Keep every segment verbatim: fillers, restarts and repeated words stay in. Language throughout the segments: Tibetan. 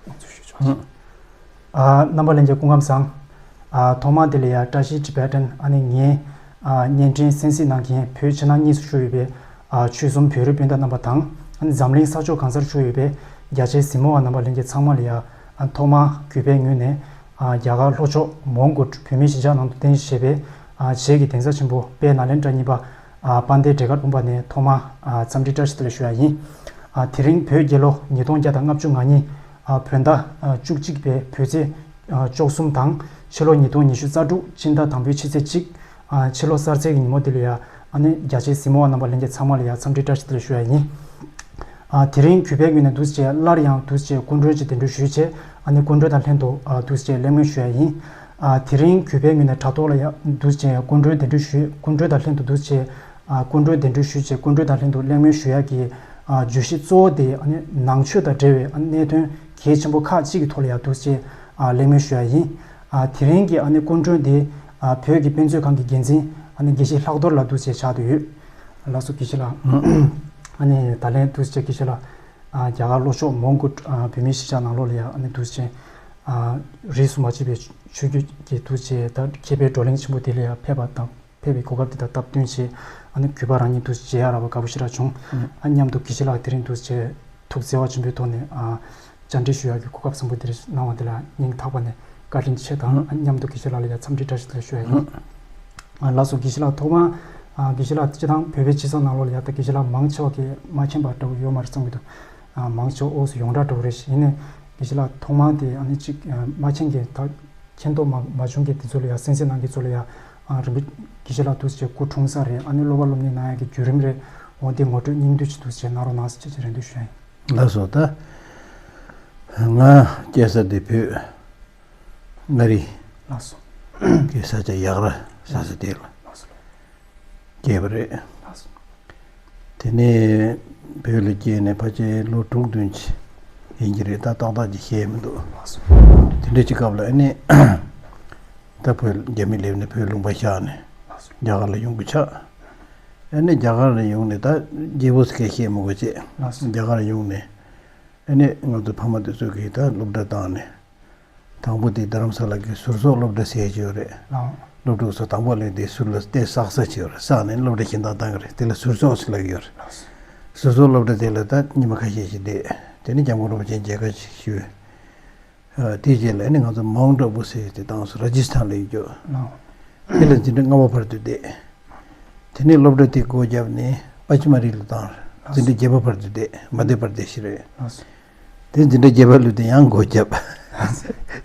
ང་ཚོས་ཞུ་ཆོག་ཨ། རྣམ་པ་ལྷན་རྒྱས་སྐུ་ཁམས་བཟང་། ཨ། ཐོག་མར་དེ་ལ་ཡ་བཀྲ་ཤིས་Tibetan ཨ་ནི་ངའི་ཨ་བརྙན་འཕྲིན་གསན་གཟིགས་གནང་མཁན་བོད་ཕྱི་ནང་གཉིས་སུ་བཞུགས་ཡོད་པའི་ཨ་ཆོལ་གསུམ་བོད་རིགས་སྤུན་ཟླ་རྣམ་པ་དང་། ཨ་ནི་འཛམ་གླིང་ས་ཕྱོགས་གང་སར་བཞུགས་ཡོད་པའི་རྒྱ་ཆེའི་གཟིགས་མོ་བ་རྣམ་པ་ལྷན་རྒྱས་ཚང་མ་ལ་ཡ། ཨ། ཐོག་མར་གུས་པའི་ངོས་ནས་ཨ་རྒྱ་གར་ལྷོ་ཕྱོགས་མོན་གྷོ་བོད་མིའི་གཞིས་ཆགས་ནང་དུ་རྟེན་གཞི་བྱས་པའི་ཨ་བྱེས་ཀྱི་གདན་ས་ཆེན་པོ་དཔལ་ནཱ་ལེནྡྲ་གཉིས་པ་ཨ་དཔལ་ལྡན་འབྲས་དཀར་དཔུང་པ་ནས་ཐོག་མར་ཨ་འཚམས་འདྲི་བཀྲ་ཤིས་བདེ་ལེགས་ཞུ་ཡ་ཡིན། ཨ། དེ་རིང་བོད་རྒྱལ་ལོ་ཉིས་སྟོང་བརྒྱ་དང་ལྔ་བཅུ་ང་གཉིས་ཨ་བོད་ཟླ་ཨ་བཅུ་གཅིག་པའི་བོད་ཚེས་ཨ་བཅུ་གསུམ་དང་། ཕྱི་ལོ་ཉིས་སྟོང་ཉི་ཤུ་རྩ་དྲུག་སྤྱི་ཟླ་དང་པོའི་ཕྱི་ཚེས་གཅིག་ཨ་ཕྱི་ལོ་གསར་ཚེས་ཀྱི་ཉིན་མོ་འདི་ལ་ཡ། ཨ་ནི་རྒྱ་ཆེའི་གཟིགས་མོ་བ་རྣམ་པ་ལྷན་རྒྱས་ཚང་མ་ལ་ཡ་འཚམས་འདྲི་བཀྲ་ཤིས་བདེ་ལེགས་ཞུ་ཡ་ཡིན། ཨ། དེ་རིང་གུས་པའི་ངོས་ནས་འདུག་སེ་བྱས་སླར་ཡང་འདུག་སེ་བྱས་སྐུ་མགྲོན་གྱི་གདན་འདྲེན་ཞུས་བྱས། ཨ་ནི་སྐུ་མགྲོན་དང་ལྷན་དུ་ཨ་འདུག་སེ་བྱས་གླེང་མོལ་ཞུ་ཡ་ཡིན། ཨ། དེ་རིང་གུས་པའི་ངོས་ནས་དྲ་ཐོག་ལ་ཡ་འདུག་སེ་བྱས་སྐུ་མགྲོན་གདན་འདྲེན་ཞུས། སྐུ་མགྲོན་དང་ལྷན་དུ་འདུག་སེ་བྱས་ཨ་སྐུ་མགྲོན་གདན་འདྲེན་ཞུས་བྱས་སྐུ་མགྲོན་དང་ལྷན་དུ་གླེང་མོལ་ཞུ་ཡ་གི་ཨ་བརྗོད་གཞི་གཙོ་བོ་དེ། ཨ་ནི་ནང་ཆོས་དང་འབྲེལ་བའི་ཨ་གནད་དོན་གལ་ཆེན་པོ་ཁག་ཅིག་གི་ཐོག་ལ་ཡ་འདུག་སེ་བྱས་ཨ་གླེང་མོལ་ཞུ་ཡ་ཡིན། ཨ། དེ་རིང་གི་ཨ་ནི་སྐུ་མགྲོན་དེ་ཨ་བོད་ཀྱི་དཔེ་མཛོད་ཁང་གི་འགན་འཛིན་ཨ་ནི་དགེ་བཤེས་ལྷག་རྡོར་ལགས་འདུག་སེ་བྱས་ཆགས་བསྡད་ཡོད། ལགས་སོ། དགེ་བཤེས་ལགས། ཨ་ནི་ད་ལན་འདུག་སེ་བྱས་དགེ་བཤེས་ལགས། ཨ། རྒྱ་གར་ལྷོ་ཕྱོགས་མོན་གྷོ་ཨ་བོད་མིའི་གཞིས་ཆགས་ནང་ལོགས་ལ་ཡ། ཨ་ནི་འདུག་སེ་བྱས་ཨ་རིས་སུ་མ་ཆད་པའི་ཆོས་བརྒྱུད་ཀྱི་འདུག་སེ་བྱས་ད་མཁས་པའི་བགྲོ་གླེང་ཆེན་པོ་དེ་ལ་ཡ་ཕེབས་པ་དང་། ཕེབས་པའི་གོ་སྐབས་དེ་དང་སྟབས་བསྟུན་བྱས། ཨ་ནི་གུས་པ་རང་ཉིད་དུ་མཇལ་ཡག་རག་པ་དགའ་པོ་ཞེ་དྲག་བྱུང་། ཨ། མཉམ་དུ་དགེ་བཤེས་ལགས་དེ་རིང་དུ་བྱས་ཐུགས་བརྩེ་བ་ཆེན་པོའི་ཐོག་ནས་ཨ་བཅར་འདྲི་ཞུ་ཡག་གི་གོ་སྐབས་བཟང་པོ་དེ་རིགས་གནང་བ་དེ་ལ་སྙིང་ཐག་པ་ནས་བཀའ་དྲིན་ཆེ་དང་། ཨ། མཉམ་དུ་དགེ་བཤེས་ལགས་ལ་ཡང་འཚམས་འདྲི་བཀྲ་ཤིས་བདེ་ལེགས་ཞུ་ཡག་ཡིན། ཨ། ལགས་སོ། དགེ་བཤེས་ལགས་ཐོག་མར་ཨ་དགེ་བཤེས་ལགས་སྤྱིར་བཏང་བོད་པའི་སྤྱི་ཚོགས་ནང་ལོགས་ལ་ཡ་ད་དགེ་བཤེས་ལགས་མང་ཆེ་བ་གིས་མ་མཁྱེན་པ་འདྲ་བོ་ཡོད་མ་རེད་བསམ་གྱི་འདུག་ཨ། མང་ཆེ་བ་འོག་སུ་ཡོངས་གྲགས་འདྲ་བོ་རེད། ཡིན་ནའི་དགེ་བཤེས་ལགས་ཐོག་མར་དེ་ཨ་ནི་གཅིག་ཨ་མ་མཁྱེན་མཁན་ད། མཁྱེན་རྟོགས་མ་མ་བྱུང་མཁན་དེ་ཚོ་ལ་ཡང་། གསན་གཟིགས་གནང་མཁན་ཚོ་ལ་ཡང་། ཨ། རིན་པོ་དགེ་བཤེས་ལགས་འདུག་སེ་སྐུ་འཁྲུངས་ས་རེད། ཨ་ནི་སློབ་པ་སློབ་གཉེར་གནང་ཡག་གི་བརྒྱུད་རིམ་རེད། འོ་དེ་ངོ་སྤྲོད་སྙིང་བསྡུས་ཅིག་འདུག་སེ་གནང་རོགས་གནང་ཟེར་ཅེས་རེ་འདུན་ཞུ་ཡ་ཡིན། ལགས་སོ། ད་ང་སྐྱེས་ས་དེ་བོད་མངའ་རིས། ལགས་སོ། ཀྱི་ས་ཆ་ཡག་ར་ས་ས་དེ་ལ། ལགས་སོ། སྐྱེས་པ་རེད། ལགས་སོ། དེ་ནས་བོད་ལ་སྐྱེས་ནས་ཕལ་ཆེར་ལོ་དྲུག་བདུན་ཅིག་ཡིན་གྱི་རེད། ད་ཏག་ཏག་ཅིག་ཤེས་མི་འདུག། ལགས་སོ། དེ་འདྲ་ཅིག་སྐབས་ལ་ཨ་ནི་ད་བོད་རྒྱ་མི་སླེབས་ནས་བོད་ལུང་པ་བཞག་ནས། ལགས་སོ། རྒྱ་གར་ལ་ཡོང་དགོས་ཆགས། ཨ་ནི་རྒྱ་གར་ལ་ཡོང་ནས་ད་རྒྱལ་པོ་སྐད་བཤད་མི་དགོས་བྱས། ལགས་སོ། རྒྱ་གར་ཡོང་ནས་ཨ་ནི་ང་ཚོ་ཕ་མ་དེ་ཚོ་གིས་ད་སློབ་གྲྭ་བཏང་ནས། དང་པོ་དེ་རྡ་རམ་ས་ལ་གི་ཟུར་གསོག་སློབ་གྲྭ་ཟེར་གྱི་ཡོད་རེད། ཨང་། སློབ་ཕྲུག་ཚོ་དང་པོ་ལ་དེ་ཟུར་ལ་ལྟེ་བསགས་ས་བྱས་ཡོད་རེད། བསགས་ནས་སློབ་གྲྭ་གཞན་དག་བཏང་གི་རེད། དེ་ལ་ཟུར་གསོག་ཟེར་ལབ་ཀྱི་ཡོད་རེད། ཟུར་གསོག་སློབ་གྲྭ་དེ་ལ་ད་ཉི་མ་ཁ་ཤས་ཤིག་བསྡད། དེ་ནས་སྐྱབས་མགོན་རིན་པོ་ཆེ་མཇལ་ཁ་ཞིག་ཞུས། ཨ། དེའི་རྗེས་ལ་ཨ་ནི་ང་ཚོ་མའུན་ཊ་ཨ་བུ་ཟེར་དེ་བཏང་སོང་། ར་ཇི་སི་ཐན་ལ་ཡོད་རྒྱུ། ཨང་། དེ་ལ་འཛིན་གྲྭ་ལྔ་པ་བར་དུ་བསྡད། དེ་ནས་སློབ་གྲྭ་དེ་སྒོ་བརྒྱབ་ནས་པ་ཆི་མ་རི་ལ་བཏང་། འཛིན་གྲྭ་བརྒྱད་པ་བར་དུ་བསྡད། མ་དྷྱ་པར་དེ་ཤི་རེད། ལགས་སོ། དེ་འཛིན་གྲྭ་བརྒྱད་པ་ལོས་དེ་ཡང་སྒོ་བརྒྱབ།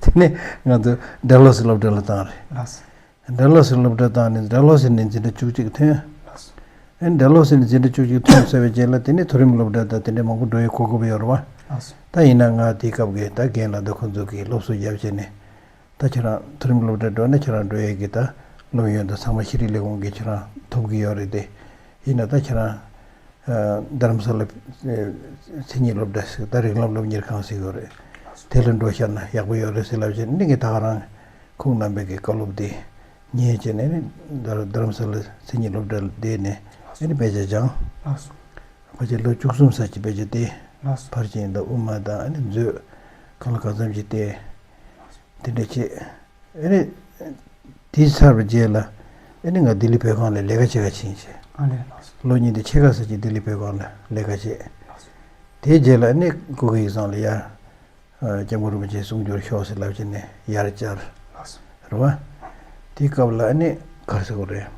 དེ་ནས་ང་ཚོ་ཌལ་ཧོ་སི་སློབ་གྲྭ་ལ་བཏང་རེད། ལགས་སོ། ཌལ་ཧོ་སི་སློབ་གྲྭ་བཏང་ནས་ཌལ་ཧོ་སི་ནས་འཛིན་གྲྭ་བཅུ་གཅིག་ཐོན། ལགས་སོ། ཨེ་ཌལ་ཧོ་སི་ནས་འཛིན་གྲྭ་བཅུ་གཅིག་ཐོན་ཚར་བའི་རྗེས་ལ་དེ་ནས་མཐོ་རིམ་སློབ་གྲྭ་དང་དེ་འདྲའི་མང་པོ་འགྲོ་ཡའི་གོ་སྐབས་ཡོད་རེད་བ། ལགས་སོ། ད་ཡིན་ན་ང་དེའི་སྐབས་ཀྱི་ད་རྒན་ལགས་དང་ཁོང་ཚོ་གིས་སློབ་གསོ་རྒྱབ་བྱས་ནས། ད་ཁྱེད་རང་མཐོ་རིམ་སློབ་གྲྭ་འགྲོ་ན་ཁྱེད་རང་འགྲོ་ཡས་ཀྱི་ད་སློབ་ཡོན་དང་ཚང་མ་ཤེས་རིག་ལས་ཁུངས་ཀྱིས་ཁྱེད་རང་ཐོབ་ཀྱི་ཡོད་རེད་དེ། ཡིན་ན་ད་ཁྱེད་རང་ཨ་རྡ་རམ་ས་ལ་ཨ་མཚན་ཉིད་སློབ་གྲྭ་ཟེར། ད་རིགས་ལམ་སློབ་གཉེར་ཁང་ཟེར་ཡོད་རེད། དེ་ལ་འགྲོ་ཤར་ན་ཡག་པོ་ཡོད་རེད་ཟེར་ལབ་བྱས་ནས་ངས་ད་ག་རང་ཁོང་རྣམ་པའི་གི་བཀའ་སློབ་དེ་ཉན་བྱས་ནས་ནི་རྡ་རྡ་རམ་ས་ལ་མཚན་ཉིད་སློབ་གྲྭ་ལ་བསྡད་ནས་ཨ་ནི་དཔེ་ཆ་སྦྱངས། ལགས་སོ། ཕལ་ཆེར་ལོ་བཅུ་གསུམ་ཙམ་ཅིག་དཔེ་ཆ་བལྟས། ལགས་སོ། ཕར་ཕྱིན་དང་དབུ་མ་དང་ཨ་ནི་མཛོད་གང་ལ་གང་འཚམ་ཞིག་བལྟས། དེ་འདྲ་བྱས། ཨ་ནི་དེ་ཚར་བའི་རྗེས་ལ་ཨ་ནི་ང་ལྡི་ལི་བོད་ཁང་ལ་ལས་ཀ་བྱེད་ག་ཕྱིན་བྱས། ཨ་ལས། ལགས་སོ། ལོ་གཉིས་དང་ཕྱེད་ཀ་ཙམ་ཅིག་ལྡི་ལི་བོད་ཁང་ལ་ལས་ཀ་བྱས། ལགས་སོ། དེའི་རྗེས་ལ་ཨ་ནི་སྐུ་སྒེར་ཡིག་ཚང་ལ་ཡར་ཨ་སྐྱབས་མགོན་རིན་པོ་ཆེ་གསུང་སྒྱུར་ཤོག་ཟེར་ལབ་བྱས་ནས་ཡར་བཅར། ལགས་སོ། རེད་བ། དེའི་སྐབས་ལ་ཨ་ནི་ག་རེ་ཟེར་དགོས་རེད།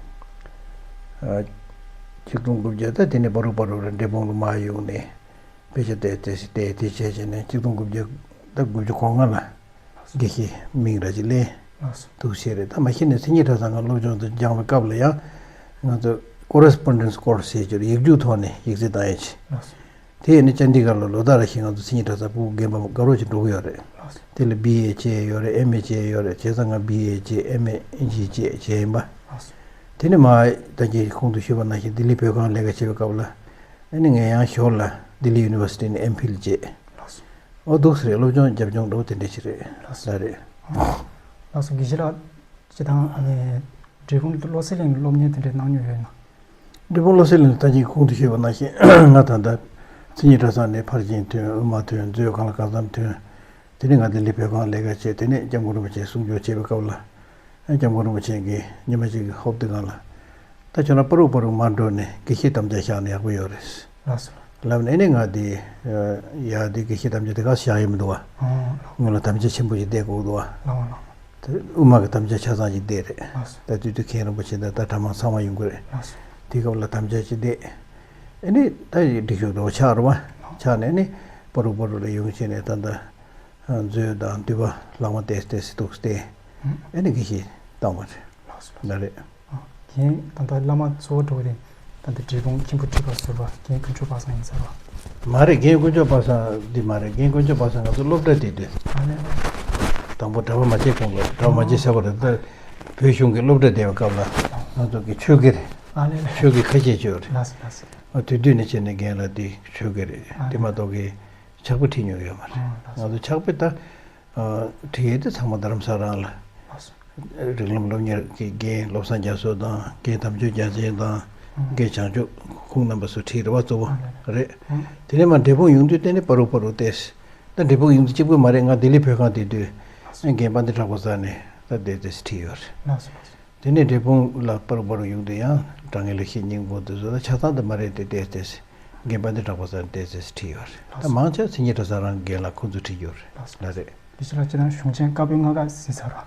ཨ་ཆིག་སྟོང་དགུ་བརྒྱ་ད་དེ་ནས་བར་དུ་བར་དུ་ར་འབྲས་སྤུངས་ལ་མར་ཡོང་ནས་དཔེ་ཆ་བལྟས་བལྟས་བལྟས་དེ་བྱས་བྱས་ནས་ཆིག་སྟོང་དགུ་བརྒྱ་ད་དགུ་བཅུ་གོ་ལྔ་ལ་དགེ་བཤེས་མིང་ར་ཅིག་ལེན། ལགས་སོ། འདུག་བྱས་རེད། ད་མ་གཞི་ནས་མཚན་ཉིད་གྲྭ་ཚང་གི་སློབ་སྦྱོང་དུ་སྦྱངས་པའི་སྐབས་ལ་ཡང་ང་ཚོ་Correspondence Course་ཟེར་གྱི་ཡིག་རྒྱུགས་ཐོག་ནས་ཡིག་རྩིས་བཏང་ཡས་བྱས། ལགས་སོ། དེ་ཡིན་ན་ཅན་དི་གྷར་ལ་ལོ་ལྟར་རེ་བཞིན་ང་ཚོ་མཚན་ཉིད་གྲྭ་ཚང་ཕྲུ་གུ་རྒན་པ་དགའ་རོགས་ཅིག་འགྲོ་གི་ཡོད་རེད། ལགས་སོ། དེ་ལ་བི་ཨེ་བྱས་ཡོད་རེད། ཨེམ་ཨེ་བྱས་ཡོད་རེད། བྱས་ཙང་ང་བི་ཨེ་བྱས། ཨེམ་ཨེ་ཨིན་ཇི་བྱས་བྱས་ཡིན་པ། ལགས་སོ། དེ་ནས་མ་ད་གིན་གོང་དུ་ཞུས་པ་ནང་བཞིན་ལྡི་ལི་བོད་ཁང་ལས་ཀ་བྱེད་པའི་སྐབས་ལ་ཨ་ནི་ངས་ཡང་ཞོར་ལ་ལྡི་ལི་ཡུ་ནི་ཝར་སི་ཊི་ནས་ཨེམ་ཕིལ་བྱས། ལགས་སོ། ཨོ་འདུག་སེ་རེད། སློབ་སྦྱོང་རྒྱབ་ལྗོངས་འདྲ་བོ་དེ་འདྲ་ཞིག་རེད། ལགས་སོ། ལགས་རེད། ལགས་སོ། དགེ་བཤེས་ལགས། སྤྱིར་བཏང་ཨ་ནི་འབྲས་སྤུངས་བློ་གསལ་གླིང་ལ་སློབ་གཉེར་དེ་འདྲའི་གནང་མྱོང་ཡོད་ན། འབྲས་སྤུངས་བློ་གསལ་གླིང་ལ་ད་གིན་གོང་དུ་ཞུས་པ་ནང་བཞིན་ང་ད་ལྟ་མཚན་ཉིད་གྲྭ་ཚང་ནས་ཕར་ཕྱིན་ཐོན། དབུ་མ་ཐོན། མཛོད་གང་ལ་གང་འཚམ་ཐོན། དེ་ནས་ང་ལྡི་ལི་བོད་ཁང་ལས་ཀ་བྱས། དེ་ནས་སྐྱབས་མགོན་རིན་པོ་ཆེ་གསུང་ཆོས་བྱེད་པའི་སྐབས་ལ། ཨ། སྐྱབས་མགོན་རིན་པོ་ཆེ་གིས་ཉི་མ་གཅིག་གི་ཧོབ་ཏེ་སྒང་ལ། ད་ཁྱོད་རང་པ་རུག་པ་རུག་མར་འགྲོ་ནས་དགེ་བཤེས་དམ་བཅའ་བཞག་ན་ཡག་པོ་ཡོད་རེད། ལགས་སོ། ལབ་ནས། ཨ་ནི་ང་དེ་ཡ་དེ་དགེ་བཤེས་དམ་བཅའ་དེ་ག་བཞག་ཡོད་མི་འདུག་བ། ཨོ། སྔོན་ལ་དམ་བཅའ་ཆེན་པོ་ཞིག་བསྡད་དགོས་འདུག་བ། ལགས་སོ། དེ་དབུ་མ་གི་དམ་བཅའ་ཆ་ཚང་ཞིག་བསྡད་རེད། ལགས་སོ། ད་དེ་དུས་མཁན་རིན་པོ་ཆེ་དང་ད་གྲྭ་མང་ཚང་མ་ཡོང་གི་རེད། ལགས་སོ། དེ་སྐབས་ལ་དམ་བཅའ་ཅིག་བསྡད། ཨ་ནི་ད་སྒྲིག་ཞུགས་འགྲོ་ཆགས་རེད་བ། ཆགས་ནས་ཨ་ནི་པ་རུག་པ་རུག་ལ་ཡོང་བྱས་ནས་ད་ལྟ་མཛོད་དང་འདུས་པ་ལྷག་མ་ཏོག་ཙམ་ཏོག་ཙམ་བཏུགས་ཏེ། ཨ་ནི་དགེ་བཤེས་བཏང་བ་རེད། ལགས་སོ། ལགས་སོ། ད་རེད། རྒན་ད་ལྟ་བླ་མ་གཙོ་བོ་འགྲོ་གི་རེད། ད་ལྟ་འབྲས་སྤུངས་མཁན་པོ་ཁྲི་པ་ཟུར་པ་རྒན་དཀོན་མཆོག་པ་སངས་ཡིན་ས་རེད་བ། མ་རེད། རྒན་དཀོན་མཆོག་པ་སངས་འདི་མ་རེད། རྒན་དཀོན་མཆོག་པ་སངས་ང་ཚོ་སློབ་གྲྭ་དེ་དུས། ཨ་ནི། དང་པོ་གྲྭ་པ་མ་བྱས་གོང་གི་གྲྭ་པ་མ་བྱས་ཟེར་བ་རེད། ད་བོད་གཞུང་གི་སློབ་གྲྭ་བསྡད་པའི་སྐབས་ལ་ང་ཚོ་གི་ཆོས་དགེ་རེད། ཨ་ལེ་ལེ། ཆོས་དགེ་ཁ་ཤས་ཅིག་ཡོད་རེད། ལགས་སོ་ལགས་སོ། ཨ། དེ་དུས་ནས་བྱས་ནས་རྒན་ལགས་དེ་ཆོས་དགེ་རེད། ཨ་དེ་ལེ། མ་གཏོགས་གི་ཕྱག་དཔེ་ཁྲིད་མྱོང་ཡོད་མ་རེད། ཨ་ལགས་སོ། ང་ཚོ་ཕྱག་དཔེ་ད། ཨ། ཁྲིད་ཡས་དེ་ཚང་མ་རྡ་རམ་ས་རང་ལ། ལགས་སོ། རིགས་ལམ་སློབ་གཉེར་གྱི་རྒན་བློ་བཟང་རྒྱ་མཚོ་དང་རྒན་དམ་ཆོས་རྒྱལ་མཚན་དང་། ཨང་། རྒན་བྱང་ཆུབ་ཁོང་རྣམ་པ་ཚོ་ཁྲིད་རེད་བ། གཙོ་བོ། ཨ་ལེ། རེད། ཨང་། དེ་ནས་མར་འབྲས་སྤུངས་ཡོང་དུས་དེ་ནས་པ་རུག་པ་རུག་བལྟས། ད་འབྲས་སྤུངས་ཡོང་དུས་གཅིག་པུ་མ་རེད། ང་ལྡི་ལི་བོད་ཁང་དེ་དུས། ལགས་སོ། རྒན་དཔལ་ལྡན་གྲགས་པ་ས་ནས་ད་བལྟས་བལྟས་ཁྲིད་ཡོད་རེད། ལགས་སོ་ལགས་སོ། དེ་ནས་འབྲས་སྤུངས་ལ་པ་རུག་པ་རུག་ཡོང་དུས་ཡང་དྲང་ངེས་ལེགས་བཤད་སྙིང་པོ་དེ་ཚོ་ད་ཆ་ཚང་དུ་མ་རེད་དེ་བལྟས་བལྟས། རྒན་དཔལ་ལྡན་གྲགས་པ་ས་ནས་བལྟས་བལྟས་ཁྲིད་ཡོད་རེད། ད་མང་ཆེ་མཚན་ཉིད་གྲྭ་ཚང་རང་རྒན་ལགས་ཁོང་ཚོས་ཁྲིད་ཡོད་རེད། ལགས་སོ། ལགས་རེད། དེ་ཕྱི་ལ་སྤྱིར་བཏང་གཞུང་ཆེན་བཀའ་པོད་ལྔ་ཀ་གཟིགས་ཚར་བ།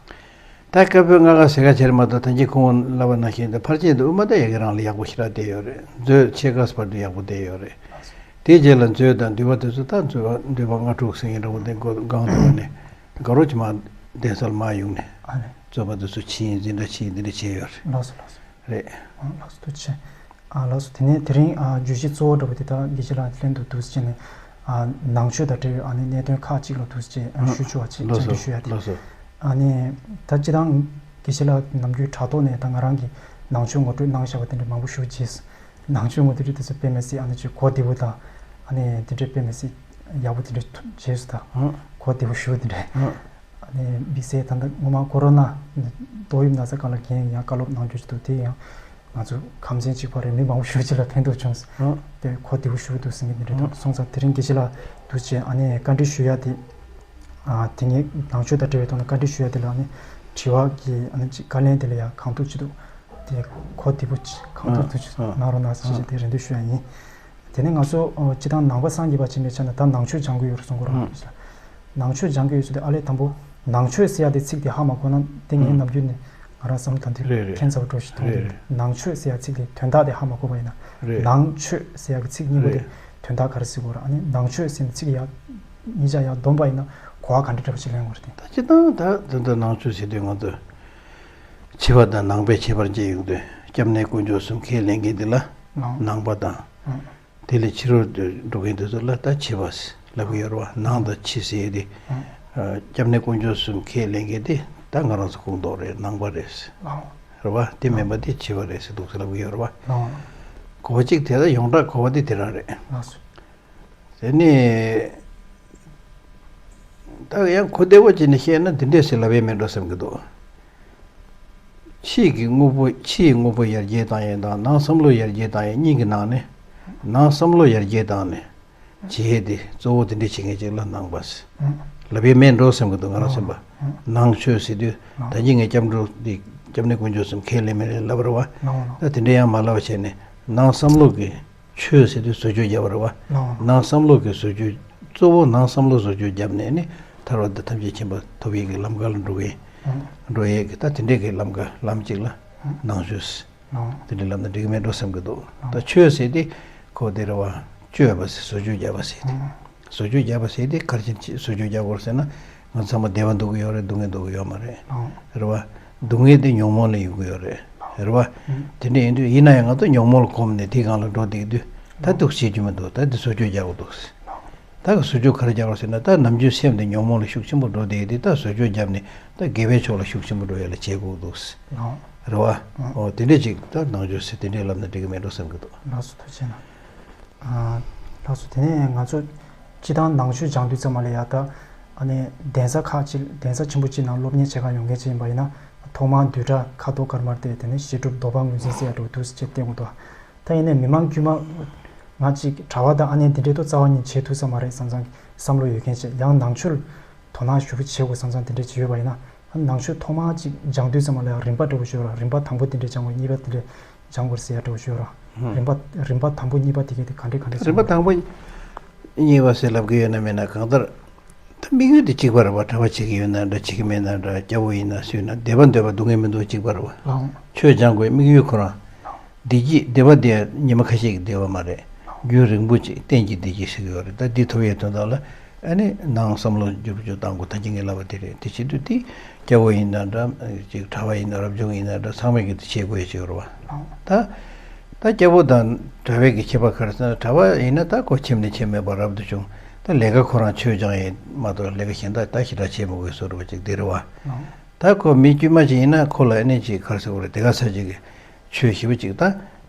ད་བཀའ་པོད་ལྔ་ཀ་གཟིགས་ཀ་བྱེད་མ་གཏོགས་ད་གིན་ཁོང་ལབ་པ་ནང་བཞིན་དུ་ཕལ་ཆེར་དུ་དབུ་མ་ད་ཡ་གི་རང་ལ་ཡག་པོ་ཞེ་དྲག་བསྡད་ཡོད་རེད། མཛོད་ཕྱེད་ཀ་བར་དུ་ཡག་པོ་བསྡད་ཡོད་རེད། དེའི་རྗེས་ལ་མཛོད་དང་འདུས་པ་དེ་ཚོ་ད་མཛོད་པ་འདུས་པ་ལྔ་དྲུག་ཟེར་མཁན་འདྲ་པོ་དེ་སྒང་དུ་ནས་དགའ་རོགས་ཀྱི་མ་གདན་ས་ལ་མ་ཡོང་ནས། ཨ་ནི། རྩོད་པ་དེ་ཚོ་ཕྱིན། འཛིན་གྲྭ་ཕྱིན། འདི་འདྲ་བྱས་ཡོད་རེད། ལགས་སོ་ལགས་སོ། རེད། ཨ། ལགས་སོ། ཐུགས་རྗེ་ཆེ། ཨ། ལགས་སོ། དེ་ནས་དེ་རིང་ཨ་བརྗོད་གཞི་གཙོ་བོ་འདྲ་པོ་དེ་ད་དགེ་བཤེས་ལགས་ལྷན་དུ་འདུག་སེ་བྱས་ནས། ཨ། ནང་ཆོས་དང་འབྲེལ་བའི་ཨ་ནི་གནད་དོན་ཁག་ཅིག་ལ་འདུག་སེ་བྱས་ཨ་ཞུ་ཆོག་པ་ཅིག་ལགས་སོ། བཅར་འདྲི་ཞུ་ཡ་དེ། ལགས་སོ། ཨ་ནི། ད་སྤྱིར་བཏང་དགེ་བཤེས་ལགས་ནམ་རྒྱུན་དྲ་ཐོག་ནས་ད་ང་རང་གིས་ནང་ཆོས་ངོ་སྤྲོད་གནང་བཞག་པ་དེ་འདྲ་མང་པོ་ཞུ་རྗེས། ནང་ཆོས་ངོ་སྤྲོད་དེ་ཚོ་དཔེ་མི་སྲིད་ཨ་ནི་ཅིག་གོ་བདེ་པོ་དང་། ཨ་ནི་དེ་འདྲའི་དཔེ་མི་སྲིད་ཡག་པོ་དེ་འདྲ་ཐུགས་རྗེས་སུ་ད་ཨ་གོ་བདེ་པོ་ཞུ་དེ་འདྲ། ཨ། ཨ་ནི་དམིགས་བསལ་ད་ལྟ་སྔོན་མ་ཀོ་རོ་ན་ཏོག་དབྱིབས་ན་ཚ་སྒང་ལ་རྒན་ཡང་བཀའ་སློབ་གནང་རྒྱུ་ཞིག་འདུག་དེ་ཡང་ང་ཚོ་ཁམས་ཚན་གཅིག་པ་རེད། མི་མང་པོ་ཞེ་ཅིག་ལ་ཕན་ཐོགས་བྱུང་། ཨ། དེ་གོ་བདེ་པོ་ཞུ་འདུག་ཟེར་མཁན་དེ་འདྲ་འདུག་ཨ། སོང་ཙང་དེ་རིང་དགེ་བཤེས་ལགས་འདུག་སེ་བྱས་ཨ་ནི་བཀའ་འདྲི་ཞུ་ཡ་དེ། ཨ། དེ་ངས་ནང་ཆོས་དང་འབྲེལ་བའི་ཐོག་ནས་བཀའ་འདྲི་ཞུ་ཡ་དེ་ལ་ཨ་ནི་དྲི་བ་གི་ཨ་ནི་ཅིག་བཀའ་ལན་དེ་ལ་ཡང་གང་ཐུབ་ཅི་ཐུབ་དེ་གོ་བདེ་པོ་ཅིག་གང་ཐུབ་ཨ། ཐུབ་ཅིག་ཨ། གནང་རོགས་གནང་ཟེར་བྱས་ཨ། དེ་རེ་འདུན་ཞུ་ཡ་ཡིན། དེ་ནས་ང་ཚོ་ཨོ་སྤྱིར་བཏང་ནང་པ་སངས་རྒྱས་པ་བྱས་ནས་ཆ་ན་ད་ནང་ཆོས་སྦྱང་གི་ཡོད་རེད་གསུང་གི་རེད། ཨང་། ནང་ཆོས་སྦྱང་གི་ཡོད་ཚུལ་དེ་ཨ་ལས་དང་པོ་ནང་ཆོས་ཟེར་ཡ་དེ་ཚིག་དེ་ཧ་མ་གོ་ན་དེ་ངའི་ཨང་། ནམ་རྒྱུན་ནས་ང་རང་བསམ་བློ་བཏང་དུས་རེད་རེད། ཁྱད་མཚར་པོ་འདྲ་ཞིག་མཐོང་གི་རེད། རེད། ནང་ཆོས་ཟེར་ཡ་ཚིག་དེ་དོན་དག་དེ་ཧ་མ་གོ་བ་ཡིན་ན། རེད། ནང་ཆོས་ཟེར་ཡ་གི་ཚིག་སྙིང་པོ་དེ་རེད། དོན་དག་ག་རེ་ཟེར་དགོས་རེད། ཨ་ནི་ནང་ཆོས་ཟེར་ནས་ཚིག་ཡ་གཉིས་ཆ་ཡ་བསྡོམས་པ་ཡིན་ན་གོ་བ་ག་འདྲ་འདྲ་པོ་ཞིག་ལེན་དགོས་རེད་དེ། ད་སྤྱིར་བཏང་ད་དོན་དག་ནང་ཆོས་ཟེར་དུས་ང་ཚོ་ཕྱི་པ་དང་ནང་པའི་ཁྱད་པར་འབྱེད་ཡོང་དུས་སྐྱབས་གནས་དཀོན་མཆོག་གསུམ་ཁས་ལེན་མཁན་དེ་ལ་ནང་ནང་པ་དང་། ཨང་། དེ་ལས་ཕྱི་རོལ་དུ་འགྲོ་མཁན་དེ་ཚོ་ལ་ད་ཕྱི་པ་ལབ་ཀྱི་ཡོད་རེད་བ། ནང་དང་ཕྱི་ཟེར་ཡས་དེ། ཨ། སྐྱབས་གནས་དཀོན་མཆོག་གསུམ་ཁས་ལེན་མཁན་དེ་ད་ང་རང་ཚོ་ཁོངས་གཏོགས་རེད། ནང་པ་རེད། ཨང་། རེད་བ། དེ་མིན་པ་དེ་ཕྱི་པ་རེད་ཟེར་འདུག་ཟེར་ལབ་ཀྱི་ཡོད་རེད་བ། ཨང་། གོ་བ་གཅིག་དེ་ད་ཡོངས་གྲགས་གོ་བ་དེ་དེ་རང་རེད། ལགས་སོ། དེ་ནས་ད་ཡང་གོ་བདེ་བོ་བྱས་ནས་བཤད་ན་འདི་འདྲས་ཟེར་ལབ་ཡས་མེད་འགྲོ་བསམ་གྱི་འདུག་ཕྱིའི་གི་དངོས་པོ། ཕྱིའི་དངོས་པོ་ཡར་རྒྱས་བཏང་ཡས་དང་ནང་བསམ་བློ་ཡར་རྒྱས་བཏང་ཡས་གཉིས་ཀྱི་ནང་ནས་ནང་བསམ་བློ་ཡར་རྒྱས་བཏང་ནས་བྱེད་ཡས་དེ་གཙོ་བོ་དེ་འདྲས་བྱེད་མཁན་ཅིག་ལ་ནང་པ་ཟེར་ལབ་ཡས་མེད་འགྲོ་བསམ་གྱི་འདུག་ང་རང་སེམས་པ། ནང་ཆོས་ཟེར་དུས་ད་གིན་ངས་སྐྱབས་འགྲོ་འདི་སྐྱབས་གནས་དཀོན་མཆོག་གསུམ་ཁས་ལེན་མིན་ལབ་པ་རེད་བ། ད་དེ་འདྲས་ཡང་མ་ལབ་པ་བྱས་ནས་ནང་བསམ་བློ་གི་ཆོས་ཟེར་དུས་བཟོ་བཅོས་བརྒྱབ་པ་རེད་བ། ནང་བསམ་བློ་གི་བཟོ་བཅོས། གཙོ་བོ་ནང་བསམ་བློ་བཟོ་བཅོས་བརྒྱབ་ནས་ནི་ཐར་པ་དང་ཐམས་ཅད་མཁྱེན་པ་ཐོབ་ཡས་ཀྱི་ལམ་ཁ་ལ་འགྲོ་གི། འགྲོ་ཡས་ཀྱི་ད་དེ་འདྲས་ཀྱི་ལམ་ཁ་ལམ་གཅིག་ལ་ནང་ཆོས་དེ་འདྲས་ལབ་ན་འགྲིག་གི་མེད་འགྲོ་བསམ་གྱི་འདུག་ད་ཆོས་ཟེར་དེ་ཁོ་དེ་རེད་བ། བཅོས་པ་ཟེར། བཟོ་བཅོས་བརྒྱབ་པ་ཟེར་དེ། བཟོ་བཅོས་བརྒྱབ་པ་ཟེར་དེ་ག་རེ་བྱས་ནས་བཟོ་བཅོས་བརྒྱབ་དགོས་ཟེར་ན། ང་ཚང་མ་བདེ་བ་འདོད་ཀྱི་ཡོད་རེད། སྡུག་བསྔལ་འདོད་ཀྱི་ཡོད་མ་རེད། རེད་བ། སྡུག་བསྔལ་དེ་ཉོན་མོངས་ལས་ཡོང་གི་ཡོད་རེད། རེད་བ། དེ་འདྲ་ཡིན་དུས་ཡིན་ན་ཡང་ང་ཚོ་ཉོན་མོངས་ལ་གོམས་ནས་དེའི་སྒང་ལ་འགྲོ་བསྡད་དུས་ད་འདུག་བྱེད་རྒྱུ་མི་འདུག་ད་འདི་བཟོ་བཅོས་རྒྱག་དགོས་འདུག་ད་གི་བཟོ་བཅོས་ག་རེ་རྒྱག་དགོས་ཟེར་ན། ད་ནམ་རྒྱུན་སེམས་དེ་ཉོན་མོངས་ལ་ཤུགས་ཆེན་པོ་འགྲོ་བསྡད་དུས་ད་བཟོ་བཅོས་བརྒྱབ་ནས་ད་དགེ་བའི་ཕྱོགས་ལ་ཤུགས་ཆེན་པོ་འགྲོ་ཡ་ལ་བྱེད་དགོས་འདུག་རེད་བ། ཨོ་དེ་འདྲ་ཅིག་ད་ནང་ཆོས་ཟེར་དེ་འདྲས་ལབ་ན་འགྲིག་གི་མེད་འགྲོ་བསམ་གྱི་འདུག་ལགས་སོ། ཐུགས་རྗེ་གནང་། ཨ། ལགས་སོ། དེ་ནས་ང་ཚོ་སྤྱི་བཏང་ནང་ཆོས་སྦྱང་དུས་ཙམ་པ་ལ་ཡ་ད་ཨ་ནི་གདན་ས་ཁག་ཅིག་གདན་ས་ཆེན་པོ་གཅིག་ནང་སློབ་གཉེར་བྱེད་གར་ཡོང་མཁན་ཅིག་ཡིན་པ་ཡིན་ན་ཐོག་མར་བསྡུས་གྲྭ་ཁ་དོག་དཀར་དམར་བལྟས། དེ་ནས་བཤད་སྒྲུབ་བཟློག་པ་ངོས་འཛིན་ཟེར་ཡ་འདྲ་བོ་འདུག་སེ་བྱས་བསྟན་དགོས་འདུག་ད་ཡིན་ནའི་མི་མང་དཀྱུས་མ་ང་ཅིག་གྲྭ་པ་དང་ཨ་ནེ་འདི་འདྲས་ཐོག་རྩ་བ་ཉིད་བྱེད་ཐུབ་ས་མ་རེད་བསམ་བསམ་བསམ་བློ་ཡོད་མཁན་ཅིག་ཡང་ནང་ཆོས་ དོ་སྣང་ཞུ་བ་བྱེད་དགོས་བསམ་ཙང་དེ་འདྲས་ཅིག་ཡོད་པ་ཡིན་ན། ནང་ཆོས་ཐོག་མར་ཅིག་སྦྱང་དུས་ཙམ་པ་ལ་ཡང་རིམ་པ་འདྲ་བོ་ཞིག་ཡོད་ར། རིམ་པ་དང་པོ་དེ་འདྲས་སྦྱང་དགོས། གཉིས་པ་དེ་འདྲས་སྦྱང་དགོས་ཟེར་ཡ་འདྲ་བོ་ཞིག་ཡོད་ར། ཧུམ། རིམ་པ་རིམ་པ་དང་པོ་གཉིས་པ་དེ་གའི་དེ་ག་འདྲས་རིམ་པ་སྦྱང་དང་པོ་གཉིས་པ་ཟེར་ལབ་ཀྱི་ཡོད་ན་མེད་ན་གང་ལྟར། ད་དམིགས་ཡུལ་དེ་གཅིག་པ་རེད་བ། གྲྭ་པ་བྱེད་ཀྱི་ཡོད་ན་འདྲ་བྱེད་ཀྱི་མེད་ན་འདྲ། སྐྱ་བོ་ཡིན་ན་སུ་ཡིན་ན་བདེ་བ་འདོད་པ་སྡུག་བསྔལ་མི་འདོད་གཅིག་པ་རེད་བ། ལགས། ཆོས་སྦྱང་དགོས་དམིགས་ཡུལ་ཁོ་རང་། བདེ་སྐྱིད་བདེ་བ་དེ་ཉི་མ་ཁ་ཤས་ཀྱི་བདེ་བ་མ་རེད། རྒྱུན་རིང་པོ་ཅིག་གཏན་གྱི་བདེ་སྐྱིད་ཟེར་གྱི་ཡོད་རེད། ད་འདི་ཐོབ་ཡའི་དོན་དག་ལ་ཨ་ནི་ནང་བསམ་བློ་འགྱུར་བཅོས་གཏང་དགོས། ད་ཅི་ངས་ལབ་པ་དེ་རེད། དེ་བྱེད་དུས་དེ་སྐྱ་བོ་ཡིན་ན་འདྲ་ཅིག་གྲྭ་པ་ཡིན་ན་རབ་བྱུང་ཡིན་ན་འདྲ་ཚང་མས་ཀྱི་དེ་བྱེད་དགོས་ཡ་ཅིག་ཡོད་རེད་བ། ད་ད་སྐྱ་བོ་དང་གྲྭ་པའི་གི་ཁྱད་པར་ག་རེ་ཟེར་ན། གྲྭ་པ་ཡིན་ན་ད་ཁོ་ཁྱིམ་ནས་ཁྱིམ་མེད་པར་རབ་ཏུ་བྱུང་། ད་ལས་ཀ་ཁོ་རང་ཆོས་སྦྱང་ཡིན་མ་གཏོགས་ལས་ཀ་གཞན་དག་ད་ཞེ་དྲག་བྱེད་མི་དགོས་བཟོ་འདྲ་བ་ཅིག་དེ་རེད་བ། ད་ཁོ་མི་དཀྱུས་མ་ཅིག་ཡིན་ན་ཁོ་ལ་ཨ་ནི་ཅིག་ག་རེ་ཟེར་དགོས་རེད། དེ་ག་ས་ཅིག་གི་ཆོས་ཞེ་པོ་ཅིག་ད་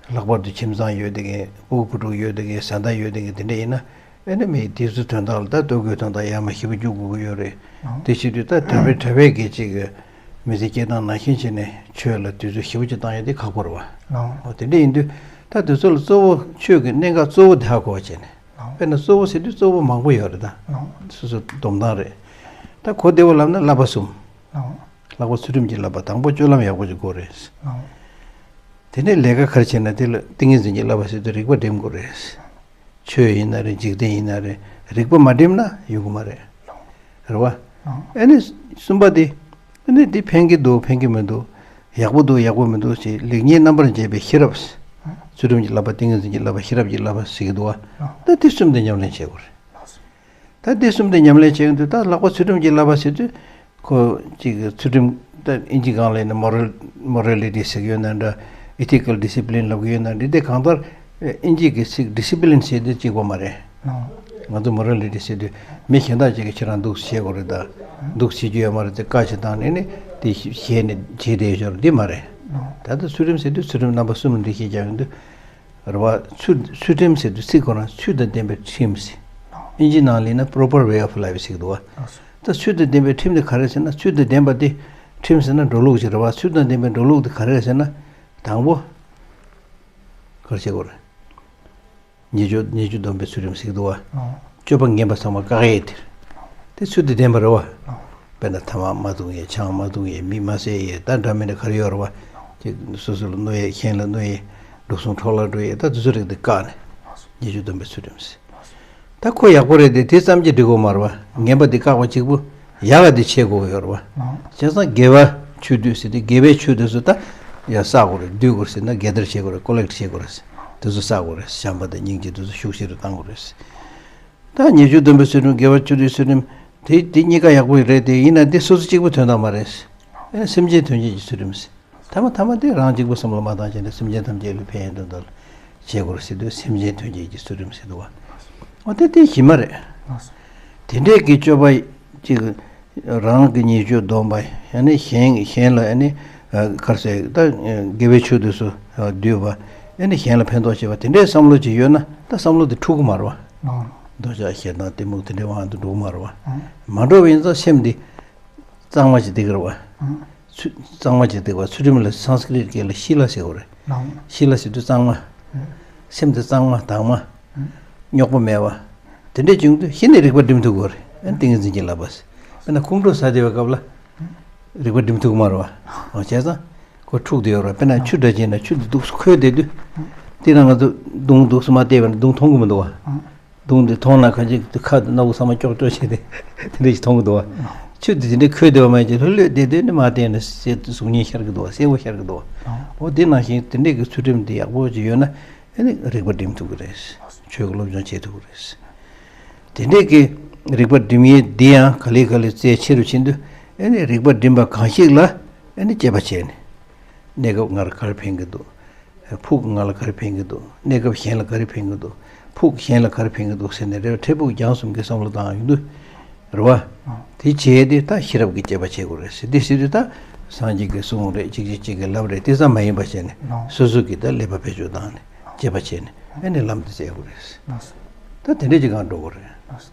ལྷག་པར་དུ་ཁྱིམ་ཚང་ཡོད་བསྡད་མཁན། སྤུ་གུ་བུ་ཕྲུག་ཡོད་བསྡད་མཁན། བཟའ་ཟླ་ཡོད་བསྡད་མཁན་དེ་འདྲ་ཡིན་ན། ཨ་ནི་མི་དེ་ཚོའི་དོན་དག་ལ་ད་ལྟོ་གོས་དོན་དག་ཡར་མར་ཞེ་པོ་རྒྱུག་དགོས་ཀྱི་ཡོད་རེད། ཨང་། དེ་བྱེད་དུས་ད་གྲྭ་པའི་གྲྭ་པའི་གི་ཅིག་གི་མི་ཚེ་སྐྱེལ་སྟངས་ནང་བཞིན་བྱས་ནས་ཆོས་ལ་དུས་ཚོད་ཞེ་པོ་ཅིག་བཏང་ཡ་དེ་ཁག་པོ་རེད་བ། ཨང་། འོ་དེ་འདྲ་ཡིན་དུས་ད་དེ་ཚོ་ལ་གཙོ་བོ་ཆོས་ཀྱི་གནད་འགག་གཙོ་བོ་དེ་ཧ་གོ་བ་བྱས་ནས། ཨང་། དཔེར་ན་གཙོ་བོ་ཟེར་དུས་གཙོ་བོ་མང་པོ་ཡོད་རེད་ད། ཨང་། སོ་སོ་སྡོམ་སྟངས་རེད། ད་གོ་བདེ་བོ་ལབ་ན་བསླབ་པ་གསུམ། ཨང་། ལྷག་པར་ཚུལ་ཁྲིམས་ཀྱི་བསླབ་པ་དང་པོ་སྤྱོད་ལམ་ཡག་པོ་ཅིག་དགོས་རེད། ཨང་། དེ་ནས་ལས་ཀ་ག་རེ་བྱེད་ན་དེ་ལ་ཏིང་ངེ་འཛིན་གྱི་བསླབ་པ་ཟེར་དུས་རིག་པ་སྒྲིམ་དགོས་རེད། ཆོས་ཡིན་ན་རེད། འཇིག་རྟེན་ཡིན་ན་རེད། རིག་པ་མ་སྒྲིམ་ན་ཡོང་གི་མ་རེད། རེད་བ། ཨང་། ཨ་ནི་གསུམ་པ་དེ། ཨ་ནི་འདི་ཕན་གྱི་འདུག་ཕན་གྱི་མི་འདུག་ཡག་པོ་འདུག་ཡག་པོ་མི་འདུག་ཅེས་ལེགས་ཉེས་རྣམ་པར་འབྱེད་པའི་ཤེས་རབ། ཚུལ་ཁྲིམས་ཀྱི་བསླབ་པ་ཏིང་ངེ་འཛིན་གྱི་བསླབ་པ་ཤེས་རབ་ཀྱི་བསླབ་པ་ཟེར་གྱི་འདུག་བ། ཨང་། ད་འདི་གསུམ་དེ་ཉམས་ལེན་བྱེད་དགོས་རེད། ད་འདི་གསུམ་དེ་ཉམས་ལེན་བྱེད་ཡོང་དུས་ད་ལྷག་པ་ཚུལ་ཁྲིམས་ཀྱི་བསླབ་པ་ཟེར་དུས། ཁོ་ཅིག་ཚུལ་ཁྲིམས་ད་ཨིན་ཇི་སྒང་ལ་ཡིན་ན་མོ་རལ་མོ་རལ་ལི་ཊི་ཟེར་གྱི་ཡོད་ན་འདྲ། ཨི་ཐི་ཀལ་ཌི་སི་པི་ལིན་ལབ་ཀྱི་ཡོད་ན་འདྲ། འདི་གང་ལྟར་ཨིན་ཇི་གི་ཚིག་ཌི་སི་པི་ལིན་ཟེར་དུས་གཅིག་པ་མ་རེད། ཨང་། ང་ཚོ་མོ་རལ་ལི་ཊི་ཟེར་དུས་མི་གཞན་དག་ཅིག་གིས་ཁྱེད་རང་འདུག་བྱེད་དགོས་རེད་ད། འདུག་བྱེད་རྒྱུ་ཡོད་མ་རེད་ཟེར་བཀའ་ཞིག་བཏང་ནས་ནི་དེ་ཞེད་ནས་བྱེད་བསྡད་ཡོད་ཤོར་འདི་མ་རེད། ཨང་། ད་ལྟ་ཚུལ་ཁྲིམས་ཟེར་དུས་ཚུལ་ཁྲིམས་རྣམ་པ་གསུམ་འདི་ཤེས་ཀྱང་ཡོང་དུས། རེད་བ། ཚུལ་ཚུལ་ཁྲིམས་ཟེར་དུས་ཚིག་ཁོ་རང་ཚུལ་དང་ལྡན་པའི་ཁྲིམས་ཟེར། ཨིན་ཇི་ནང་ལ་ཡིན་ན་proper way of life ཟེར་གྱི་འདུག་བ། ད་ཚུལ་དང་ལྡན་པའི་ཁྲིམས་དེ་ག་རེ་ཟེར་ན། ཚུལ་དང་ལྡན་པ་དེ་ཁྲིམས་ཟེར་ན་འགྲོ་ལུགས་ཅིག་རེད་བ། ཚུལ་དང་ལྡན་པའི་འགྲོ་ལུགས་དེ་ག་རེ་རེད་ཟེར་ན། དང་པོ། ག་རེ་བྱེད་དགོས་རེད། ཉེས་སྤྱོད་ཉེས་སྤྱོད་སྡོམ་པའི་ཚུལ་ཁྲིམས་ཟེར་གྱི་འདུག་བ། ཨོ། སྤྱོད་པ་ངན་པ་ཚང་མ་བཀག་ཡས་དེ། དེ་ཚུལ་དང་ལྡན་པ་རེད་བ། ཨོ། དཔེར་ན་ཐ་མག་མ་འཐུང་ཡས། ཆང་མ་འཐུང་ཡས། མི་མ་བསད་ཡས། ད་འདྲ་མི་འདྲ་ག་རེ་ཡོད་རེད་བ། ཅིག་སོ་སོ་ལ་གནོད་ཡས། གཞན་ལ་གནོད་ཡས། འགྲོ་སོང་འཕྲོ་བརླག་འགྲོ་ཡས། ད་དེ་ཚོ་རིགས་དེ་བཀག་ནས་ཉེས་སྤྱོད་སྡོམ་པའི་ཚུལ་ཁྲིམས་ཟེར། ད་ཁོ་ཡག་པོ་རེད་དེ། དེ་ཙམ་གྱིས་འགྲིག་གི་མ་རེད་བ། ངན་པ་དེ་བཀག་པ་གཅིག་པུ་ཡག་ག་དེ་བྱེད་དགོས་ཀྱི་ཡོད་རེད་བ། ཨང་། བྱས་ཙང་དགེ་བ་ཆོས་སྡུད་ཟེར་དུས་དགེ་བའི་ཆོས་དེ་ཚོ་ད་ཡར་བསགས་དགོས་རེད། སྡུད་དགོས་རེད་ཟེར་ན། gather བྱེད་དགོས་རེད། collect བྱེད་དགོས་རེད། དེ་ཚོ་བསགས་དགོས་རེད། བྱམས་པ་དང་སྙིང་རྗེ་དེ་ཚོ་ཤུགས་ཆེ་རུ་བཏང་དགོས་རེད། ད་ཉེས་སྤྱོད་སྡོམ་པའི་ཚུལ་ཁྲིམས། དགེ་བ་ཆོས་སྡུད་ཚུལ་ཁྲིམས། དེ་དེ་གཉིས་ཀ་ཡག་པོ་རེད་དེ། ཡིན་ན་དེ་སོ་སོ་གཅིག་པུ་དོན་དག་མ་རེད། ཨེ་སེམས་ཅན་ཐམས་ཅད་ཀྱི་ཚུལ་ཁྲིམས། ཐ་མ་ཐ་མ་དེ་རང་གཅིག་པུ་བསམ་བློ་མ་བཏང་བྱས་ནས་སེམས་ཅན་ཐམས་ཅད་ལ་ཕན་ཡོན་དོན་དག་བྱེད་དགོས་རེད་ཟེར་དུས་སེམས་ཅན་ཐམས་ཅད་ཀྱི་ཚུལ་ཁྲིམས་ཟེར་འདུག་བ། འོ་དེ་དེ་གཞི་མ་རེད། དེ་འདྲས་ཀྱི་སྤྱོད་པ་ཅིག་རང་གི་ཉེས་སྤྱོད་སྡོམ་པ། ཡང་ན་གཞན་གཞན་ལ་ཨ་ནི་ག་རེ་ཟེར། ད་དགེ་བའི་ཆོས་དེ་ཚོ་སྡུད་པ། ཨ་ནི་གཞན་ལ་ཕན་ཐོགས་བྱེད་པ། དེ་འདྲའི་བསམ་བློ་ཅིག་ཡོད་ན་ད་བསམ་བློ་དེ་འཁྲུག་གི་མ་རེད་བ། འདོད་ཆགས་ཞེ་སྡང་གཏི་མུག་དེ་འདྲའི་དབང་དུ་འགྲོ་གི་མ་རེད་བ། མ་འགྲོ་བ་ཡིན་ཙང་སེམས་འདི་གཙང་མ་ཅིག་འདུག་གི་རེད་བ། ཚུལ་གཙང་མ་ཅིག་འདུག་བ། ཚུལ་ཁྲིམས་ལ་སཾ་སྐྲྀཏ་སྐད་ལ་ཤི་ལ་ཟེར་བ་རེད། ལའང་། ཤི་ལ་ཟེར་དུས་གཙང་མ། ཨང་། སེམས་དེ་གཙང་མ་དྭངས་མ། ཨང་། རྙོག་པ་མེད་བ། དེ་འདྲས་བྱུང་དུས་གཞི་ནས་རིག་པ་སྒྲིམ་ཐུབ་དགོས་རེད། ཨ་ནི་ཏིང་ངེ་འཛིན་གྱི་བསླབ་པ་ཟེར། དཔེར་ན་ཁོང་ཁྲོ་ཟ་བསྡད་པའི་སྐབས་ལ་རིག་པ་སྒྲིམ་ཐུབ་ཀྱི་མ་རེད་བ། འོ་བྱས་ཙང་ཁོ་འཁྲུག་བསྡད་ཡོད་རེད་བ། དཔེར་ན་ཆུ་འདྲ་བྱས་ན་ཆུ་དེ་འདུག་སེ་ཁོལ་བསྡད་དུས། དེ་རང་ང་ཚོ་མདུང་འདུག་སེ་མ་བལྟས་པ་ན་མདུང་མཐོང་གི་མི་འདུག་བ། ཨང་། མདུང་དེ་མཐོང་ན་གང་ཅི་ཁ་དེ་སྣ་བུག་ཚང་མ་ཀྱོག་ཀྱོག་བྱས་ཏེ་དེ་འདྲ་ཞིག་མཐོང་གི་འདུག་བ། ཆུ་དེ་དེ་འདྲའི་ཁོལ་བསྡད་པ་མ་ཡིན་གྱི་ལྷོད་ལྷོད་བསྡད་དུས་ནི་མ་བལྟས་ན་གཟུགས་བརྙན་ཤར་གི་འདུག་བ། གསལ་པོ་ཤར་གི་འདུག་བ། འོ་དེ་ནང་བཞིན་དེ་འདྲའི་གི་ཚུལ་ཁྲིམས་དེ་ཡག་པོ་ཅིག་ཡོད་ན་ཨ་ནི་རིག་པ་སྒྲིམ་ཐུབ་ཀྱི་རེད། ཆོས་ཀྱི་སློབ་སྦྱོང་བྱེད་ཐུབ་ཀྱི་རེད། དེ་འདྲའི་གི་རིག་པ་སྒྲིམ་ཡས་འདི་ཡང་ག་ལེ་ག་ལེ་རྩལ་ཆེ་རུ་ཕྱིན་དུས་ཨ་ནི་རིག་པ་སྒྲིམ་པ་གང་ཞིག་ལ་ཨ་ནི་དཔྱད་པ་བྱས་ནས། གནས་སྐབས་ང་ལ་ག་རེ་ཕན་གྱི་འདུག་ཕུགས་ང་ལ་ག་རེ་ཕན་གྱི་འདུག་གནས་སྐབས་གཞན་ལ་ག་རེ་ཕན་གྱི་འདུག་ཕུགས་གཞན་ལ་ག་རེ་ཕན་གྱི་འདུག་ཟེར་ནས་རེ་བ་འཕྲལ་ཕུགས་རྒྱང་གསུམ་གྱི་བསམ་བློ་བཏང་ཡོང་དུས། རེད་བ། དེ་བྱས་ཏེ་ད་ཤེས་རབ་ཀྱི་དཔྱད་པ་བྱེད་དགོས་རེད་ཟེར། དེ་ཟེར་དུས་ད་སངས་རྒྱས་ཀྱི་གསུང་རེད། གཅིག་གཅིག་གཅིག་གི་ལབ་རེད། དེ་ཙམ་མ་ཡིན་པ་བྱས་ནས་སོ་སོ་གིས་ད་ཀླད་པ་བེད་སྤྱོད་བཏང་ནས་དཔྱད་པ་བྱས་ནས་ཨ་ནི་ལམ་དེ་བཙལ་དགོས་རེད། ད་དེ་འདྲས་ཅིག་གང་འགྲོ་དགོས་རེད།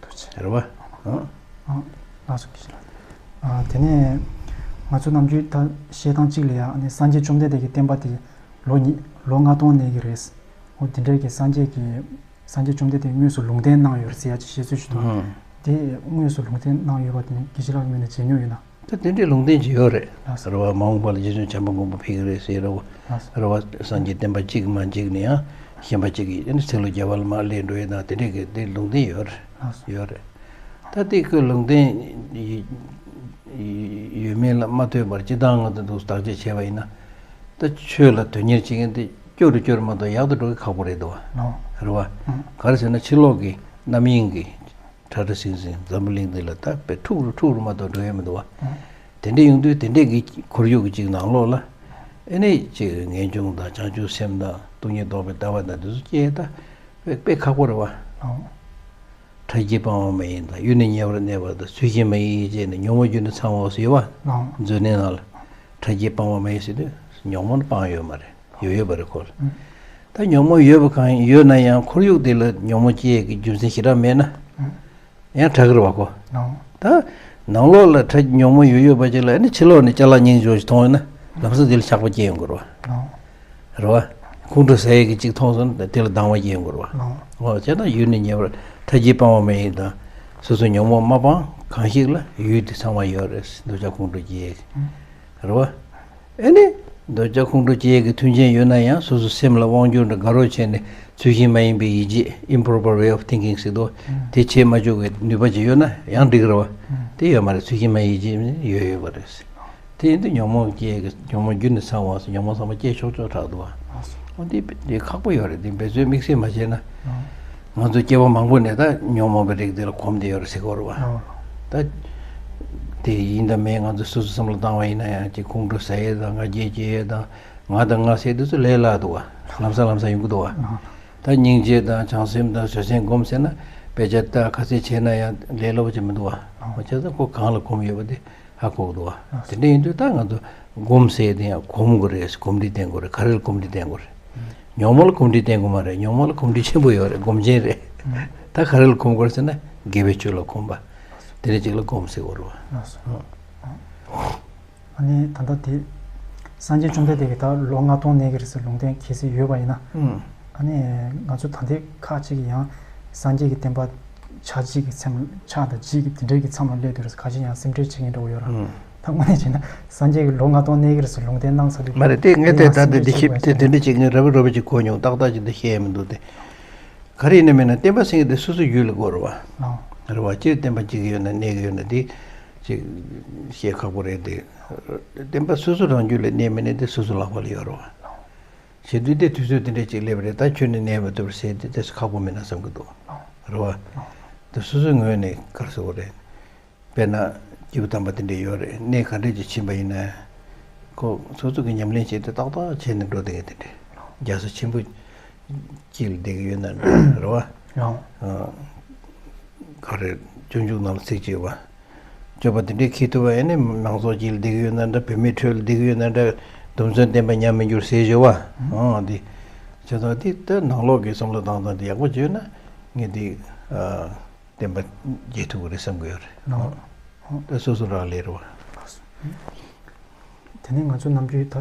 རེད་བ། ཨང་། ཨང་། ལགས་སོ། དེ་ནས་ང་ཚོ་ནམ་རྒྱུན་ད་བཤད་སྟངས་གཅིག་ལ་ཡང་ནི་སངས་རྒྱས་བཅོམ་ལྡན་འདས་ཀྱི་བསྟན་པ་དེ་ལོ་ཉི་ལོ་ལྔ་སྟོང་གནས་ཀྱི་རེད། འོ་དེ་འདྲའི་གི་སངས་རྒྱས་ཀྱི་སངས་རྒྱས་བཅོམ་ལྡན་འདས་དངོས་སུ་ལུང་བསྟན་གནང་ཡོད་རེད་ཟེར་ཡ་ཅིག་བཤད་ཚུལ་ཞིག་འདུག་ཨང་། དེ་དངོས་སུ་ལུང་བསྟན་གནང་ཡོད་པ་དེ་ནི་དགེ་བཤེས་ལགས་ཀྱི་ངོས་ནས་མཇལ་མྱོང་ཡོད་ན། ད་དེ་འདྲའི་ལུང་བསྟན་ཅིག་ཡོད་རེད། ལགས་སོ། རེད་བ། མ་འོངས་པ་ལ་རྗེ་བཙུན་བྱམས་པ་མགོན་པོ་ཕེབས་ཀྱི་རེད་ཟེར་རེད་བ། ལགས་སོ། རེད་བ། སངས་རྒྱས་བསྟན་པ་གཅིག་མ་གཅིག་ནས་ཡང་གཞན་པ་གཅིག་གིས་ཨ་ནི་ཚེ་ལོ་བརྒྱ་པ་ལ་མར་སླེབས་འགྲོ་ཡས་དང་དེ་འདྲས་ཀྱི་དེ་ལུང་བསྟན་ཡོད་རེད། ལགས་སོ། ཡོད་རེད། ད་དེ་ཁོས་ལུང་བསྟན་ཡོད་མེད་ལ་མ་ལྟོས་པར་སྤྱིར་བཏང་ང་ཚོ་འདུག་བརྟག་དཔྱད་བྱས་པ་ཡིན་ན། ད་ཆོས་ལ་དོན་གཉེར་བྱེད་མཁན་དེ་སྐྱོ་རུ་སྐྱོ་རུ་མ་གཏོགས་ཡག་ཏུ་འགྲོ་གི་ཁག་པོ་རེད་འདུག་བ། ལགས། རེད་བ། ཨང་། ག་རེ་ཟེར་ན་ཕྱི་ལོགས་ཀྱི་རྣམ་གཡེང་གི་ཁྲ་ཁྲ་ཟིང་ཟིང་འཛམ་བུ་གླིང་འདི་ལ་ད་དཔེ་འཁྲུག་རུ་འཁྲུག་རུ་མ་གཏོགས་འགྲོ་ཡ་མི་འདུག་བ། དེ་འདྲ་ཡོང་དུས་དེ་འདྲས་ཀྱི་ཁོར་ཡུག་གི་ཅིག་ནང་ལོགས་ལ་ཨེ་ནས་ཅིག་ངེས་འབྱུང་དང་བྱང་ཆུབ་སེམས་དང་སྟོང་ཉིད་རྟོགས་པའི་ལྟ་བ་དང་འདི་ཚོ་སྐྱེ་ད་དཔེ་དཔེ་ཁག་པོ་རེད་བ། ལགས། ཕྲ་རྒྱས་སྤང་བ་མ་ཡིན་དང་ཡུལ་ནི་ཉེ་བར་གནས་པ་དང་ཚུལ་བཞིན་མ་ཡིན་ཡིད་བྱེད་ནི་ཉོན་མོངས་རྒྱུ་ནི་ཚང་བ་ཟེར་བ། ལགས། མཛོད་ནས་ནང་ལ་ཕྲ་རྒྱས་སྤང་བ་མ་ཡིན་ཟེར་དུས་ཉོན་མོངས་སྤང་ཡོད་མ་རེད། ཡོད་ཡོད་པ་རེད་ཁོ་ལ། ཨང་། ད་ཉོན་མོངས་ཡོད་པ་གང་ཡོད་ན་ཡང་ཁོར་ཡུག་དེ་ལ་ཉོན་མོངས་སྐྱེ་ཡས་ཀྱི་རྒྱུ་མཚན་ཞེ་དྲག་མེད་ན། ཨང་། ཡང་དྲག་གི་རེད་བ་ཁོ། ལགས། ད་ནང་ལོགས་ལ་ཕྲ་ཉོན་མོངས་ཡོད་ཡོད་པ་ཅིག་ལ་ཨ་ནི་ཕྱི་ལོགས་ནས་ཅ་ལག་རྙིང་ཆོག་ཅིག་མཐོང་ཡོད་ན་ལམ་སང་དེ་ལ་ཆགས་པ་སྐྱེ་ཡོང་གི་རེད་བ། ལགས། རེད་བ། ཁོང་ཁྲོ་ཟ་ཡས་ཀྱི་ཅིག་མཐོང་སོང་ན་དེ་ལ་སྡང་བ་སྐྱེ་ཡོང་གི་རེད་བ། ལགས། འོ་བྱས་ན་ཡུལ་ནི་ཉེ་བར་ཕྲ་རྒྱས་སྤང་བ་མ་ཡིན་དང་སོ་སོ་ཉོན་མོངས་མ་སྤངས་གང་ཞིག་ལ་ཡུལ་དེ་ཚང་མ་ཡོད་རེད། འདོད་ཆགས་ཁོང་ཁྲོ་སྐྱེ་ཡས་ཀྱི། རེད་བ། ཨེ་ནི། འདོད་ཆགས་ཁོང་ཁྲོ་སྐྱེ་ཡས་ཀྱི་མཐུན་རྐྱེན་ཡོད་ན་ཡང་སོ་སོ་སེམས་ལ་དབང་སྒྱུར་འདྲ་དགའ་རོགས་བྱས་ནས་ཚུལ་བཞིན་མ་ཡིན་པའི་ཡིད་བྱེད་improper way of thinking ཟེར་དོ། དེ་བྱེད་མ་བཅུག་པའི་ནུས་པ་ཅིག་ཡོད་ན་ཡང་འགྲིག་རེད་བ། དེ་ཡོད་མ་རེད། ཚུལ་བཞིན་མ་ཡིན་ཡིད་བྱེད་ཡོད་ཡོད་པ་རེད། དེ་ཡིན་དུས་ཉོན་མོངས་སྐྱེ་ཡས་ཀྱི་ཉོན་མོངས་རྒྱུ་ནི་ཚང་བ་སོ་ཉོན་མོངས་ཚང་མ་སྐྱེ་ཆོག་ཆོག་དྲག་འདུག་བ། འོ་འདི་འདི་ཁག་པོ་ཡོད་རེད། འདི་འབད་རྩོལ་དམིགས་བསལ་མ་བྱས་ན། ང་ཚོ་སྐྱེ་བ་མང་པོ་ནས་ད་ཉོན་མོངས་པའི་རིགས་འདི་ལ་གོམས་བསྡད་ཡོད་རེད་ཟེར་གྱི་ཡོད་རེད་བ། ད། དེ་ཡིན་དང་མིན་ང་ཚོ་སོ་སོ་བསམ་བློ་བཏང་བ་ཡིན་ན་ཡང་ཅིག་ཁོང་ཁྲོ་ཟ་ཡས་དང་ང་རྒྱལ་སྐྱེ་ཡས་དང་ང་དང་ང་ཟེར་དུས་ཚོ་ལས་སླ་འདུག་བ། ལམ་སང་ལམ་སང་ཡོང་གི་འདུག་བ། ད་སྙིང་རྗེ་དང་བྱང་སེམས་དང་བཟོད་བསྲན་སྒོམ་ཟེར་ན་དཔེ་ཆ་ལྟ་ག་ཚད་བྱས་ན་ཡང་ལས་སླ་པོ་ཅིག་མི་འདུག་བ། བྱས་ཙང་ཁོ་གང་ལ་གོམས་ཡོད་པ་དེ། ཧ་གོ་གི་འདུག་བ། དེ་འདྲ་ཡིན་དུས་ད་ང་ཚོ་སྒོམ་ཟེར་དེ་ཡང་གོམས་དགོས་རེད། གོམས་འདྲིས་བསྟེན་དགོས་རེད། ག་རེ་ལ་གོམས་འདྲིས་བསྟེན་དགོས་རེད། ཉོན་མོངས་ལ་གོམས་འདྲིས་བསྟེན་དགོས་མ་རེད། ཉོན་མོངས་ལ་གོམས་འདྲིས་ཆེན་པོ་ཡོད་རེད། སྒོམ་ཆེན་རེད། ད་ག་རེ་ལ་གོམས་དགོས་རེད་ཟེར་ན་དགེ་བའི་ཆོས་ལ་གོམས་པ། དེ་འདྲ་ཅིག་ལ་སྒོམ་ཟེར་དགོས་རེད་བ། ཨ་ནི་ད་ལྟ་དེ་སངས་རྒྱས་བཅོམ་ལྡན་འདས་ཀྱིས་ད་ལོ་ལྔ་སྟོང་གནས་ཀྱི་རེད་ཟེར་ལུང་བསྟན་གལ་སྲིད་ཡོད་པ་ཡིན་ན། ཨ་ནི་ང་ཚོ་ད་ལྟའི་ཁག་ཅིག་གིས་ཡང་སངས་རྒྱས་ཀྱི་བསྟན་པ་ཕྱག་གཅིག་གི་མཚམས་ཕྱག་དང་གཅིག་གི་དེ་འདྲའི་གི་མཚམས་ལ་སླེབས་དུས་ཁ་ཤས་ཡང་སེམས་ཁྲལ་བྱེད་མཁན་འདྲ་བོ་ཡོད་ར། ཨུམ། ད་དངོས་གནས་བྱས་ན་སངས་རྒྱས་ཀྱིས་ལོ་ལྔ་སྟོང་གནས་ཀྱི་རེད་ཟེར་ལུང་བསྟན་གནང་ཚར་དུས་མ་རེད་དེ་ངས་དེ་ཡང་ད་དེ་སེམས་འདི་ཁྲལ་ཤིབ་བྱེད་དགོས་དེ་དེ་འདྲ་ཅིག་ངས་རབ་རབ་ཅིག་གོ་མྱོང་ཏག་ཏག་ཅིག་འདི་བཤད་ཡ་མི་འདུག་སྟེ། ག་རེ་ཡིན་ན་མིན་ན་བསྟན་པ་ཟེར་མཁན་དེ་སོ་སོ་ཡུལ་ལ་དགོས་རེད་བ། ཨང་། རེད་བ། སྤྱིར་བསྟན་པ་གཅིག་ཡོད་ན་གནས་ཀྱི་ཡོད་ན་དེ་ཅིག་བཤད་ཁག་པོ་རེད་དེ། བསྟན་པ་སོ་སོ་རང་རྒྱུད་ལ་གནས་མི་གནས་དེ་སོ་སོ་ལག་པ་ལ་ཡོད་རེད་བ། བྱེད་དུས་དེ་དུས་ཚོད་དེ་འདྲས་ཅིག་སླེབས་རེད། ད་ཁྱོད་ནི་གནས་མ་ཐུབ་པར་ཟེར་དེ་དེ་སུ་ཁག་པོ་མིན་ན་བསམ་གི་འདུག་རེད་བ། དེ་སོ་སོའི་ངོས་ནས་ག་རེ་ཟེར་དགོས་རེད། དཔེར་ན་སྐྱེས་བུ་དམ་པ་དེ་འདྲས་ཡོད་རེད། གནས་ག་འདྲས་ཅིག་ཕྱིན་པ་ཡིན་ན་ཁོ་སོ་སོ་གི་ཉམས་ལེན་བྱས་ཏེ་ཏག་ཏག་བྱས་ནས་འགྲོ་བསྡད་མཁན་དེ་འདྲས་རྒྱལ་སྲས་ཆེན་པོ་དཀྱིལ་བསྡད་ཀྱི་ཡོད་ན་འདྲ་རེད་བ། ཡང་། ག་རེ་སྤྱོད་འཇུག་ནང་ལ་ཚིག་ཅིག་ཡོད་བ། སྤྱོད་པ་དེ་འདྲའི་ཁྱེད་ཐུབ་པ་ཡིན་ན་མང་ཚོགས་དཀྱིལ་བསྡད་ཀྱི་ཡོད་ན་འདྲ། བུད་མེད་ཁྲོད་ལ་བསྡད་ཀྱི་ཡོད་ན་འདྲ། སྡོམ་བརྩོན་བསྟེན་པ་ཉམས་མི་འགྱུར་ཟེར་ཞུ་བ། ཨང་། འདི་བྱས་ཙང་འདི་ལྟར་ནང་ལོགས་ཀྱི་བསམ་བློ་བཏང་སྟངས་འདི་ཡག་པོ་བྱས་ན་ངས་འདི་བསྟན་པ་རྒྱས་ཐུབ་ཀྱི་རེད་བསམ་གྱི་ཡོད་རེད། ཨང་། ད་སོ་སོ་རག་ལས་རེད་བ། དེ་ནས་ང་ཚོ་ནམ་རྒྱུན་ད་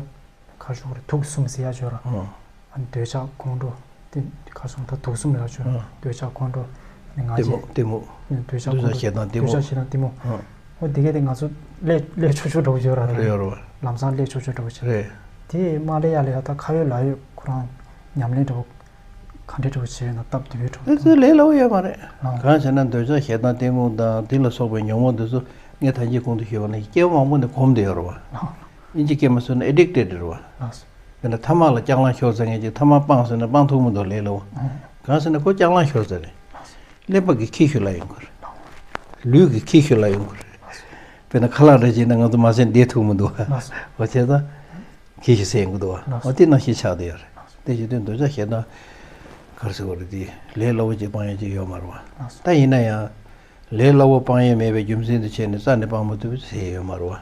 ག་ཞོག་རེད། དུག་གསུམ་ཟེར་ཡ་ཅིག་ཡོད་ར། ཨང་། ཨ་ནི་འདོད་ཆགས་ཁོང་ཁྲོ། དེ་ག་སོང་ད་དུག་གསུམ་རེད་ཡ་ཅིག་ཡོད་ར། ཨང་། འདོད་ཆགས་ཁོང་ཁྲོ། ཨ་ནི་ང་རྒྱལ། གཏི་མུག་གཏི་མུག་འདོད་ཆགས་ཁོང་ཁྲོ། འདོད་ཆགས་ཞེ་སྡང་གཏི་མུག་འདོད་ཆགས་ཞེ་སྡང་གཏི་མུག་ཨང་། འོ་དེ་གས་དེ་ང་ཚོ་ལས་ལས་ཆོག་ཆོག་འདྲ་བོ་ཅིག་ཡོད་ར། རེད་ཡོད་རེད་བ། ལམ་སང་ལས་ཆོག་ཆོག་འདྲ་བོ་ཅིག་རེད། དེ་མ་ལས་ཡ་ལས་ཡ་ད་ཁ་ཡོད་ལག་ཡོད་ཁོ་རང་ཉམས་ལེན་འདྲ་བོ། ག་འདྲ་འདྲ་བོ་བྱས་ན་སྟབས་བདེ་བོའི་གྲོགས་དེ་ཚོའི་ལས་སླ་བོ་ཡོད་མ་རེད། ཨང་། གང་བྱས་ན་འདོད་ཆགས་ཞེ་སྡང་གཏི་མུག་དང་དེ་ལ་སོགས་པའི་ཉོན་མོངས་དེ་ཚོ་ངས་ད་གིན་གོང་དུ་ཞུས་པ་ནང་བཞིན་སྐྱེ་བ་མང་པོ་ནས་གོམས་བསྡད་ཡོད་རེད་བ། ཨང་། ཨིན་ཇི་སྐད་མ་ཟེར་ན་addicted རེད་བ། ཨང་། དཔེར་ན་ཐ་མག་ལ་ལྕགས་གླང་ཤོར་ཚར་མཁན་ཅིག་ཐ་མག་སྤངས་ཟེར་ན་སྤང་ཐུབ་མི་འདུག་ལས་སླ་བོ། ཨང་། གང་ཟེར་ན་ཁོ་ལྕགས་གླང་ཤོར་ཚར་རེད། ཀླད་པ་གི་ཁྱི་ཤུལ་ལ་ཡོང་གི་རེད། ལུས་ཀྱི་ཁྱི་ཤུལ་ལ་ཡོང་གི་རེད། དཔེར་ན་ཁ་ལག་འདྲ་བྱས་ན་ང་ཚོ་མ་ཟས་བསྡད་ཐུབ་མི་འདུག་བ། ཨང་། འོ་བྱས་ཙང་། ཁྱི་ཞིག་ཟེར་ཡོང་གི་འདུག་བ། ལགས་སོ། འོ་དེ་ནང་བཞིན་ཆགས་བསྡད་ཡོད་རེད། ལགས་སོ། དེ་བྱེད་དུས་འདོད་ཆགས་ཞེ་སྡང་ག་རེ་ཟེར་དགོས་རེད། དེ་ལས་སླ་བོ་ཅིག་སྤང་ཡ་ཅིག་ཡོད་མ་རེད་བ། ལགས་སོ། ད་ཡིན་ན་ཡང་ལས་སླ་བོ་སྤང་ཡས་མེད་པའི་རྒྱུ་མཚན་དུ་བྱས་ནས་རྩ་ནས་སྤང་མ་ཐུབ་ཟེར་ཡས་ཡོད་མ་རེད་བ།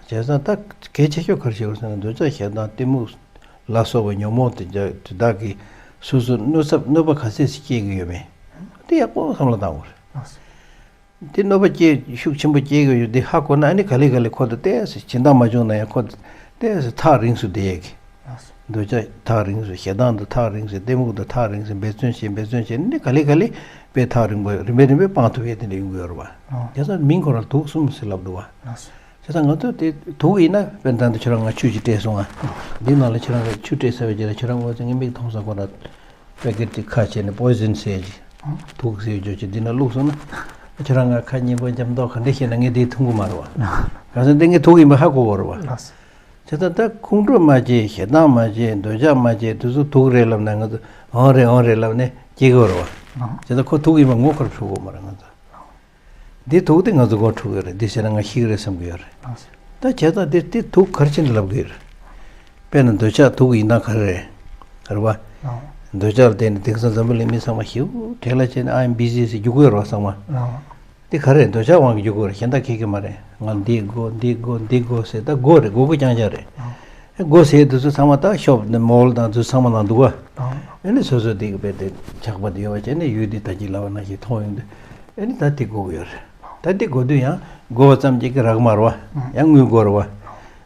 ལགས་སོ། བྱས་ཙང་ད་གལ་ཆེ་ཤོས་ག་རེ་ཞིག་རེད་ཟེར་ན་འདོད་ཆགས་ཞེ་སྡང་གཏི་མུག་ལ་སོགས་པའི་ཉོན་མོངས་དེ་དེ་དག་གིས་སོ་སོར་གནོད་ཚབས་གནོད་པ་ག་ཚད་ཅིག་སྐྱེལ་གྱི་ཡོད་མེད་དེ་ཡག་པོ་བསམ་བློ་བཏང་དགོས་རེད། ལགས་སོ། དེ་གནོད་པ་སྐྱེལ་ཤུགས་ཆེན་པོ་སྐྱེལ་གྱི་ཡོད་དེ་ཧ་གོ་ན་ཨ་ནི་ག་ལེ་ག་ལེ་ཁོ་དང་ཏོག་ཙམ་སྦྱིན་བདག་མ་བྱུང་ན་ཡང་ཁོ་དང་ཏོག་ཙམ་ཐག་རིང་སུ་བསྡད་ཡས་ཀྱི། ལགས་སོ། འདོད་ཆགས་ཐག་རིང་ཟེར། ཞེ་སྡང་དང་ཐག་རིང་ཟེར། གཏི་མུག་དང་ཐག་རིང་ཟེར། འབད་བརྩོན་བྱེད་འབད་བརྩོན་བྱེད་ནི་ག་ལེ་ག་ལེ་དཔེ་ཐག་རིང་པོ་རིམ་པས་རིམ་པས་སྤང་ཐུབ་ཡས་དེ་འདྲ་ཡོང་གི་ཡོད་རེད་བ། ཨོ། དེ་ཚོ་མིང་ཁོ་རང་དུག་གསུམ་ཟེར་ལབ་འདུག་བ། ལགས་སོ། བྱས་ཙང་ང་ཚོ་དེ་དུག་ཡིན་ན་དཔེར་ན་ད་ཁྱོད་རང་ང་ཆུ་ཅིག་སྤྲད་སོང་ང་། འདི་ནང་ལ་ཁྱོད་རང་གི་ཆུ་སྤྲད་ཚར་བའི་རྗེས་ལ་ཁྱོད་རང་ངོ་ཚ་ངའི་མིག་མཐོང་ས་ཁོ་རང་པེ་ཀེ་ཊི་ཅིག་ཁ་ཕྱེ་ནས་པོའི་ཟན་ཟེར་ཅིག་དུག་ཟེར་རྒྱུ་ཅིག་འདི་ན་བླུགས་སོང་ན། ཁྱོད་རང་ང་ཁ་སྙན་པོ་འཇམ་མདོག་ག་འདྲ་བཤད་ན་ངས་འདི་འཐུང་གི་མ་རེད་བ། གང་ཟེར་འདི་ངས་དུག་ཡིན་པ་ཧ་གོ་གི་རེད་བ། ལགས་སོ། བྱས་ཙང་ད་ཁོང་ཁྲོ་མ་སྐྱེ། ཞེ་སྡང་མ་སྐྱེ། འདོད་ཆགས་མ་སྐྱེ། དེ་ཚོ་དུག་རེད་ལབ་ན་ང་ཚོ་འོང་རེད་འོང་རེད་ལབ་ནས་སྐྱེ་གི་རེད་བ། ཨང་། བྱས་ཙང་ཁོ་དུག་ཡིན་པ་ངོ་ཁར་འཁྲུལ་གི་མ་རེད་ང་ཚོ། འདི་དུག་དེ་ང་ཚོ་མགོ་འཁྲུག་གི་རེད། འདི་བྱས་ན་ང་ཤི་གི་རེད་བསམ་གི་ཡོད་རེད། ཨང་། ད་བྱས་ཙང་འདི་འདི་དུག་ག་རེ་བྱས་ནས་ལབ་གི་ཡོད་རེད། དཔེར་ན་འདོད་ཆགས་དུག་ཡིན་སྟངས་ག་རེ་རེད། རེད་བ། ཨང་། འདོད་ཆགས་ལ་བརྟེན་ནས་དེང་སང་འཛམ་བུ་གླིང་མི་ཚང་མ་ཞེ་པོ་བྲེལ་བ་བྱས་ནས་I am busy ཟེར་རྒྱུག་གི་ཡོད་རེད་བ་ཚང་མ། ཨང་། འདི་ག་རེ་རེད། འདོད་ཆགས་དབང་གིས་རྒྱུག་གི་ཡོད་རེད། གཞན་དག་ཁེ་གི་མ་རེད། ང་འདི་དགོས་འདི་དགོས་འདི་དགོས་ཟེར་ད་དགོས་རེད། དགོས་དགོས་རྐྱང་རྐྱང་རེད། ཨང་། དགོས་ཟེར་དུས་ཚོད་ཚང་མ་ད་ཤོབ་དང་མོལ་དང་དུས་ཚང་མ་ནང་འདུག་ག། ཨང་། ཨེ་ནི་སོ་སོ་དེ་གི་དཔེ་དེ་ཆགས་པ་དེ་ཡོད་པ་བྱས་ནས་ཡུལ་དེ་ད་ཅི་ལབ་པ་ནང་བཞིན་མཐོང་ཡོང་དུས་ཨེ་ནི་ད་དེ་དགོས་ཀྱི་ཡོད་རེད། ད་དེ་དགོས་དུས་ཡང་དགོས་པ་ཙམ་གྱིས་ཀྱི་རག་མ་རེད་བ། ཡང་དངུལ་དགོས་རེད་བ།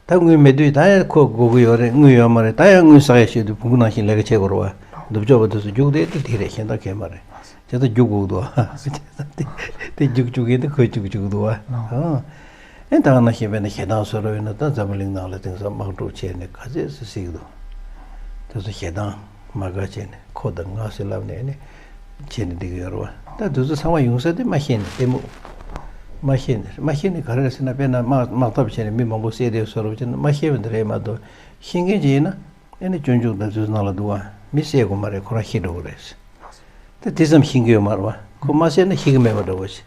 ད་དངུལ་མེད་དུས་ད་ཡང་ཁོ་དགོས་ཀྱི་ཡོད་རེད། དངུལ་ཡོད་མ་རེད། ད་ཡང་དངུལ་བསག་ཡ་ཞིག་དུས་བོང་གུ་ནང་བཞིན་ལས་ཀ་བྱེད་དགོས་རེད་བ། ནུབ་ཕྱོགས་པ་དེ་ཚོ་རྒྱུགས་དེ་དེ་དེ་རེད། གཞན་དག་གས་མ་རེད། བྱས་ཙང་རྒྱུག་དགོས་འདུག་བ། དེ་རྒྱུག་རྒྱུག་ཡིན་ད་ཁོས་རྒྱུག་རྒྱུག་འདུག་བ། ཨ། ཨེ་ད་ག་ནང་བཞིན་དཔེར་ན་ཞེ་སྡང་ཟེར་བ་ཡིན་ན་ད་འཛམ་བུ་གླིང་ནང་ལ་དེང་སང་དམག་འཁྲུག་བྱས་ནས་ག་ཚད་སེ་བསད་ཀྱི་འདུག་དེ་ཚོ་ཞེ་སྡང་མ་དགའ་བྱས་ནས་ཁོ་དང་ང་ཟེར་ལབ་ནས་ཨེ་ནི་བྱས་ནས་བསྡད་ཀྱི་ཡོད་རེད་བ། ད་དེ་ཚོ་ཚང་མ་ཡོང་ས་དེ་མ་ཤེས་ནས་གཏི་མུག་མ་ཤེས་ནས་མ་ཤེས་ནས་ག་རེ་རེད་ཟེར་ན་དཔེར་ན་དམག་དམག་འཐབ་བྱས་ནས་མི་མང་པོ་བསད་དེ་བཟོ་འདྲ་བྱས་ན་མ་ཤེས་པ་འདི་རེད་མ་གཏོགས་ཤེས་མཁན་ཅིག་ཡིན་ན། ཨེ་ནི་སྤྱོད་འཇུག་དང་ཚུལ་ནང་ལ་འདུག་བ། མི་བསད་དགོས་མ་རེད། ཁོ་རང་ཤི་འགྲོ་གི་རེད། ད་དེ་ཙམ་ཤེས་ཀྱི་ཡོད་མ་རེད་བ། ཁོ་མ་བསད་ན་ཤི་གི་མེད་པ་འདྲ་བོ་ཞིག་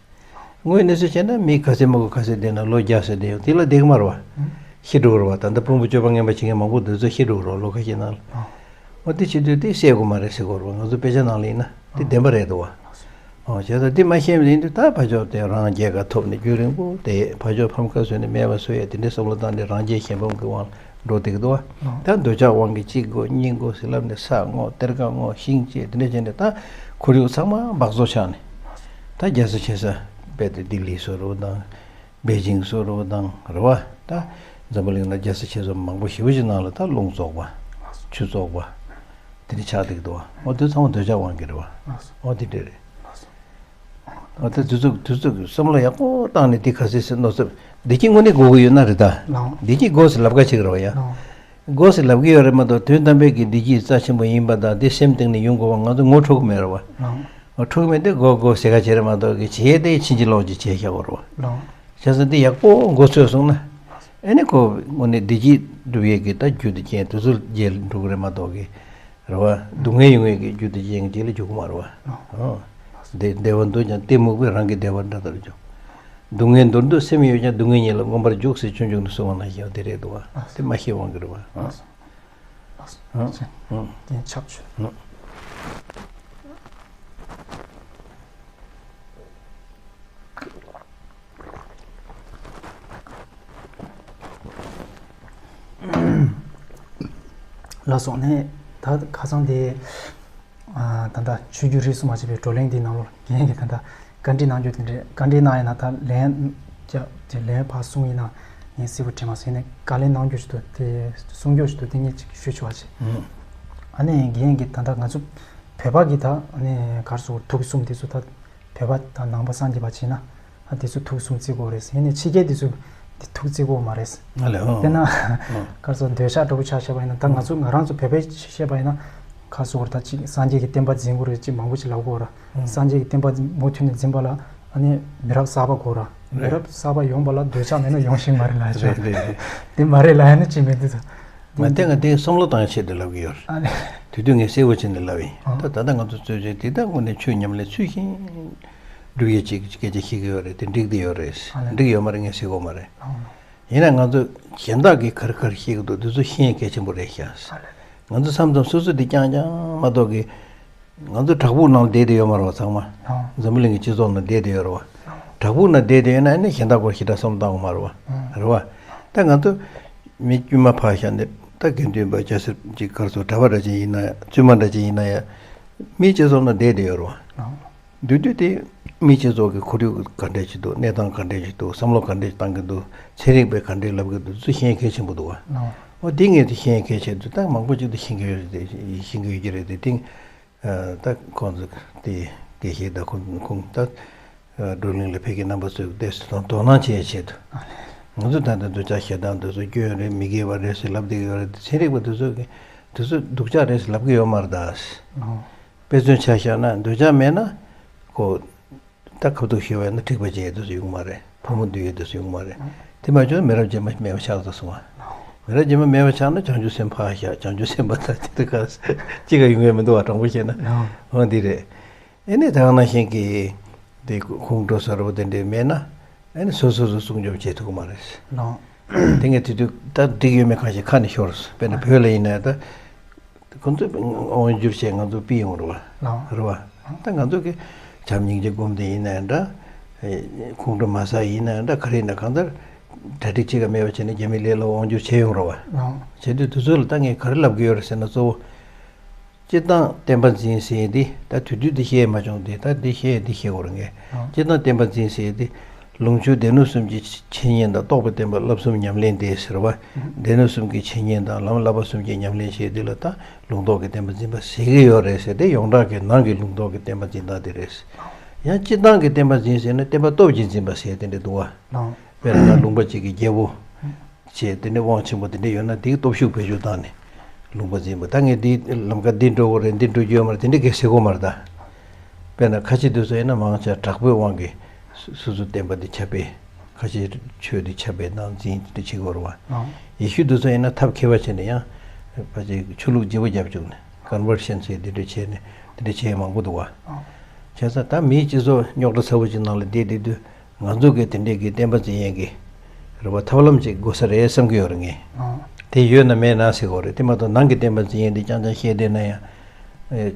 དངོས་གནས་སུ་བྱས་ན་མི་ག་ཚད་མང་པོ་ག་ཚད་བསྡད་ན་ལོ་བརྒྱ་ཙམ་བསྡད་ཡོང་དེ་ལ་བསྡད་ཀྱི་མ་རེད་བ། ཤི་འགྲོ་གི་རེད་བ། ད་ལྟ་ཕུང་པོ་སྤྱོད་པ་ངན་པ་བྱེད་མཁན་མང་པོ་འདི་ཚོ་ཤི་འགྲོ་གི་རེད་བ་ལོ་ཁ་ཤས་ནང་ལ། འོ་དེ་བྱེད་དུས་དེ་བསད་དགོས་མ་རེད་ཟེར་གྱི་ཡོད་རེད་བ། ང་ཚོ་དཔེ་ཆ་ནང་ལ་ཡིན་ན་དེ་བདེན་པ་རེད་འདུག་བ། ཨོ་བྱས་ཙང་འདི་མ་ཤེས་པ་ཡིན་དུས་ད་ཕར་ཕྱོགས་དེ་རང་རྒྱལ་ཁ་ཐོབ་ནས་རྒྱུན་རིང་པོ་དེ་ཕར་ཕྱོགས་ཕམ་ཁ་བཟོས་ནས་མེད་པ་བཟོ་ཡས་དེ་འདྲའི་བསམ་བློ་བཏང་ནས་རང་རྒྱལ་གཞན་ཕམ་གྱི་དབང་འགྲོ་བསྡད་ཀྱི་འདུག་བ། ཨོ། ད་འདོད་ཆགས་དབང་གིས་གཅིག་དགོས་གཉིས་དགོས་ཟེར་ལབ་ནས་ས་དངོས་གཏེར་ཁ་དངོས་ཤིང་གཅིག་དེ་འདྲ་བྱས་ནས་ད་ཁོར་ཡུག་ཚང་མ་འབག་བཙོག་ཆགས་ནས་ད་རྒྱལ་ས་ཆེ་ས་དཔེ་དེ་ལྡི་ལི་བཟོ་འདྲ་བོ་དང་པེ་ཅིང་བཟོ་འདྲ་བོ་དང་རེད་བ། ད་འཛམ་བུ་གླིང་ན་རྒྱལ་ས་ཆེ་ས་མང་པོ་ཞེ་པོ་ཅིག་ནང་ལ་ད་རླུང་བཙོག་པ་ཆུ་བཙོག་པ། དེ་འདྲ་ཆགས་བསྡད་ཀྱི་འདུག་བ། འོ་དེ་ཚང་མ་འདོད་ཆགས་དབང་གིས་རེད་བ། འོ་དེ་འདྲ་རེད། འོ་ད་དུས་ཚོད་དུས་ཚོད་ཀྱི་བསམ་བློ་ཡག་པོ་བཏང་ནས་འདི་ག་ཚོད་ཟེར་མནོ་ཚབ། བདེ་སྐྱིད་དངོས་གནས་དགོས་ཀྱི་ཡོད་ན་རེད་ད། ལགས། བདེ་སྐྱིད་དགོས་ཟེར་ལབ་ཁ་ཅིག་རེད་བ་ཡ། ལགས། དགོས་ཟེར་ལབ་ཀྱི་ཡོད་རེད་མ་གཏོགས་དོན་དམ་པའི་གི་བདེ་སྐྱིད་རྩ་ཆེན་པོ་ཡིན་པ་དང་དེ་སེམས་གཏིང་ནས་ཡོང་དགོས་པ་ང་ཚོ་ངོ་འཕྲོད་ཀྱི་མེད་རེད་བ། ལགས། ངོ་འཕྲོད་ཀྱི་མེད་དུས་དགོས་དགོས་ཟེར་ཁ་ཅིག་རེད་མ་གཏོགས་གི་བྱས་ཏེ་ཕྱིན་ཅི་ལོག་ཅིག་བྱས་བཞག་པ་རེད་བ། ལགས། བྱས་ཙང་འདི་ཡག་པོ་མགོ་ཚོས་སོང་ན། ཨེ་ནི་ཁོ་དངོས་གནས་བདེ་སྐྱིད་སྒྲུབ་ཡས་ཀྱི་ད་རྒྱུ་དེ་ཅན་དེ་ཚོ་རྗེས་ལ་འགྲོ་གི་རེད་མ་གཏོགས་ཀྱི། རེད་བ། སྡུག་བསྔལ་ཡོང་ཡས་ཀྱི་རྒྱུ་དེ་ཅན་གྱི་རྗེས་ལ་འཇུག་གི་མ་རེད་བ། ཨོ། བདེ་བདེ་བ་འདོད་ཀྱང་གཏི་མུག་པས་རང་གི་བདེ་བ་འདྲ་ལྟར་འཇོག་སྡུག་བསྔལ་འདོར་འདོད་སེམས་ཡོད་ཀྱང་སྡུག་བསྔལ་ཉིད་ལ་མངོན་པར་འཇུག་ཟེར་སྤྱོད་འཇུག་ནས་གསུངས་པ་ནང་བཞིན་དེ་རེད་འདུག་བ། དེ་མ་ཤེས་དབང་གིས་རེད་བ། ཨོ། ཨོ། དེ་ཆགས་ཆོས། ཨོ། ལགས་སོ། ནས་ད་ཁ་སང་དེ་ད་ལྟ་ཆོས་བརྒྱུད་རིས་སུ་མ་ཆད་པའི་བགྲོ་གླེང་འདིའི་ནང་ལོགས་རྒན་གྱིས་ད་ལྟ་བཀའ་འདྲི་གནང་རྒྱུ་དེ་འདྲས་བཀའ་འདྲི་གནང་ཡིན་ན་ད་ལན་རྒྱབ་དེ་ལན་ཕར་གསུངས་ཡིན་ན་ངས་གསལ་པོ་དྲན་མ་སོང་། ཡིན་ནའི་བཀའ་ལན་གནང་རྒྱུ་ཞིག་འདུག་དེ་གསུང་རྒྱུ་ཞིག་འདུག་དེ་ངས་ཅིག་ཞུ་ཆོག་པ་བྱེད། ཨ་ནི་རྒན་གྱིས་ད་ལྟ་ང་ཚོ་བོད་པ་གི་ད་ཨ་ནི་ག་རེ་ཟེར་དུག་གསུམ་དེ་ཚོ་ད་བོད་པ་དང་ནང་པ་སངས་རྒྱས་པ་བྱས་ན། ཨ་དེ་ཚོ་དུག་གསུམ་བརྩི་དགོས་རེད། ཡིན་ནའི་ཕྱི་རྒྱལ་དེ་ཚོ་དེ་དུག་བརྩི་དགོས་མ་རེད། ཨ་ལས། ཨོ། དཔེར་ན་ཨོ། ག་རེ་ཟེར་འདོད་ཆགས་འདྲ་པོ་ཆ་བཞག་པ་ཡིན་ན་ད་ང་ཚོ་ང་རང་ཚོ་བོད་པའི་བཤད་པ་ཡིན་ན་ག་རེ་ཟེར་དགོས་རེད། ད་ཅིག་སངས་རྒྱས་ཀྱི་བསྟན་པ་འཛིན་དགོས་རེད། ཅིག་མང་པོ་ཅིག་ལབ་དགོས་རེད། ཨོ། སངས་རྒྱས་ཀྱི་བསྟན་པ་མུ་མཐུད་ནས་འཛིན་པ་ལ་ཨ་ནི་མི་རབས་གསར་པ་དགོས་རེད། མི་རབས་གསར་པ་ཡོང་བ་ལ་འདོད་ཆགས་མེད་ན་ཡོང་ཤེས་མ་རེད་ལབ་ཆོག་རེད་རེད། དེ་མ་རེད་ལབ་ཡ་ནི་ཅིག་མེད་དུས་ད། ང་དེ་ང་དེ་བསམ་བློ་བཏང་ཆེད་དུ་ལབ་ཀྱི་ཡོད་རེད། ཨ་ནི། དེ་དུས་ངས་གསལ་པོ་བྱས་ནས་ལབ་ཡིན། ཨ། ད་ད་ལྟ་ང་ཚོ་རྩོད་བྱེད་དེ་དག་དངོས་གནས་ཆོས་ཉམས་ལེན་ཚུལ་བཞིན་སྒྲུབ་ཡས་ཅིག་སྐད་ཆ་བཤད་ཀྱི་ཡོད་རེད། དེ་འགྲིག་བསྡད་ཡོད་རེད། ཨ་ལས། འགྲིག་ཡོད་མ་རེད་ངས་ཟེར་གྱི་ཡོད་མ་རེད། ཨ། ཡིན་ན་ང་ཚོ་གཞན་དག་གིས་ག་རེ་ག་རེ་བཤད་ཀྱི་འདུག་དེ་ཚོ་ཤེས་ཡས་གལ་ཆེན་པོ་རེད་ཤག་ཨ་ལས། ང་ཚོ་མཚམས་མཚམས་སོ་སོ་དེ་རྐྱང་རྐྱང་མ་གཏོགས་ཀྱི། ང་ཚོ་བྲག་ཕུག་ནང་བསྡད་དེ་ཡོད་མ་རེད་བ་ཚང་མ། ཨ། འཛམ་བུ་གླིང་གི་སྤྱི་ཚོགས་ནང་བསྡད་དེ་ཡོད་རེད་བ། བྲག་ཕུག་ནང་བསྡད་དེ་ཡོད་ན་ཨ་ནི་གཞན་དག་སྐོར་ཞེ་དྲག་བསམ་བློ་བཏང་དགོས་མ་རེད་བ། རེད་བ། ད་ང་ཚོ་མི་དཀྱུས་མ་ཕར་བཞག་ནས་ད་དགེ་འདུན་པ་སྐྱ་སེར་གྱི་སྐར་ཚོགས་གྲྭ་པ་འདྲ་ཅིག་ཡིན་ན་ཡང་བཙུན་མ་འདྲ་ཅིག་ཡིན་ན་ཡང་མིའི་སྤྱི་ཚོགས་ནང་བསྡད་དེ་ཡོད་རེད་བ། འདུག་དུས་དེ་མིའི་སྤྱི་ཚོགས་ཀྱི་ཁོར་ཡུག་ག་འདྲ་ཅིག་འདུག་གནས་སྟངས་ག་འདྲ་ཅིག་འདུག་བསམ་བློ་ག་འདྲ་ཅིག་བཏང་གི་འདུག་ཚན་རིག་པས་ག་འདྲ་ལབ་ཀྱི་འདུག་ཚོ་ཤེས་གལ་ཆེན་པོ་འདུག་བ། འོ་དེ་ངས་དེ་ཤེས་མཁན་ཆེད་དུ་ད་མང་པོ་ཅིག་ཏུ་ཤེས་ཀྱི་ཡོད་རེད་དེ། ཤེས་ཀྱི་ཡོད་ཀྱི་རེད་དེ། དེ་ད་ཁོང་ཚོ་དེ་དགེ་བཤེས་དང་ཁོང་ཁོང་ད་བགྲོ་གླེང་ལ་ཕེབས་མཁན་རྣམ་པ་ཚོས་དེ་དོ་དོ་སྣང་བྱེད་ཆེད་དུ། ང་ཚོ་ད་ལྟ་འདོད་ཆགས་ཞེ་སྡང་དེ་ཚོ་སྐྱོན་རེད། མི་དགེ་བ་རེད་ཟེར་ལབ་བསྡད་ཀྱི་ཡོད་རེད་དེ། ཚན་རིག་པ་དེ་ཚོ་གིས་དེ་ཚོ་སྡུག་ཅག་རེད་ཟེར་ལབ་ཀྱི་ཡོད་མ་རེད་ད། དཔེ་མཚོན་ཆ་བཞག་ན་འདོད་ཆགས་མེད་ན་ཁོ། ད་ཁ་ཐུག་ཤི་བ་ཡིན་ན་འཁྲིག་པ་བྱེད་ཡས་དུས་སུ་ཡོང་མ་རེད། ཕོ་མོ་འདུས་ཡས་དུས་སུ་ཡོང་མ་རེད། དེ་མ་བྱུང་ན་མི་རབས་རྗེས་མ་མེད་པ་ཆགས་ཚར་སོང་བ། མི་རབས་རྗེས་མ་མེད་པ་ཆགས་ན་བྱང་ཆུབ་སེམས་ཕར་བཞག་བྱང་ཆུབ་སེམས་དཔའ་དང་དེ་དག་ག་གཅིག་ག་ཡོང་ཡས་མི་འདུག་བ། དྲང་པོ་བཤད་ན། འོ་འདི་རེད། ཨེ་ནས་ད་ག་ནང་བཞིན་གྱི་དེ་ཁོང་ཁྲོ་ཟ་འདྲ་བོ་དེ་འདྲས་མེད་ན། ཨེ་ནས་སོ་སོ་སོ་སྲུང་སྐྱོབ་བྱེད་ཐུབ་ཀྱི་མ་རེད། དེ་ངས་དེ་དུས་ད་འགྲིག་ཡོད་མེད་གང་ཞིག་ཁ་ནས་ཤོར་སོང་། དཔེར་ན་བོད་ལ་ཡིན་ན་ད། ཁོང་ཚོས་དབང་བསྒྱུར་བྱས་ང་ཚོ་ཕུད་ཡོང་རེད་བ། ལགས། རེད་བ། ད་ང་ཚོ་གི་བྱམས་སྙིང་རྗེ་སྒོམ་བཟླས་ཡིན་ནའང་འདྲ། ཁོང་ཁྲོ་མ་ཟ་ཡིན་ནའང་འདྲ། ག་རེ་ཡིན་ན་གང་ལྟར་གྲ་སྒྲིག་ཅིག་ག་མེད་པ་བྱས་ནས་རྒྱ་མི་ལས་སླ་པོ་དབང་བསྒྱུར་བྱས་ཡོང་རེད་བ། ལགས། བྱས་དུས་དེ་ཚོ་ལ་ད་ངས་ག་རེ་ལབ་ཀྱི་ཡོད་རེད་ཟེར་ན། གཙོ་བོ་སྤྱིར་བཏང་བསྟན་པ་འཛིན་ཟེར་ཡས་དེ་ད་དེ་དུས་དེ་བཤད་མ་བྱུང་སྟེ། ད་འདི་བཤད་ཡས་འདི་བཤད་དགོས་རེད་ངས། ལགས། སྤྱིར་བཏང་བསྟན་པ་འཛིན་ཟེར་ཡས་དེ། ལུང་ཕྱོགས་སྡེ་སྣོད་གསུམ་གྱི་འཆད་ཉན་དང་རྟོགས་པའི་བསྟན་པ་བསླབ་གསུམ་ཉམས་ལེན་དེ་ཟེར་བ། སྡེ་སྣོད་གསུམ་གྱི་འཆད་ཉན་དང་ལམ་བསླབ་པ་གསུམ་གྱི་ཉམས་ལེན་བྱེད་དེ་ལ་ད་ལུང་རྟོགས་ཀྱི་བསྟན་པ་འཛིན་པ་ཟེར་གྱི་ཡོད་རེད་ཟེར་ཏེ། ཡོངས་གྲགས་ཀྱི་ནང་གི་ལུང་རྟོགས་ཀྱི་བསྟན་པ་འཛིན་སྟངས་དེ་རེད། ཡང་སྤྱིར་བཏང་གི་བསྟན་པ་འཛིན་ཟེར་ན་བསྟན་པ་སྟོབས་ཀྱིས་འཛིན་པ་ཟེར་དེ་འདྲ་འདུག་བ། དཔེར་ན་ལུང་པ་གཅིག་གི་རྒྱལ་པོ་བྱས་དེ་འདྲ་དབང་ཆེན་པོ་དེ་འདྲ་ཡོད་ན་དེའི་སྟོབས་ཤུགས་བེད་སྤྱོད་བཏང་ནས་ལུང་པ་འཛིན་པ། ད་ངས་འདི་ལམ་ཁ་འདི་འགྲོ་དགོས་རེད། འདི་འགྲོ་རྒྱུ་ཡོད་མ་རེད། དེ་འདྲ་གས་ཟེར་དགོས་མ་རེད་ད། དཔེར་ན་ཁ་ཆེ་དེ་ཚོ་ཡིན་ན་མང་ཆེ་དྲག་པོའི་དབང་གིས་སོ་སོའི་བསྟན་པ་འདི་ཁྱབ་སྤེལ། ཁ་ཆེའི་ཆོས་འདི་ཁྱབ་སྤེལ་དང་འཛིན་དེ་འདྲ་བྱེད་དགོས་རེད་བ། ཡེ་ཤུ་དེ་ཚོ་ཡིན་ན་ཐབས་མཁས་པ་བྱས་ནས་ཡང་ཕལ་ཆེར་ཆོས་ལུགས་བརྗེ་པོ་རྒྱབ་བཅུག་ནས། ཀོན་ཝར་ཤན་ཟེར་དེ་འདྲ་བྱས་ནས་དེ་འདྲ་བྱེད་མང་པོ་འདུག་བ། བྱས་ཙང་ད་མིའི་སྤྱི་ཚོགས་རྙོག་དྲ་ཚ་པོ་ཅིག་ནང་ལ་བསྡད་བསྡད་དུས། ང་ཚོ་གི་དེ་འདྲའི་གི་བསྟན་པ་འཛིན་ཡས་ཀྱི་རེད་བ། ཐབས་ལམ་ཅིག་དགོས་ས་རེད་བསམ་གྱི་ཡོད་རེད་ངས། ཨང་། དེ་ཡོད་ན་མེད་ན་ཟེར་དགོས་རེད། དེ་མ་གཏོགས་ནང་གི་བསྟན་པ་འཛིན་ཡས་འདི་རྐྱང་རྐྱང་བཤད་བསྡད་ན་ཡང་། ཨེ།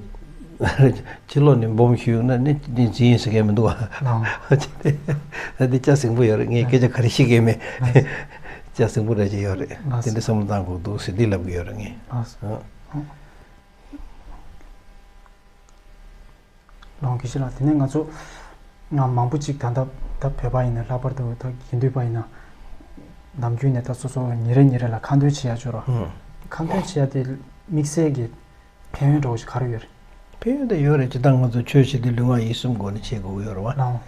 ཕྱི་ལོགས་ནས་སྦོམ་ཞུས་ན་ནི་འདི་འཛིན་ཡས་ཟེར་མཁན་མི་འདུག་ཨ། ཨང་། ད་འདི་ལྕགས་ཟིང་པོ་ཡོད་རེད། ངས་སྐད་ཆ་ག་རེ་བཤད་ཀྱི་མེད། ལགས། ལྕགས་ཟིང་པོ་འདྲ་ཅིག་ཡོད་རེད། ལགས། དེ་འདྲ་བསམ་བློ་བཏང་དགོས་འདུག་ཟེར་འདི་ལབ་ཀྱི་ཡོད་རེད་ངས། ལགས། ཨང་། ལོང་གི་ཤི་ལ། དེ་ནས་ང་ཚོ་ང་མང་པོ་ཅིག་ད་ལྟ་ད་བོད་པ་ཡིན་ན། ལྷག་པར་དུ་ད་དགེ་འདུན་པ་ཡིན་ན། ནམ་རྒྱུན་ནས་ད་སོ་སོ་ཉིན་རེ་ཉིན་རེ་ལ་ཁ་འདོན་བྱེད་ཡ་ཅིག་ཡོད་རེད་བ། ཨང་། ཁ་འདོན་བྱེད་ཡ་དེ་དམིགས་བསལ་གྱི་ཕན་ཡོན་འདྲ་བོ་ཞིག་ག་རེ་ཡོད་རེད། ཕན་ཡོན་དེ་ཡོད་རེད། སྤྱིར་བཏང་ང་ཚོ་ཆོས་བྱེད་དུས་ལུས་ངག་ཡིད་གསུམ་སྒོ་ནས་བྱེད་དགོས་ཀྱི་ཡོད་རེད་བ། ལོང་།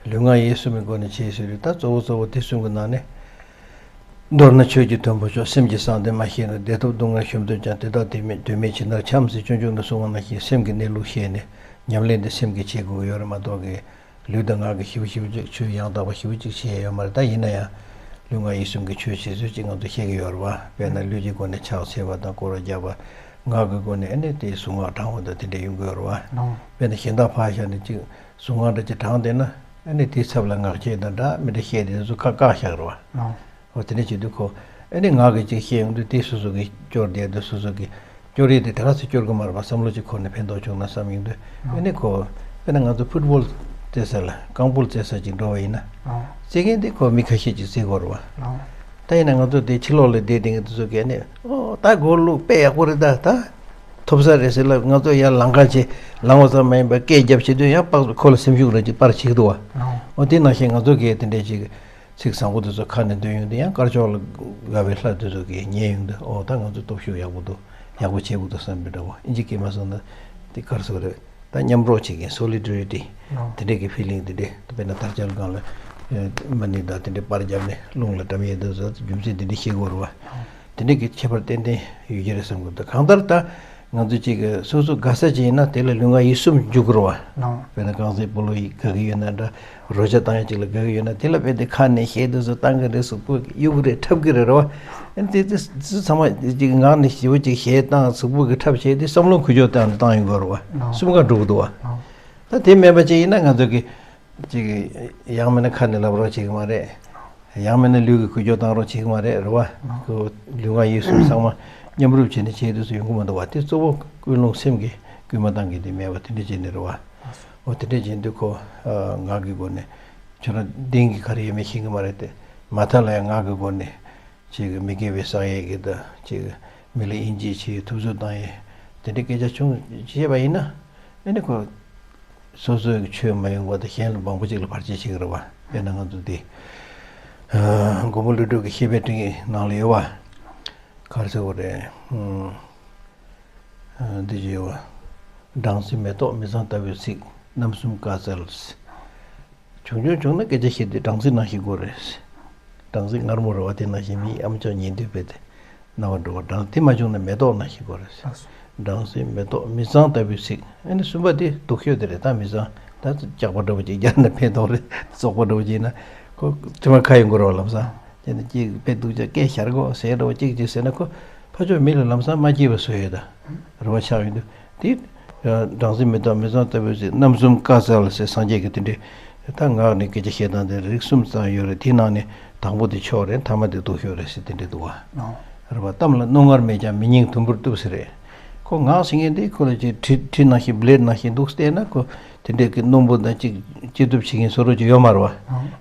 ལུས་ངག་ཡིད་གསུམ་གྱི་སྒོ་ནས་བྱེད་ཟེར་དུས། ད་གཙོ་བོ་གཙོ་བོ་དེ་གསུམ་གྱི་ནང་ནས། མདོར་ན་ཆོས་ཀྱི་དོན་པོ་མཆོག། སེམས་ཀྱི་གསང་བདེ་མ་ཤེས་ན། བདེ་ཐོབ་སྡུག་བསྔལ་གཞོམ་དོན་ཀྱང་། དེ་དག་དོན་མེད་དོན་མེད་ཕྱིར་ནར་འཁྱམས་ཟེར། སྤྱོད་འཇུག་ན་གསུངས་པ་ནང་བཞིན། སེམས་ཀྱི་གནས་ལུགས་ཤེས་ནས་ཉམས་ལེན་དེ་སེམས་ཀྱིས་བྱེད་དགོས་ཀྱི་ཡོད་རེད་མ་གཏོགས་ཀྱི། ལུས་དང་ངག་གིས་ཞེ་པོ་ཞེ་པོ་ཅིག་ཆོས་ཡང་དག་པ་ཞེ་པོ་ཅིག་བྱེད་ཡ་ཡོད་མ་རེད། ད་ཡིན་ན་ཡང་ལུས་ངག་ཡིད་གསུམ་གྱི་ཆོས་བྱེད་ཚུལ་ཅིག་ང་ཚོ་ཤེས་ཀྱི་ཡོད་རེད་བ། དཔེར་ན་ལུས་ཀྱི་སྒོ་ནས་ཕྱག་འཚལ་བ་དང་སྐོར་ར་རྒྱབ་པ། ངག་གི་སྒོ་ནས་ཨ་ནི་དེ་གཟུངས་སྔགས་བགྲང་བ་དང་དེ་འདྲ་ཡོང་གི་ཡོད་རེད་བ། ལོང་། དཔེར་ན་གཞན་དག་ཕར་བཞག་ནས་ཅིག་གཟུངས་སྔགས་འདྲ་ཅིག་བགྲངས་བསྡད་ན། ཨ་ནི་དེའི་ཚབ་ལ་ངག་བཅད་དང་འདྲ་མི་འདྲ་བཤད་དེ་ཚོ་ཁ་བཀག་བཞག་རེད་བ། ལོང་། འོ་དེ་འདྲ་བྱེད་དུས་ཁོ། ཨ་ནི་ངག་གིས་ཅིག་བཤད་ཡོང་དུས་དེ་སོ་སོ་གིས་སྐྱོར་བསྡད་དུས། སོ་སོ་གིས་སྐྱོར་ཡས་དེ་དེ་ག་ཚོད་སྐྱོར་གི་མ་རེད་པ། བསམ་བློ་ཅིག་འཁོར་ནས་ཕན་ཐོགས་བྱུང་ན་བསམ་ཡོང་དུས། ཨ་ནི་ཁོ། དཔེར་ན་ང་ཚོ་ཕུཊ་བོལ་རྩེ་ས་ལ། རྐང་སྤོལ་རྩེ་ས་ཅིག་འགྲོ་བ་ཡིན་ན། ཨང་། རྩེ་མཁན་དེ་ཁོ་མི་ཁ་ཤས་ཅིག་རྩེ་གི་ཡོད་རེད་བ། ཨང་། ད་ཡིན་ན་ང་ཚོ་དེ་ཕྱི་ལོགས་ལ་བསྡད་བསྡད་མཁན་དེ་ཚོ་གིས་ནི། ཨོ་ད་གོ་ལུགས་དཔེ་ཡག་པོ་རེད། ད་ད་ཐོབ་ས་རེད་ཟེར་ལབ། ང་ཚོ་ཡར་ལང་ཀ་བྱས། ལང་བ་ཙམ་མ་ཡིན་པར་སྐད་རྒྱབ་བྱེད་དུས་ཡང་དཔག་ཁོ་ལ་སེམས་ཤུགས་འདྲ་ཅིག་སྤར་བྱེད་ཀྱི་འདུག་བ། ཨང་། ཨོ་དེ་ནང་བཞིན་ང་ཚོ་གིས་དེ་འདྲས་ཅིག་ཚིག་བཟང་པོ་དེ་ཚོ་ཁ་ནས་འདོན་ཡོང་དུས། ཡང་དཀར་ཕྱོགས་ལ་དགའ་བའི་ལྷ་དེ་ཚོ་གིས་ཉན་ཡོང་དུས། ཨོ་ད་ང་ཚོ་སྟོབས་ཤུགས་ཡག་པོ་འདུག་ཡག་པོ་བྱེད་དགོས་འདུག་བསམ་པའི་འདྲ་བོ། ཨིན་ཇི་སྐད་མ་སོང་ན་དེ་ག་རེ་ཟེར་དགོས་རེད། ད་མཉམ་རོགས་བྱེད་མཁན། སོ་ལི་ཌེ་རི་ཊི། ལོང་། དེ་འདྲས་ཀྱི་ཕི་ལིང་དེ་འདྲས། དཔེར་ན་དར་དཔྱལ་སྒང་ལ་མ་ཎི་དང་དེ་འདྲས་པར་བརྒྱབ་ནས་རླུང་ལ་བཀྲམ་ཡས་དེ་ཚོ་རྒྱུ་མཚན་དེ་འདྲས་བཤད་དགོས་རེད་བ། ལོང་། དེ་འདྲས་ཀྱི་ཁྱད་པར་ཏན་ཏན་ཡོད་ཀྱི་རེད་བསམ་གྱི་འདུག་གང་ལྟར་ད་ང་ཚོ་གཅིག་གི་སོ་སོ་དགའ་ས་ཅིག་ཡིན་ན་དེ་ལ་ལུས་ངག་ཡིད་གསུམ་འཇུག་དགོས་རེད་བ། ལོང་། དཔེར་ན་རྐང་རྩེད་སྤོ་ལོ་ཡི་དགའ་གི་ཡོད་ན་འདྲ། རོལ་ཆ་བཏང་ཡ་ཅིག་ལ་དགའ་གི་ཡོད་ན་དེ་ལ་དཔེ་དེ་ཁ་ནས་གཞས་དེ་ཚོ་བཏང་གི་རེད། གཟུགས་པོ་གཡུག་གི་རེད། འཁྲབ་གི་རེད། རེད་བ། ཨ་ནི་དེ་དེ་ཚོ་ཚང་མ་ཅིག་ངག་ནས་ཞེ་པོ་ཅིག་གཞས་བཏང་། གཟུགས་པོ་གི་འཁྲབ་བྱས་དེ་བསམ་བློ་འགུལ་སྐྱོད་བཏང་ནས་བཏང་ཡོང་གི་རེད་བ། ལོང་། གསུམ་ཀ་འགྲོ་གི་འདུག་བ། ལོང་། ད་དེ་མེད་པ་ཅིག་ཡིན་ན་ང་ཚོ་གི་ཅིག་ཡང་མིན་ན་ཁ་ནས་ལབ་རོགས་བྱེད་གི་མ་རེད། ཡང་མིན་ན་ལུས་ཀྱི་འགུལ་སྐྱོད་བཏང་རོགས་བྱེད་ཀྱི་མ་རེད། རེད་བ། ལོང་། ཁོ་ལུས་ངག་ཡིད་གསུམ་ཚང་མ་མཉམ་རུབ་བྱས་ནས་བྱེད་དུས་སུ་ཡོང་གི་མི་འདུག་བ། དེ་གཙོ་བོ་ཀུན་སློང་སེམས་ཀྱིས་སྐུལ་མ་བཏང་གི་དེ་མེད་པ་དེ་འདྲ་བྱས་ནས་རེད་བ། འོ་དེ་འདྲ་བྱེད་དུས་ཁོ་ངག་གི་སྒོ་ནས་ཁྱོད་རང་གདེང་གི་ག་རེ་ཡོད་མེད་ཤེས་གི་མ་རེད་དེ། མ་མཐའ་ལ་ཡང་ངག་གི་སྒོ་ནས་ཅིག་མི་དགེ་བའི་བསགས་ཡས་ཀྱི་དང་། ཅིག་མི་ལ་དབྱེ་འབྱེད་བྱེད་ཡས། ཐུབ་ཚོད་བཏང་ཡས། དེ་འདྲའི་སྐད་ཆ་བྱུང་བྱས་པ་ཡིན་ན། ཨ་ནི་ཁོ་སོ་སོའི་ཆོས་མ་ཡོང་བ་དང་གཞན་ལ་མང་པོ་ཅིག་ལ་བར་ཆད་བྱེད་ཀྱི་རེད་བ། དཔེར་ན་ང་ཚོ་འདི་མགོན་པོ་ཀླུ་སྒྲུབ་ཀྱི་བཤེས་པའི་སྤྲིངས་ཡིག་ནང་ལ་ཡོད་བ། ག་རེ་ཟེར་དགོས་རེད། ཨ་འདི་ཅི་ཡོད་བ། སྦྲང་རྩི་མེ་ཏོག་མི་གཙང་ལྟ་བུའི་ཚིག་རྣམ་གསུམ་དཀའ་སྩལ། བྱུང་བྱུང་བྱུང་ན་སྐད་ཆ་བཤད་དུས་སྦྲང་རྩི་ནང་བཞིན་དགོས་རེད། སྦྲང་རྩི་མངར་མོ་རེད་བ། དེ་ནང་བཞིན་མིའི་ཨམ་ཅོག་ཉན་དུས་དཔེ་དེ་སྣང་བ་འགྲོ་བ། སྦྲང་དེ་མ་བྱུང་ན་མེ་ཏོག་ནང་བཞིན་དགོས་རེད། སྦྲང་རྩི་མེ་ཏོག་མི་གཙང་ལྟ་བུའི་ཚིག་ཨ་ནི་གསུམ་པ་དེ་སྡུག་ཤོས་དེ་རེད། ད་མི་གཙང་ད་སྐྱག་པ་འདྲ་བོ་ཅིག་རྒྱག་ན་ཕན་ཐོགས་རེད། བཙོག་པ་འདྲ་བོ་ཅིག་ཡིན་ན་ཁོ་དྲི་མ་ཁ་ཡོང་གི་རེད་བ། ལམ་སང་དེ་ནི་ཅིག་དཔེ་སྡུག་ཅག་སྐད་ཤར་གོ་ཟེར་འདྲ་བོ་ཅིག་ཅིག་ཟེར་ན་ཁོ་ཕ་ཕྱོགས་མི་ལ་ལམ་སང་མ་སྐྱིད་པ་བཟོ་ཡོད་ད། རེ་བ་ཆགས་ཡོང་དུས་དེ། སྦྲང་རྩི་མེ་ཏོག་མི་གཙང་ལྟ་བུའི་ཚིག་རྣམ་གསུམ་དཀའ་སྩལ་ཟེར་སངས་རྒྱས་ཀྱི་དེ་འདྲའི། ད་ངག་ནས་སྐད་ཆ་བཤད་སྟངས་དེ་རིགས་གསུམ་ཙམ་ཡོད་རེད། དེའི་ནང་ནས་དང་པོ་དེ་ཆོག་རེད། ཐ་མ་དེ་སྡུག་ཤོས་རེད་ཟེར་དེ་འདྲ་འདུག་བ། ཨོ། རེད་པ། གཏམ་ལ་རྣོ་ངར་མེད་ཀྱང་མི་སྙིང་དུམ་བུར་གཏུབ་ཟེར་རེད། ཁོ་ངག་ཟེར་མཁན་དེ་ཁོ་ལ་ཅིག་གྲི་གྲི་ནང་བཞིན་བི་ལེ་ཌི་ནང་བཞིན་འདུག་བལྟས་ན་ཁོ་དེ་འདྲའི་གི་རྣོན་པོ་དང་ཅིག་ཅི་གཏུབ་བྱེད་མཁན་བཟོ་འདྲ་ཅིག་ཡོད་མ་རེད་བ། ཨོ།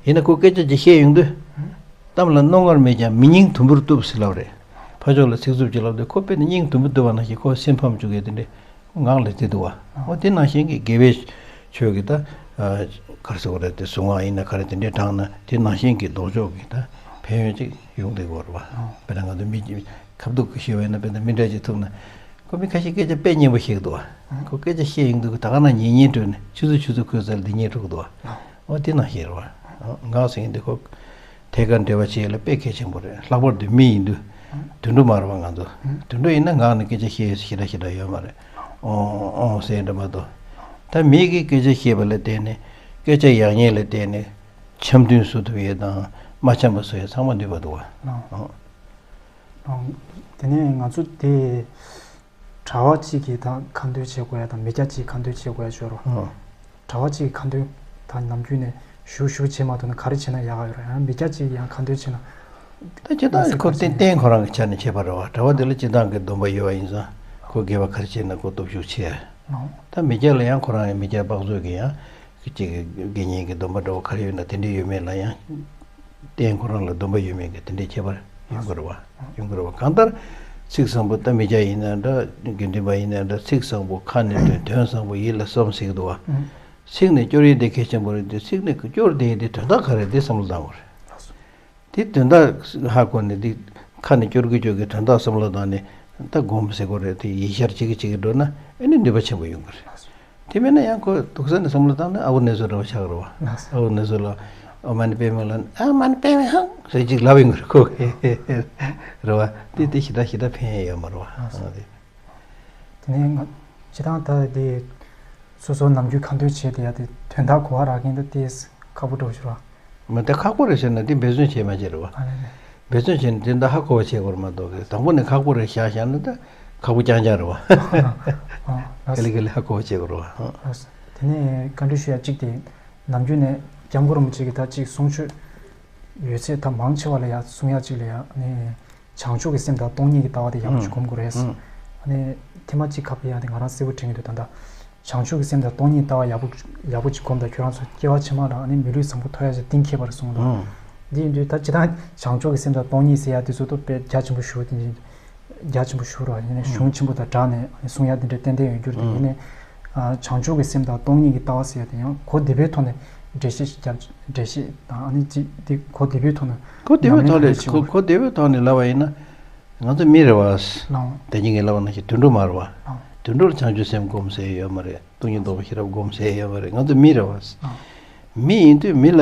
ཡིན་ན་ཁོ་སྐད་ཆ་ཅིག་བཤད་ཡོང་དུས། གཏམ་ལ་རྣོ་ངར་མེད་ཀྱང་མི་སྙིང་དུམ་བུར་གཏུབ་ཟེར་ལབ་རེད། ཕར་ཕྱོགས་ལ་ཚིག་རྩུབ་ཅིག་ལབ་དུས་ཁོ་དཔེ་ནི་སྙིང་དུམ་བུར་གཏུབ་པ་ནང་བཞིན་ཁོ་སེམས་ཕམ་བཅུག་གི་དེ་འདྲའི་ངག་ལས་དེ་འདུག་བ། ཨོ་དེ་ནང་བཞིན་གྱི་དགེ་བའི་ཆོས་ཀྱི་ད་ག་རེ་ཟེར་དགོས་རེད། དེ་གཟུངས་སྔགས་ཡིན་ན་ག་རེ་དེ་འདྲའི་བགྲངས་ན་དེ་ནང་བཞིན་གྱི་ལྡོག་ཕྱོགས་ཀྱི་ད་ཕན་ཡོན་ཅིག་ཡོང་བསྡད་ཀྱི་ཡོད་རེད་བ། དཔེར་ན་ང་ཚོ་མི་ཁ་བསྡུ་གི་ཤེས་པ་ཡིན་ན་དཔེར་ན་མི་འདྲ་ཅིག་ཐུག་ན་ཁོ་མི་ཁ་ཤས་སྐད་ཆ་དཔེ་སྙན་པོ་བཤད་ཀྱི་འདུག་བ། ཁོ་སྐད་ཆ་བཤད་ཡོང་དུས་ད་ག་ན་ཉན་ཉན་སྤྲོད་ནས་ཆུ་ཚོད་ཆུ་ཚོད་འཁོར་ཚར་འདི་ཉན་འགྲོ་གི་འདུག་བ། ཨོ་དེ་ནང་བཞིན་རེད་བ། ངག་ཟེར་མཁན་འདི་ཁོ་ཐད་ཀར་འབྲེལ་བ་བྱེད་ཡས་ལ་དཔེ་གལ་ཆེན་པོ་རེད། ལྷག་པར་དུ་མི་ཡིན་དུས་དུད་འགྲོ་མ་རེད་བ་ང་ཚོ། དུད་འགྲོ་ཡིན་ན་ངག་ནས་སྐད་ཆ་བཤད་ཡས་ཞེ་དྲག་ཞེ་དྲག་ཡོད་མ་རེད། ཨོང་ཨོང་ཟེར་འདྲ་མ་གཏོགས། ད་མི་གིས་སྐད་ཆ་བཤད་པ་ལ་བརྟེན་ནས་སྐད་ཆ་ཡག་ཉེས་ལ་བརྟེན་ནས་འཆམ་མཐུན་བཟོ་ཐུབ་ཡས་དང་མ་འཆམ་པ་བཟོ་ཡས་ཚང་མ་ནུས་པ་འདུག་བ། ཨོ། ཨོ། དེ་ནས་ང་ཚོ་དེ། གྲྭ་པ་གཅིག་གིས་ད་ཁ་འདོན་བྱེད་དགོས་ཡ་དང་མི་སྐྱ་གཅིག་གིས་ཁ་འདོན་བྱེད་དགོས་ཡ་ཅིག་ཡོད་རེད། ཨོ། གྲྭ་པ་གཅིག་གིས་ཁ་འདོན་ད་ནམ་རྒྱུན་ནས་ཞུ་ཞུ་བྱེད་མ་ཐུབ་ན་ག་རེ་བྱེད་ན་ཡག་ག་ཡོད་རེད། ཡང་མི་སྐྱ་གཅིག་གིས་ཡང་ཁ་འདོན་བྱེད་ན། ད་ཅི་ལྟར་ཁོ་རྟེན་རྟེན་ཁོ་རང་གི་ཆ་ནས་བྱེད་པ་རེད་བ། གྲྭ་པ་དེ་ལ་སྤྱིར་བཏང་གི་སྡོམ་པ་ཡོད་པ་ཡིན་ཙང་ཁོ་དགེ་བ་ག་རེ་བྱེད་ན་ཁོ་སྟོབས་ཤུགས་ཆེ། ཨོ། ད་མི་སྐྱ་ལ་ཡང་ཁོ་རང་ཡང་མི་སྐྱ་དཔག་ཚོད་ཀྱི་ཡང་གཅིག་གི་དགེ་བསྙེན་གྱི་སྡོམ་པ་འདྲ་བོ་ག་རེ་ཡོད་ན་དེ་འདྲའི་ཡོད་མེད་ལ་ཡང་། རྟེན་ཁོ་རང་ལ་སྡོམ་པ་ཡོད་མེད་ཀྱི་དེ་འདྲའི་ཁྱད་པར་ཡོང་གི་རེད་བ། ཡོང་གི་རེད་བ། གང་ལྟར་ཚིག་བཟང་པོ་ད་མི་སྐྱ་ཡིན་ན་འདྲ་དགེ་འདུན་པ་ཡིན་ན་འདྲ་ཚིག་བཟང་པོ་ཁ་ནས་ཐོན་དོན་བཟང་པོ་ཡིད་ལ་བསམ་ཟེར་གི་འདུག་བ། ཚིག་ནས་སྐྱོར་ཡས་དེ་གལ་ཆེན་པོ་རེད་དེ་ཚིག་ནས་སྐྱོར་དེ་ཡས་དེ་དོན་དག་ག་རེ་རེད་དེ་བསམ་བློ་བཏང་དགོས་རེད། དེ་དོན་དག་ཧ་གོ་ནས་དེ་ཁ་ནས་སྐྱོར་གི་སྐྱོར་གི་དོན་དག་བསམ་བློ་བཏང་ནས་ད་སྒོམ་ཟེར་དགོས་རེད། དེ་ཡིད་ཤར་བྱེད་གི་བྱེད་གི་འགྲོ་ན་ཨེ་ནི་ནུས་པ་ཆེན་པོ་ཡོང་གི་རེད། དེ་མིན་ན་ཡང་ཁོ་འདུག་ས་ནས་བསམ་བློ་བཏང་ན་ཨ་བོ་ནེ་ཙོ་འདྲ་བ་ཆགས་རེད་བ། ཨ་བོ་ནེ་ཙོ་ལ་ཨོཾ་མ་ཎི་པདྨེ་ལབ་ན་ཨ་མ་ཎི་པདྨེ་ཧང་ཟེར་ཅིག་ལབ་ཡོང་གི་རེད་ཁོ་གིས། རེད་བ། དེ་དེ་ཞེ་དྲག་ཞེ་དྲག་ཕན་ཡས་ཡོད་མ་རེད་བ། ཨ་དེ། དེ་ནས་ང་སྤྱིར་བཏང་ད་དེ་སོ་སོ་ནམ་རྒྱུན་ཁ་འདོན་བྱས་དེ་ཡ་དེ་དོན་དག་གོ་བ་རག་མཁན་ད་དེ་ཁག་པོ་འདྲ་བོ་ཞིག་རེད་བ། མ་དེ་ཁག་པོ་རེད་ཟེར་ན་དེ་འབད་བརྩོན་བྱས་མ་བྱས་རེད་བ། ཨ་ལེ་ལེ། འབད་བརྩོན་བྱས་ན་དེ་འདྲ་ཧ་གོ་བ་བྱེད་དགོས་རེད་མ་གཏོགས་གི་དང་པོ་ནས་ཁག་པོ་རེད་བཞག་བཞག་ན་ད་ཁག་པོ་རྐྱང་རྐྱང་རེད་བ། ཨ་ཨ་ག་ལེ་ག་ལེ་ཧ་གོ་བ་བྱེད་དགོས་རེད་བ། ཨ་དེ་ནས་བཀའ་འདྲི་ཞུ་ཡ་གཅིག་དེ་ནམ་རྒྱུན་ནས་སྐྱབས་མགོན་རིན་པོ་ཆེ་གིས་ད་གཅིག་གསུང་ཆོས་ཡོད་ཚད་ད་མང་ཆེ་བ་ལ་ཡ་གསུང་ཡ་གཅིག་ལ་ཡ་ནས་བྱང་ཆུབ་ཀྱི་སེམས་དང་སྟོང་ཉིད་ཀྱི་ལྟ་བ་དེ་ཡག་པོ་ཅིག་སྒོམ་དགོས་རེད། ཨ་ནས་ཐེངས་མ་གཅིག་ཁ་ཕྱེ་ཡ་དེ་ང་རང་གསལ་པོ་དྲན་གྱི་འདུག་ད་ལྟ་བྱང་ཆུབ་ཀྱི་སེམས་དང་སྟོང་ཉིད་ལྟ་བ་ཡག་པོ་ཡག་པོ་ཅིག་སྒོམ་དང་ཁྱོད་རང་ཚོ་སྐྱེ་བ་ཕྱི་མ་ལ་ཨ་ནི་མི་ལུས་བཟང་པོ་ཐོབ་ཡ་ཅིག་གཏན་འཁེལ་བ་རེད་གསུངས་འདུག་འདི་ཡིན་དུས་ད་སྤྱིར་བཏང་བྱང་ཆུབ་ཀྱི་སེམས་དང་སྟོང་ཉིད་ཟེར་ཡ་དེ་ཚོ་ཏོ་དཔེ་རྒྱ་ཆེན་པོ་ཞུ་དེ་རྒྱ་ཆེན་པོ་ཞུ་རོགས་ཡིན་ནའི་གཞུང་ཆེན་པོ་དང་སྦྲགས་ནས་གསུང་ཡ་དེ་འདྲ་ཏན་ཏན་ཡོད་རྒྱུ་རེད། ཡིན་ནའི་བྱང་ཆུབ་ཀྱི་སེམས་དང་སྟོང་ཉིད་ཀྱི་ལྟ་བ་ཟེར་ཡ་དེ་ཡང་གོ་བདེ་པོའི་ཐོག་ནས་འགྲེལ་བཤད་ཞིག་རྒྱབ་འགྲེལ་བཤད་དང་ཨ་ནི་ཅིག་དེ་གོ་བདེ་པོའི་ཐོག་ནས་གོ་བདེ་པོའི་ཐོག་ནས་གོ་གོ་བདེ་པོའི་ཐོག་ནས་ལབ་པ་ཡིན་ན་ང་ཚོ་མི་རེད་བ། ལའང་། དེ་རིང་གི་ལབ་པ་ནང་བཞིན་དུད་འགྲོ་མ་རེད་བ། ལའང་། དུད་འགྲོར་བྱང་ཆུབ་སེམས་སྒོམ་ཟེར་ཡོད་མ་རེད། སྟོང་ཉིད་རྟོགས་པའི་ཤེས་རབ་སྒོམ་ཟེར་ཡོད་མ་རེད། ང་ཚོ་མི་རེད་བ། ལའང་། མི་ཡིན་དུས་མི་ལ་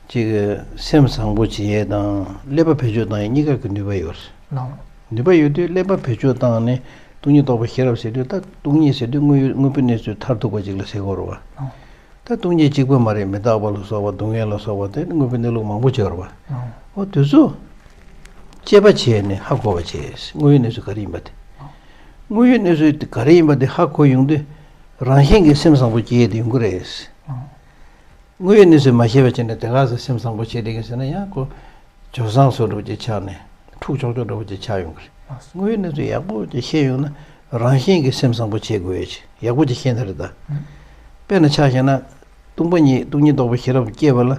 ཅིག་སེམས་བཟང་པོ་བྱེད་ཡས་དང་ཀླད་པ་བེད་སྤྱོད་བཏང་ཡས་གཉིས་ཀ་གི་ནུས་པ་ཡོད་རེད། ལའང་། ནུས་པ་ཡོད་དུས་ཀླད་པ་བེད་སྤྱོད་བཏང་ནས་སྟོང་ཉིད་རྟོགས་པའི་ཤེས་རབ་ཟེར་དུས་ད་སྟོང་ཉིད་ཟེར་དུས་དངོས་ཡོད་དངོས་པོའི་གནས་ཚུལ་མཐར་ཐུག་པ་ཅིག་ལ་ཟེར་དགོས་རེད་བ། ལའང་། ད་སྟོང་ཉིད་གཅིག་པུ་མ་རེད། མི་རྟག་པ་ལ་སོགས་པ་སྡུག་བསྔལ་ལ་སོགས་པ་དེ་དངོས་པོའི་གནས་ལུགས་མང་པོ་ཅིག་ཡོད་རེད་བ། ཨོ་དེ་ཚོ་དཔྱད་པ་བྱས་ནས་ཧ་གོ་བ་བྱས། དངོས་ཡོད་གནས་ཚུལ་ག་རེ་ཡིན་པ་དེ། དངོས་ཡོད་གནས་ཚུལ་དེ་ག་རེ་ཡིན་པ་དེ་ཧ་གོ་ཡོང་དུས་རང་བཞིན་གྱིས་སེམས་བཟང་པོ་སྐྱེ་ཡས་དེ་ཡོང་གི་རེད། དངོས་ཡོད་གནས་ཚུལ་མ་ཤེས་པ་བྱས་ནས་དེ་ག་ཚོད་སེམས་བཟང་པོ་བྱེད་བསྡད་ཀྱི་ཟེར་ན་ཡང་ཁོ་ཇོ་བཟང་བཟོ་འདྲ་བོ་ཅིག་ཆགས་ནས་འཁྲུག་ཆོག་ཆོག་འདྲ་བོ་ཅིག་ཆགས་ཡོང་གི་རེད། དངོས་ཡོད་གནས་ཚུལ་ཡག་པོ་ཅིག་ཤེས་ཡོང་ན་རང་བཞིན་གྱིས་སེམས་བཟང་པོ་བྱེད་དགོས་ཡོད་ཅིག་ཡག་པོ་ཅིག་ཤེས་ན་རེད་ད། དཔེར་ན་ཆ་བཞག་ན་སྟོང་པ་ཉིད་སྟོང་ཉིད་རྟོགས་པའི་ཤེས་རབ་སྐྱེས་པ་ལ་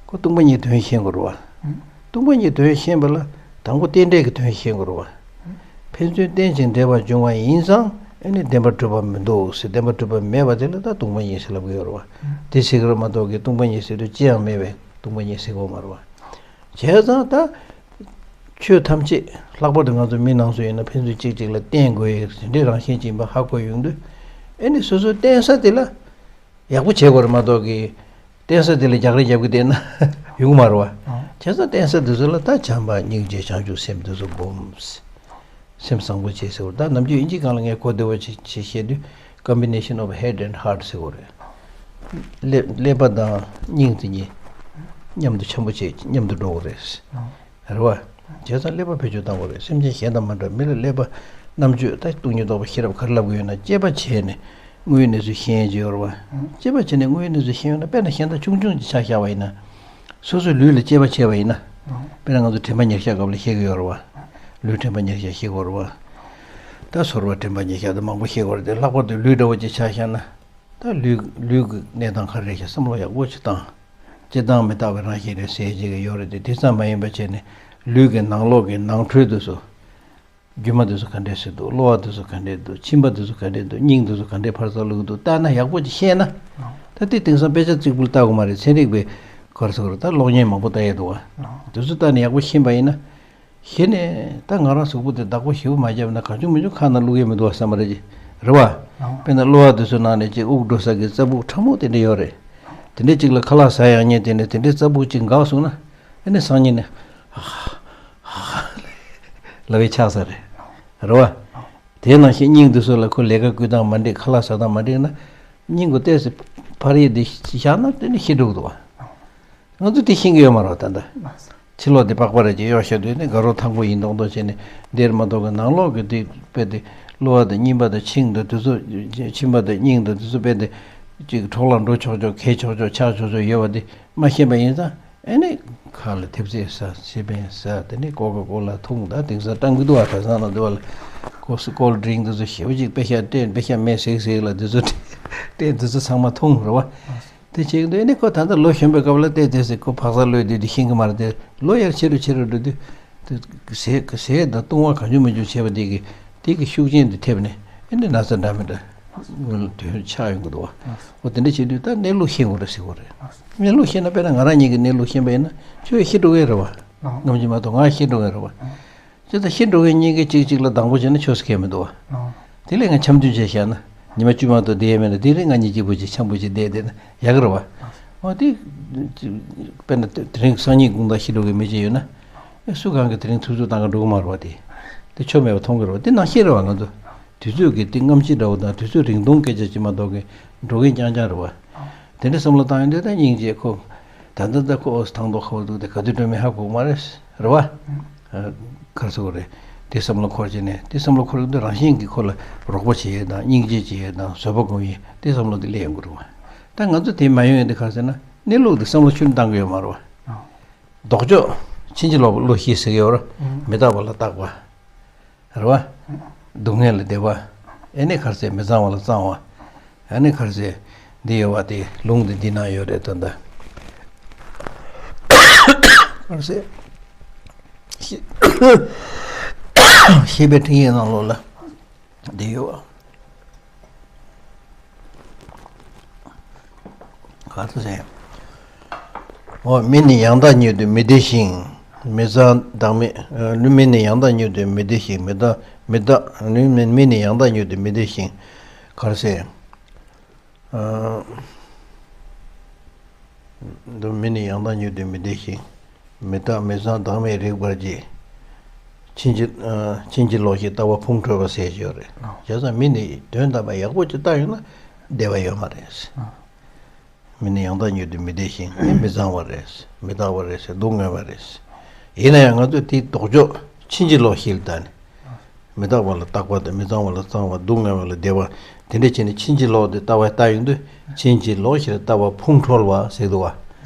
ཁོ་སྟོང་པ་ཉིད་དོན་ཤེས་དགོས་རེད་བ། སྟོང་པ་ཉིད་དོན་ཤེས་པ་ལ་དང་པོ་རྟེན་འབྲེལ་གྱི་དོན་ཤེས་དགོས་རེད་བ། ཕན་ཚུན་རྟེན་ཅིང་འབྲེལ་བར་འབྱུང་བ་ཡིན་ཙང་ཨེ་ནི་བདེན་པར་གྲུབ་པ་མི་འདུག་ཟེར། བདེན་པར་གྲུབ་པ་མེད་པ་དེ་ལ་ད་སྟོང་པ་ཉིད་ཟེར་ལབ་ཀྱི་ཡོད་རེད་བ། དེ་ཟེར་གྱི་རེད་མ་གཏོགས་ཀྱི་སྟོང་པ་ཉིད་ཟེར་དུས་ཅི་ཡང་མེད་པས་སྟོང་པ་ཉིད་ཟེར་གྱི་ཡོད་མ་རེད་བ། བྱས་ཙང་ད་ ཆོས་ཐམས་ཅད་ལྷག་པར་དུ་ང་ཚོ་མི་ནང་སོ་ཡིན་ན་ཕན་ཚུན་གཅིག་གཅིག་ལ་བརྟེན་དགོས་ཡས་དེ་འདྲའི་རང་བཞིན་ཅིག་ཡིན་པ་ཧ་གོ་ཡོང་དུས། ཨེ་ནི་སོ་སོའི་བརྟེན་ས་དེ་ལ་ཡག་པོ་བྱེད་དགོས་རེད་མ་གཏོགས་ཀྱི། བརྟེན་ས་དེ་ལ་རྒྱག་རེས་རྒྱབ་ཀྱི་བསྡད་ན་ཡོང་གི་མ་རེད་བ། བྱས་ཙང་བརྟེན་ས་དེ་ཚོ་ལ་ད་བྱམས་པ་སྙིང་རྗེ་བྱང་ཆུབ་སེམས་དེ་ཚོ་སྒོམ། སེམས་བཟང་པོ་བྱེད་ཟེར་བ་ད་ནམ་རྒྱུན་ཨིན་ཇི་སྒང་ལ་ངས་གོ་བདེ་བོ་ཅིག་ཅིག་བཤད་དུས་combination of head and heart ཟེར་བ་རེད། ཀླད་ཀླད་པ་དང་སྙིང་དེ་གཉིས་མཉམ་དུ་འཆམ་པོ་བྱེད་མཉམ་དུ་འགྲོ་དགོས་རེད། རེད་བ། བྱས་ཙང་ཀླད་པ་བེད་སྤྱོད་བཏང་དགོས་རེད། སེམས་ཅན་གཞན་དང་མ་འདྲ་མི་ལ་ཀླད་པ་རྣམ་དཔྱོད་ད་སྟོང་ཉིད་རྟོགས་པ་ཤེས་རབ་ག་རེ་ལབ་དགོས་ཡོད་ན་དཔྱད་པ་བྱས་ནས་དངོས་ཡོད་གནས་ཚུལ་ཤེས་ཡས་ཅིག་ཡོད་རེད་བ། དཔྱད་པ་བྱས་ནས་དངོས་ཡོད་གནས་ཚུལ་ཤེས་ཡོད་ན་དཔེར་ན་གཞན་དག་ཆུང་ཆུང་ཅིག་ཆ་བཞག་པ་ཡིན་ན། སོ་སོའི་ལུས་ལ་དཔྱད་པ་བྱས་པ་ཡིན་ན། དཔེར་ན་ང་ཚོ་དྲན་པ་ཉེར་བཞག་སྐབས་ལ་ཤེས་ཀྱི་ཡོད་རེད་བ། ལུས་དྲན་པ་ཉེར་བཞག་ཤེས་དགོས་རེད་བ། ད་ཚོར་བ་དྲན་པ་ཉེར་བཞག་དེ་མང་པོ་ཤེས་དགོས་རེད་དེ་ལྷག་པར་དུ་ལུས་འདྲ་བོ་ཅིག་ཆ་བཞག་ན། ད་ལུས་ལུས་ཀྱི་གནས་སྟངས་ག་རེ་རེད་ཤག་བསམ་བློ་ཡག་པོ་ཅིག་བཏང་། སྤྱིར་བཏང་མི་རྟག་པའི་རང་བཞིན་རེད་ཟེར་བྱེད་ཀྱི་ཡོད་རེད་དེ་དེ་ཙམ་མ་ཡིན་པ་བྱས་ནས་ལུས་ཀྱི་ནང་ལོགས་ཀྱི་ནང་ཁྲོལ་དེ་ཚོ། རྒྱུ་མ་དེ་ཚོ་ག་འདྲས་ཟེར་འདུག་གློ་བ་དེ་ཚོ་ག་འདྲས་འདུག་མཆིན་པ་དེ་ཚོ་ག་འདྲས་འདུག་སྙིང་དེ་ཚོ་ག་འདྲས་ཕར་ཚུར་བླུགས་འདུག་ལྟ་ན་ཡག་པོ་ཅིག་ཤེས་ན། ད་དེ་དེང་སང་དཔེ་ཆ་གཅིག་པུ་ལྟ་དགོས་མ་རེད། ཚན་རིག་པའི་ག་རེ་ཟེར་དགོས་རེད། ད་གློག་བརྙན་མང་པོ་ལྟ་ཡས་འདུག་བ། དེ་ཚོ་ལྟ་ནས་ཡག་པོ་ཤེས་པ་ཡིན་ན། གཞི་ནས་ད་ང་རང་གཟུགས་པོ་དེ་བདག་པོ་ཞེ་པོ་མ་བརྒྱབ་ན་གང་བྱུང་མི་བྱུང་ཁ་ནང་བླུག་ཡས་མི་འདུག་བསམ་པ་རེད་ཀྱི། རེད་བ། དཔེར་ན་གློ་བ་དེ་ཚོའི་ནང་ནས་ཅིག་དབུགས་འགྲོ་ས་གི་རྩ་སྦུག་ཕྲ་མོ་དེ་འདྲ་ཡོད་རེད། དེ་འདྲ་ཅིག་ལ་ཁ་ལག་ཟ་ཡག་ཉིན་དེ་ནས་དེ་འདྲའི་རྩ་སྦུག་ཅིག་འགག་སོང་ན། ཨ་ནི་སང་ཉིན་ནས་ལབ་པའི་ཆགས་ས་རེད། རེད་བ། དེ་ནང་བཞིན་སྙིང་དེ་ཚོ་ལ་ཁོ་ལས་ཀ་བསྐུལ་སྟངས་མ་འགྲིག་ཁ་ལག་ཟ་སྟངས་མ་འགྲིག་ན། སྙིང་གི་ཏོག་ཙམ་ཕར་ཡས་དེ་བཞག་ན་དེ་ནི་ཤི་འགྲོ་གི་འདུག་བ། ང་ཚོ་དེ་ཤེས་ཀྱི་ཡོད་མ་རེད་ད་ལྟ། ཕྱི་ལོགས་དེ་པགས་པ་རེ་ཅིག་གཡོག་བཞག་དུས་ནི་དགའ་རོགས་ཐང་པོ་ཡིན་མདོག་མདོག་བྱས་ནས་འདིར་མ་གཏོགས་ཀྱི་ནང་ལོགས་ཀྱི་དེ་དཔེ་དེ་གློ་བ་དང་གཉིས་པ་དང་མཆིན་དང་དེ་ཚོ་མཆིན་པ་དང་སྙིང་དང་དེ་ཚོ་དཔེ་དེ་ཅིག་འཕྲོ་བརླག་འགྲོ་ཆོག་ཆོག་གས་ཆོག་ཆོག་ཆགས་ཆོག་ཆོག་ཡོད་པ་དེ་མ་ཤེས་པ་ཡིན་ཙང་ཨེ་ནི་ཁ་ལ་ཐེབས་ཙེ་ཟ་ཕྱེ་བན་ཟ་དེ་ནི་ཀོ་ཀ་ཀོ་ལ་འཐུང་ད་དེང་སང་སྤྲང་གི་འདུག་ཨ། ག་ས་ན་འདུག་ཨ་ལ་ཀོ་སི་ཀོལ་ཌི་རིང་དེ་ཚོ་ཞེ་པོ་ཅིག་དཔེ་ཤ་སྤྲད་དཔེ་ཤ་མེ་སིག་སིག་ལ་དེ་ཚོ་སྤྲད་དེ་ཚོ་ཚང་མ་འཐུང་རེད་བ། དེ་བྱེད་ཀྱི་འདུག་ཨེ་ནི་ཁོ་ད་ལྟ་ལོ་གཞོན་པའི་སྐབས་ལ་བལྟས་བལྟས་སེ་ཁོ་བག་ཚ་ལོས་དུས་དེ་ཤེས་ཀྱི་མ་རེད་དེ་ལོ་ཡར་ཆེ་རུ་ཆེ་རུ་འགྲོ་དུས་དེ་ཟས་ཟས་དང་བཏུང་བ་གང་བྱུང་མི་བྱུང་བྱས་པ་དེ་གི་དེ་གི་ཤུགས་རྐྱེན་དེ་ཐེབས་ནས་ཨེ་ནི་ན་ཚ་འདྲ་མི་འདྲ་དོན་ཆགས་ཡོང་གི་འདུག་བ། འོ་དེ་འདྲ་བྱེད་དུས་ད་གནས་ལུགས་ཤེས་དགོས་རེད་ཟེར་དགོས་རེད། གནས་ལུགས་ཤེས་ན་དཔེར་ན་ང་རང་ཉིད་ཀྱི་གནས་ལུགས་ཤེས་པ་ཡིན་ན་ཁྱོད་ཤི་འགྲོ་གི་རེད་བ། ནམ་རྒྱུན་མ་གཏོགས་ང་ཤི་འགྲོ་གི་རེད་བ། ཅི་ལྟར་ཤི་འགྲོ་མཁན་གཉིས་ཀས་གཅིག་གཅིག་ལ་སྡང་པོ་བྱས་ན་ཆོས་སུ་ཁེལ་མི་འདུག་བ། དེ་ལས་ང་འཆམ་མཐུན་བྱས་བཞག་ན་ཉི་མ་བཅུ་མ་གཏོགས་བསྡད་ཡས་མེད་ན་དེ་ལས་ང་གཉིས་གཅིག་པུ་ཅིག་འཆམ་པོ་ཅིག་བསྡད་བསྡད་ན་ཡག་གི་རེད་བ། འོ་དེ་དཔེར་ན་དེ་རིང་སང་ཉིན་དགོང་དག་ཤི་འགྲོ་མཁན་མི་གཅིག་ཡོད་ན་སུ་གང་གིས་དེ་རིང་ཐུབ་ཚོད་བཏང་ག་འགྲོ་གི་མ་རེད་བ། དེ་དེ་ཆོ་མེད་པ་མཐོང་གི་རེད་བ། དེ་ནང་བཞིན་རེད་བ། ང་ཚོ་དུས་ཚོད་ཀྱི་དེ་རྔམ་བརྗིད་འདྲ་བོ་དང་དུས་ཚོད་རིང་ཐུང་སྐད་ཆ་ཅིག་མ་གཏོགས་ཀྱི་འགྲོ་མཁན་རྐྱང་རྐྱང་རེད་བ། དེ་འདྲ་བསམ་བློ་བཏང་ཡོང་དུས་ད་སྙིང་རྗེ་ཁོ། ད་ལྟ་ད་ཁོ་ཨོ་སི་ཐང་ཐོག་ཁ་བ་འདུག་དེ་ག་དུས་འགྲོ་མིན་ཧ་གོ་གི་མ་རེད། རེད་བ། ཨ། ག་རེ་ཟེར་དགོས་རེད། དེ་བསམ་བློ་འཁོར་བྱས་ནས་དེ་བསམ་བློ་འཁོར་ཡོང་དུས་རང་བཞིན་གྱིས་ཁོ་ལ་རོགས་པ་བྱེད་ཡས་དང་སྙིང་རྗེ་བྱེད་ཡས་དང་བཟོད་པ་སྒོམ་ཡས་དེ་བསམ་བློ་དེ་སླེབས་ཡོང་གི་རེད་བ། ད་ང་ཚོ་དེ་མ་ཡོང་ཡས་དེ་ག་རེ་ཟེར་ན་གནས་ལུགས་དེ་བསམ་བློ་ཁྱོན་བཏང་གི་ཡོད་མ་རེད་བ། ལྡོག་ཕྱོགས་ཕྱིན་ཅི་ལོག་བློ་ཤེས་ཟེར་གྱི་ཡོད་རེད། མི་རྟག་པ་ལ་རྟག་པ། རེད་བ། སྡུག་བསྔལ་ལ་བདེ་བ། ཨེ་ནི་ག་རེ་ཟེར་མི་གཙང་བ་ལ་གཙང་བ། ཨེ་ནི་ག་རེ་ཟེར་འདི་ཡོད་བ་དེ་ལུང་དེ་འདི་ན་ཡོད་རེད་ད་ལྟ། ག་རེ་ཟེར། ཤེས་པའི་ཁྲིད་ཡིག་ནང་ལོགས་ལ་འདི་ཡོད་བ། ག་ཚོད་ཟེར། འོ་མི་ནི་ཡང་དག་ཉིད་དུ་མི་བདེ་ཞིང་། མི་གཙང་བདག་མེད། ཨ། ལུས་མི་ནི་ཡང་དག་ཉིད་དུ་མི་བདེ་ཞིང་། མི་རྟག་མི་རྟག་ལུས་མི་མི་ནི་ཡང་དག་ཉིད་དུ་མི་བདེ་ཞིང་། ག་རེ་ཟེར། ཨ། ལུས་མི་ནི་ཡང་དག་ཉིད་དུ་མི་བདེ་ཞིང་། མི་རྟག་མི་གཙང་བདག་མེད་རིག་པར་བྱེད། ཕྱིན་ཅི། ཨ། ཕྱིན་ཅི་ལོག་བཞིའི་ལྟ་བ་ཕུང་ཁྲོལ་བ་ཟེར་གྱི་ཡོད་རེད། བྱས་ཙང་མི་ནི་དོན་དམ་པ་ཡག་པོ་ཅིག་བལྟ་ཡོང་ན་བདེ་བ་ཡོད་མ་རེད། མི་ནི་ཡང་དག་ཉིད་དུ་མི་བདེ་ཞིང་། མི་གཙང་བ་རེད། མི་རྟག་པ་རེད་ཟེར། སྡུག་བསྔལ་བ་རེད། ཡིན་ན་ཡང་ང་ཚོས་དེའི་ལྡོག་ཕྱོགས་ཕྱིན་ཅི་ལོག་བཞི་ལ་བལྟས་ནས། མི་རྟག་པ་ལ་རྟག་པ་དང་མི་གཙང་བ་ལ་གཙང་བ། སྡུག་བསྔལ་བ་ལ་བདེ་བ། དེ་འདྲ་བྱས་ནས་ཕྱིན་ཅི་ལོག་དེ་ལྟ་བ་བལྟ་ཡོང་དུས་ཕྱིན་ཅི་ལོག་བཞིར་ལྟ་བ་ཕུང་ཁྲོལ་བ་ཟེར་འདུག་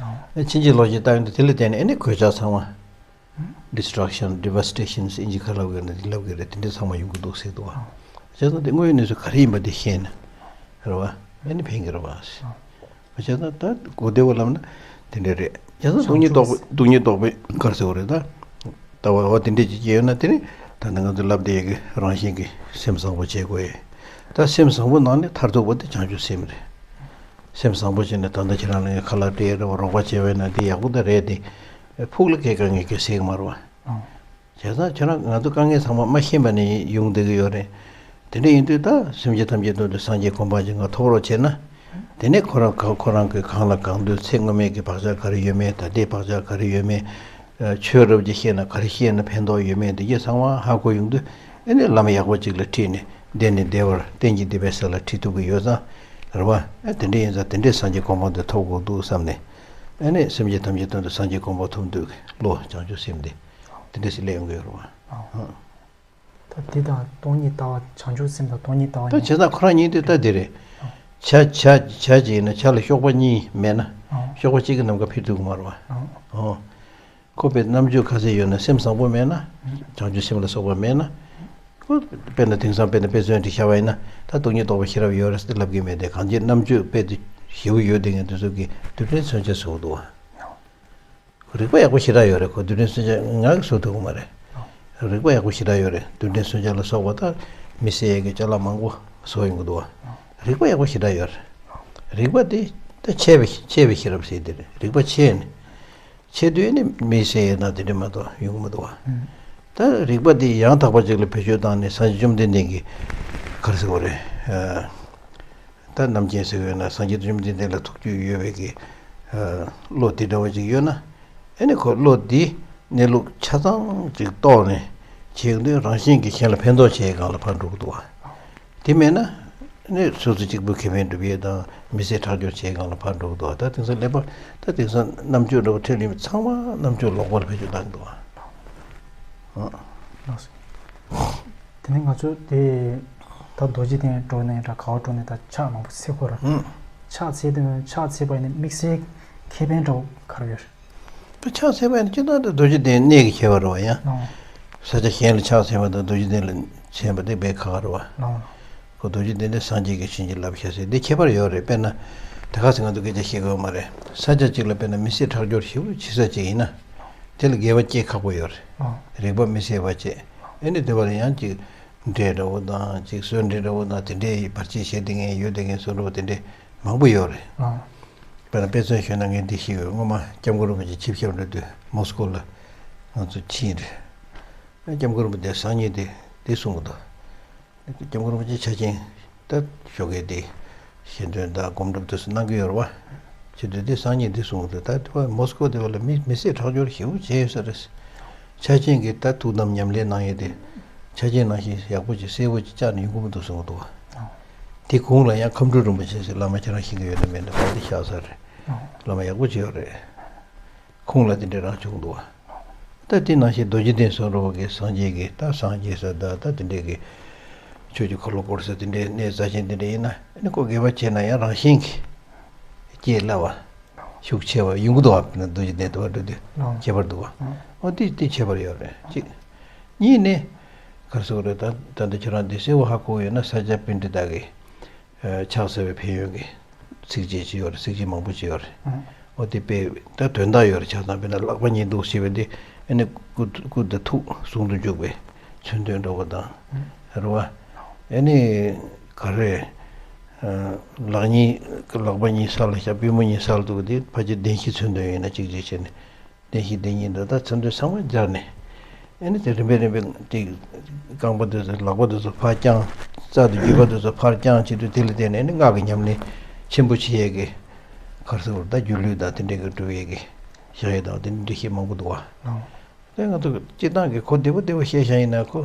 བ། ཕྱིན་ཅི་ལོག་བཞིར་བལྟ་ཡོང་དུས་དེ་ལ་བརྟེན་ནས་ཨེ་ནི་གོད་ཆག་ཚང་བ། Destruction, devastations ཨིན་ཇི་ཁ་ལབ་གི་རེད་ལབ་གི་རེད། དེ་འདྲ་ཚང་མ་ཡོང་གི་འདུག་ཟེར་འདུག་བ། བྱས་ཙང་དེ་དངོས་ཡོད་གནས་ཚུལ་ག་རེ་ཡིན་པ་དེ་ཤེས་ན། རེད་བ། ཨེ་ནི་ཕན་གི་རེད་བ། བྱས་ཙང་ད་གོ་བདེ་བོ་ལབ་ན་དེ་འདྲ་རེད། བྱས་ཙང་སྟོང་ཉིད་རྟོགས་པའི་སྟོང་ཉིད་རྟོགས་པའི་ག་རེ་ཟེར་དགོས་རེད་ད། ལྟ་བ་འོ་དེ་འདྲ་ཅིག་སྐྱེས་ཡོད་ན་དེ་ནི་ད་ནི་ང་ཚོ་ལབ་བསྡད་ཡས་ཀྱི་རང་བཞིན་གྱི་སེམས་བཟང་པོ་བྱེད་དགོས་ཡས། ད་སེམས་བཟང་པོ་ནང་ནས་མཐར་ཐུག་པ་དེ་བྱང་ཆུབ་སེམས་རེད། སེམས་བཟང་པོ་བྱས་ནས་ད་ལྟ་ཁྱེད་རང་ལ་ངས་ཁ་ལག་སྤྲད་ཡས་རེད་བ། རོགས་པ་བྱས་པས་ན་དེ་ཡག་པོ་ད་རེད་དེ། ཕུགས་ལ་སྐད་གང་ངས་སྐད་ཟེར་གི་མ་རེད་བ། བྱས་ཙང་ཁྱེད་རང་ང་ཚོ་དཀའ་ངལ་ཚང་མ་མ་ཤེས་པ་ནས་ཡོང་བསྡད་ཀྱི་ཡོད་རེད། དེ་འདྲ་ཡིན་དུས་ད་སེམས་ཅན་ཐམས་ཅད་དོན་དུ་སངས་རྒྱས་གོ་འཕང་ཅིག་ང་ཐོབ་རོགས་བྱས་ན། དེ་ནས་ཁོ་རང་ག་ཁོ་རང་གི་གང་ལ་གང་འདུལ་ཚེ་སྔོན་མའི་གི་བག་ཆགས་ག་རེ་ཡོད་མེད། ད་ལྟའི་བག་ཆགས་ག་རེ་ཡོད་མེད། ཆོས་རབ་ཀྱི་ཤེས་ན་ག་རེ་ཤེས་ན་ཕན་ཐོགས་ཡོད་མེད་དེ་གྱད་ཚང་མ་ཧ་གོ་ཡོང་དུས། ཨེ་ནས་ལམ་ཡག་པོ་ཅིག་ལ་ཁྲིད་ནས་བདེ་ནས་བདེ་བར་གཏན་གྱི་བདེ་བའི་ས་ལ་ཁྲིད་ཐུབ་ཀྱི་ཡོད་ཙང་། རེད་བ། ཨེ་དེ་འདྲ་ཡིན་ཙང་དེ་འདྲའི་སངས་རྒྱས་གོ་འཕང་དེ་ཐོབ་དགོས་འདུག་བསམ་ནས། ཨེ་ནས་སེམས་ཅན་ཐམས་ཅད་དོན་དུ་སངས་རྒྱས་གོ་འཕང་ཐོབ་འདོད་ཀྱི་བློ་བྱང་ཆུབ་སེམས་དེ་དེ་འདྲ་ཞིག་སླེབས་ཡོང་གི་ཡོད་རེད་བ། ཨ། ད་འདི་དང་སྟོང་ཉིད་ལྟ་བ། བྱང་ཆུབ་སེམས་དང་སྟོང་ཉིད་ལྟ་བ་ད་གཉིས། བྱས་ཙང་ཁོ་རང་གཉིས་དེ་ལྟ་དེ་རེད། ཨ། བྱ་བྱ་བྱ་ཅིག་ཡིན་ན་བྱ་ལ་གཤོག་པ་གཉིས་མེད་ན། ཨ། གཤོག་པ་གཅིག་གིས་ནམ་མཁའ་འཕུར་ཐུབ་ཀྱི་མ་རེད་བ། ཨ། ཨོ། ཁོ་པའི་རྣམ་དཔྱོད་ག་ཚད་ཡོད་ན་སེམས་བཟང་པོ་མེད་ན། བྱང་ཆུབ་སེམས་ལ་སོགས་པ་མེད་ན། ཁོ་དཔེར་ན་དེང་སང་དཔེར་ན་དཔེ་མཚོན་ཅིག་བཞག་པ་ཡིན་ན་ད་སྟོང་ཉིད་རྟོགས་པ་ཤེས་རབ་ཡོད་རེད་ཟེར་ལབ་ཀྱི་མེད་དེ། གང་ཅི་རྣམ་དཔྱོད་དཔེ་དེ་ཞེ་པོ་ཡོད་དེ་ངས་དེ་ཚོ་གི་རྡུལ་ཕྲན་མཚོན་ཆ་བཟོ་གི་འདུག་བ། རིག་པ་ཡག་པོ་ཞེ་དྲག་ཡོད་རེད། ཁོ་རྡུལ་ཕྲན་མཚོན་ཆ་ང་གིས་བཟོ་ཐུབ་ཀྱི་མ་རེད། རིག་པ་ཡག་པོ་ཞེ་དྲག་ཡོད་རེད། རྡུལ་ཕྲན་མཚོན་ཆ་ལ་སོགས་པ་ད་མི་སེལ་ཡས་ཀྱི་ཅ་ལག་མང་པོ་བཟོ་ཡོང་གི་འདུག་བ། རིག་པ་ཡག་པོ་ཞེ་དྲག་ཡོད་རེད། རིག་པ་དེ་ད་འཆད་པའི་འཆད་པའི་ཤེས་རབ་ཟེར་དེ་རེད། རིག་པ་འཆད་ནས། འཆད་དུས་ནི་མི་སེལ་ཡས་ན་དེ་འདྲ་མ་གཏོགས་ཡོང་གི་མི་འདུག་བ། ད་རིག་པ་དེ་ཡང་དག་པ་ཅིག་ལ་བེད་སྤྱོད་བཏང་ནས་སངས་རྒྱས་བཅོམ་ལྡན་འདས་ཀྱིས་ག་རེ་ཟེར་དགོས་རེད། ད་རྣམ་མཁྱེན་ཟེར་བས་ན་སངས་རྒྱས་བཅོམ་ལྡན་འདས་ལ་ཐུགས་རྒྱུས་ཡོད་པའི་གི་བློ་དེ་འདྲ་བ་ཅིག་ཡོད་ན། ཨེ་ནི་ཁོ་བློ་དེ་གནས་ལུགས་ཆ་ཚང་ཅིག་རྟོགས་ནས་བྱེད་དུས་རང་བཞིན་གྱིས་གཞན་ལ་ཕན་ཐོགས་བྱེད་སྒང་ལ་ཕར་འགྲོ་གི་འདུག་བ། དེ་མེད་ན་ནི་སོ་སོ་གཅིག་པུ་ཁེ་ཕན་སྒྲུབ་ཡས་དང་མི་ཚེ་ཁྲག་སྦྱོར་བྱེད་སྒང་ལ་ཕར་འགྲོ་གི་འདུག་བ། ད་དེང་སང་ཀླད་པ་ད་དེང་སང་རྣམ་དཔྱོད་འདྲ་བོ་ཁྲིད་ལེ་ཚང་མ་རྣམ་དཔྱོད་ལོག་པར་བེད་སྤྱོད་བཏང་གི་འདུག་བ། ཨ། ལགས་སོ། དེ་ནས་ང་ཚོ་དེ་ད་རྡོ་རྗེ་གདན་འགྲོ་ནས་འདྲ་ག་བ་འགྲོ་ནས་ད་ཕྱག་མང་པོ་འཚལ་དགོས་ར། ཨང་། ཕྱག་འཚལ་དུས་ཕྱག་འཚལ་བ་ཡིན་ན་དམིགས་བསལ་ཁེ་ཕན་འདྲ་བོ་ག་རེ་ཡོད་རེད། ད་ཕྱག་འཚལ་བ་ཡིན་ན་སྤྱིར་བཏང་དུ་རྡོ་རྗེ་གདན་གནས་ཀྱི་ཁྱད་པར་རེད་བ་ཡ། ཨང་། ས་ཆ་གཞན་ལ་ཕྱག་འཚལ་བ་དང་རྡོ་རྗེ་གདན་ལ་འཚལ་བ་དེ་དཔེ་ཁག་ཁག་རེད་བ། ཨང་། ཁོ་རྡོ་རྗེ་གདན་དེ་སངས་རྒྱས་ཀྱིས་བྱིན་གྱིས་བརླབས་ཤག་ཟེར་འདི་ཁྱད་པར་ཡོད་རེད། དཔེར་ན་ད་ག་ཚོད་ང་ཚོ་སྐད་ཆ་བཤད་དགོས་མ་རེད། ས་ཆ་གཅིག་ལ་དཔེར་ན་མི་ཚེ་ཁྲག་སྦྱོར་ཞེ་པོ་བྱེད་ས་གཅིག་ཡིན་ན། དེ་ལ་དགེ་བ་སྐྱེ་ཁག་པོ་ཡོད་རེད། ཨང་། རིག་པ་མི་གསལ་བ་བྱས། ཨེ་ནི་དེ་བ་ལ་ཡང་ཅིག་འདྲེ་འདྲ་བོ་དང་ཅིག་གསོན་འདྲེ་འདྲ་བོ་དང་དེ་འདྲའི་བར་ཆད་བྱེད་བསྡད་མཁན་ཡོད་བསྡད་མཁན་བཟོ་འདྲ་བོ་དེ་འདྲའི་མང་པོ་ཡོད་རེད། ཨང་། དཔེར་ན་དཔེ་མཚོན་ཞུས་ན་ངས་འདི་ཤེས་ཡོད། སྔོན་མ་སྐྱབས་མགོན་རིན་པོ་ཆེ་ཆིབས་ཞབས་འགྲོ་དུས་མོ་སི་ཀོ་ལ་ང་ཚོ་ཕྱིན་རེད། སྐྱབས་མགོན་རིན་པོ་ཆེ་སང་ཉིན་དེ་དེ་གསུང་གི་འདུག་སྐྱབས་མགོན་རིན་པོ་ཆེ་ཆ་ཆེན་ད་ཞོགས་ཀས་དེ་ཞལ་འདོན་དང་སྒོམ་སྒྲུབ་དེ་ཚོ་གནང་གི་ཡོད་རེད་བ། བྱེད་དུས་དེ་སང་ཉིན་དེ་གསུང་གི་འདུག་ད་དེ་བ་མོ་སི་ཀོ་དེ་བ་ལ་མི་མི་ཚེ་ཁྲག་སྦྱོར་ཞེ་པོ་བྱས་ཡོད་ས་རེད། ཆ་ཆེན་གྱི་ད་ཐུགས་དམ་ཉམས་ལེན་གནང་ཡས་དེ་ཆ་ཆེན་ནང་བཞིན་ཡག་པོ་ཅིག་གསལ་པོ་ཅིག་བཅག་ནས་ཡོང་གི་མི་འདུག་གསུང་གི་འདུག་བ། དེ་གུང་ལ་ཡང་ཁམས་སྤྲུལ་རིན་པོ་ཆེ་ཟེར་བླ་མ་ཁྱེད་རང་ཤེས་ཀྱི་ཡོད་ན་མེད་ན་ག་དེ་ཤག་ས་རེད། བླ་མ་ཡག་པོ་ཅིག་ཡོད་རེད། ཁོང་ལ་དེ་འདྲ་རང་བྱུང་འདུག་བ། ད་དེ་ནང་བཞིན་རྡོ་རྗེ་གདན་སོགས་འགྲོ་བ་གི་སངས་རྒྱས་ཀྱི་ད་སངས་རྒྱས་ས་ད་ད་དེ་འདྲའི་གི་ཆོས་ཀྱི་འཁོར་ལོ་བསྐོར་ས་དེ་འདྲའི་གནས་རྩ་ཆེན་དེ་འདྲ་ཡིན་ན་ཨ་ནི་ཁོ་དགེ་བ་བྱས་ན་ཡང་རང་བཞིན་གྱིས་སྐྱེ་སླ་བ། ཤུགས་ཆེ་བ་ཡོང་གི་འདུག་བ། རྡོ་རྗེ་གདན་དུ་བ་འགྲོ་དུས་ཁྱད་པར་འདུག་བ། ཨོ་དེ་དེ་ཁྱད་པར་ཡོད་རེད་གཅིག་གཉིས་ནི། ག་རེ་ཟེར་དགོས་རེད། ད་ད་ལྟ་ཁྱེད་རང་འདི་གསལ་བོ་ཧ་གོ་ཡོད་ན་ས་སྐྱ་པཎྜི་ཏ་གི་ཕྱག་འཚལ་བའི་ཕན་ཡོན་གྱི་ཚིགས་བཅད་ཅིག་ཡོད་རེད། ཚིགས་བཅད་མང་པོ་ཅིག་ཡོད་རེད། ཨོ་དེ་དཔེ་ད་དོན་དག་ཡོད་རེད། ཆ་ཚང་དཔེར་ན་ལག་པ་གཉིས་འདུག་ཅེས་པ་འདི་ཨ་ནི་སྐུ་སྐུ་དང་ཐུགས་ཟུང་དུ་འཇུག་པའི་མཚོན་དོན་འདྲ་བོ་དང་རེད་བ། ཨ་ནི་ག་རེ། ལག་གཉིས་ལག་པ་གཉིས་ས་ལ་བཞག་པུས་མོ་གཉིས་ས་ལ་འདུག་དེ་ཕལ་ཆེར་བདེན་བཞིའི་མཚོན་དོན་ཡིན་ན་གཅིག་གཅིག་བྱས་ནས། བདེན་བཞི་བདེན་གཉིས་འདི་དག་མཚོན་དོན་ཚང་མ་སྦྱར་ནས། ཨ་ནི་དེ་རིམ་པས་རིམ་པས་དེ་རྐང་པ་འདི་ཚོ་ལག་པ་འདི་ཚོ་ཕར་བརྐྱངས། རྩ་དེ་རྒྱུས་པ་འདི་ཚོ་ཕར་བརྐྱངས་བྱེད་དུས་དེ་ལ་བརྟེན་ནས་ཨ་ནི་སྔགས་ཀྱི་ཉམས་ལེན་ཆེན་པོ་བྱེད་ཡས་ཀྱི་ག་རེ་ཟེར་དགོས་རེད། ད་སྒྱུ་ལུས་དང་དེ་འདྲའི་གི་སྒྲུབ་ཡས་ཀྱི་བཞག་ཡས་དང་དེ་འདྲའི་འགྲེལ་བཤད་མང་པོ་འདུག་བ། ཨོ། དེ་ང་ཚོ་སྤྱིར་བཏང་གི་ཁོ་བདེ་པོ་བདེ་པོ་བཤད་བཞག་ཡིན་ན་ཁོ།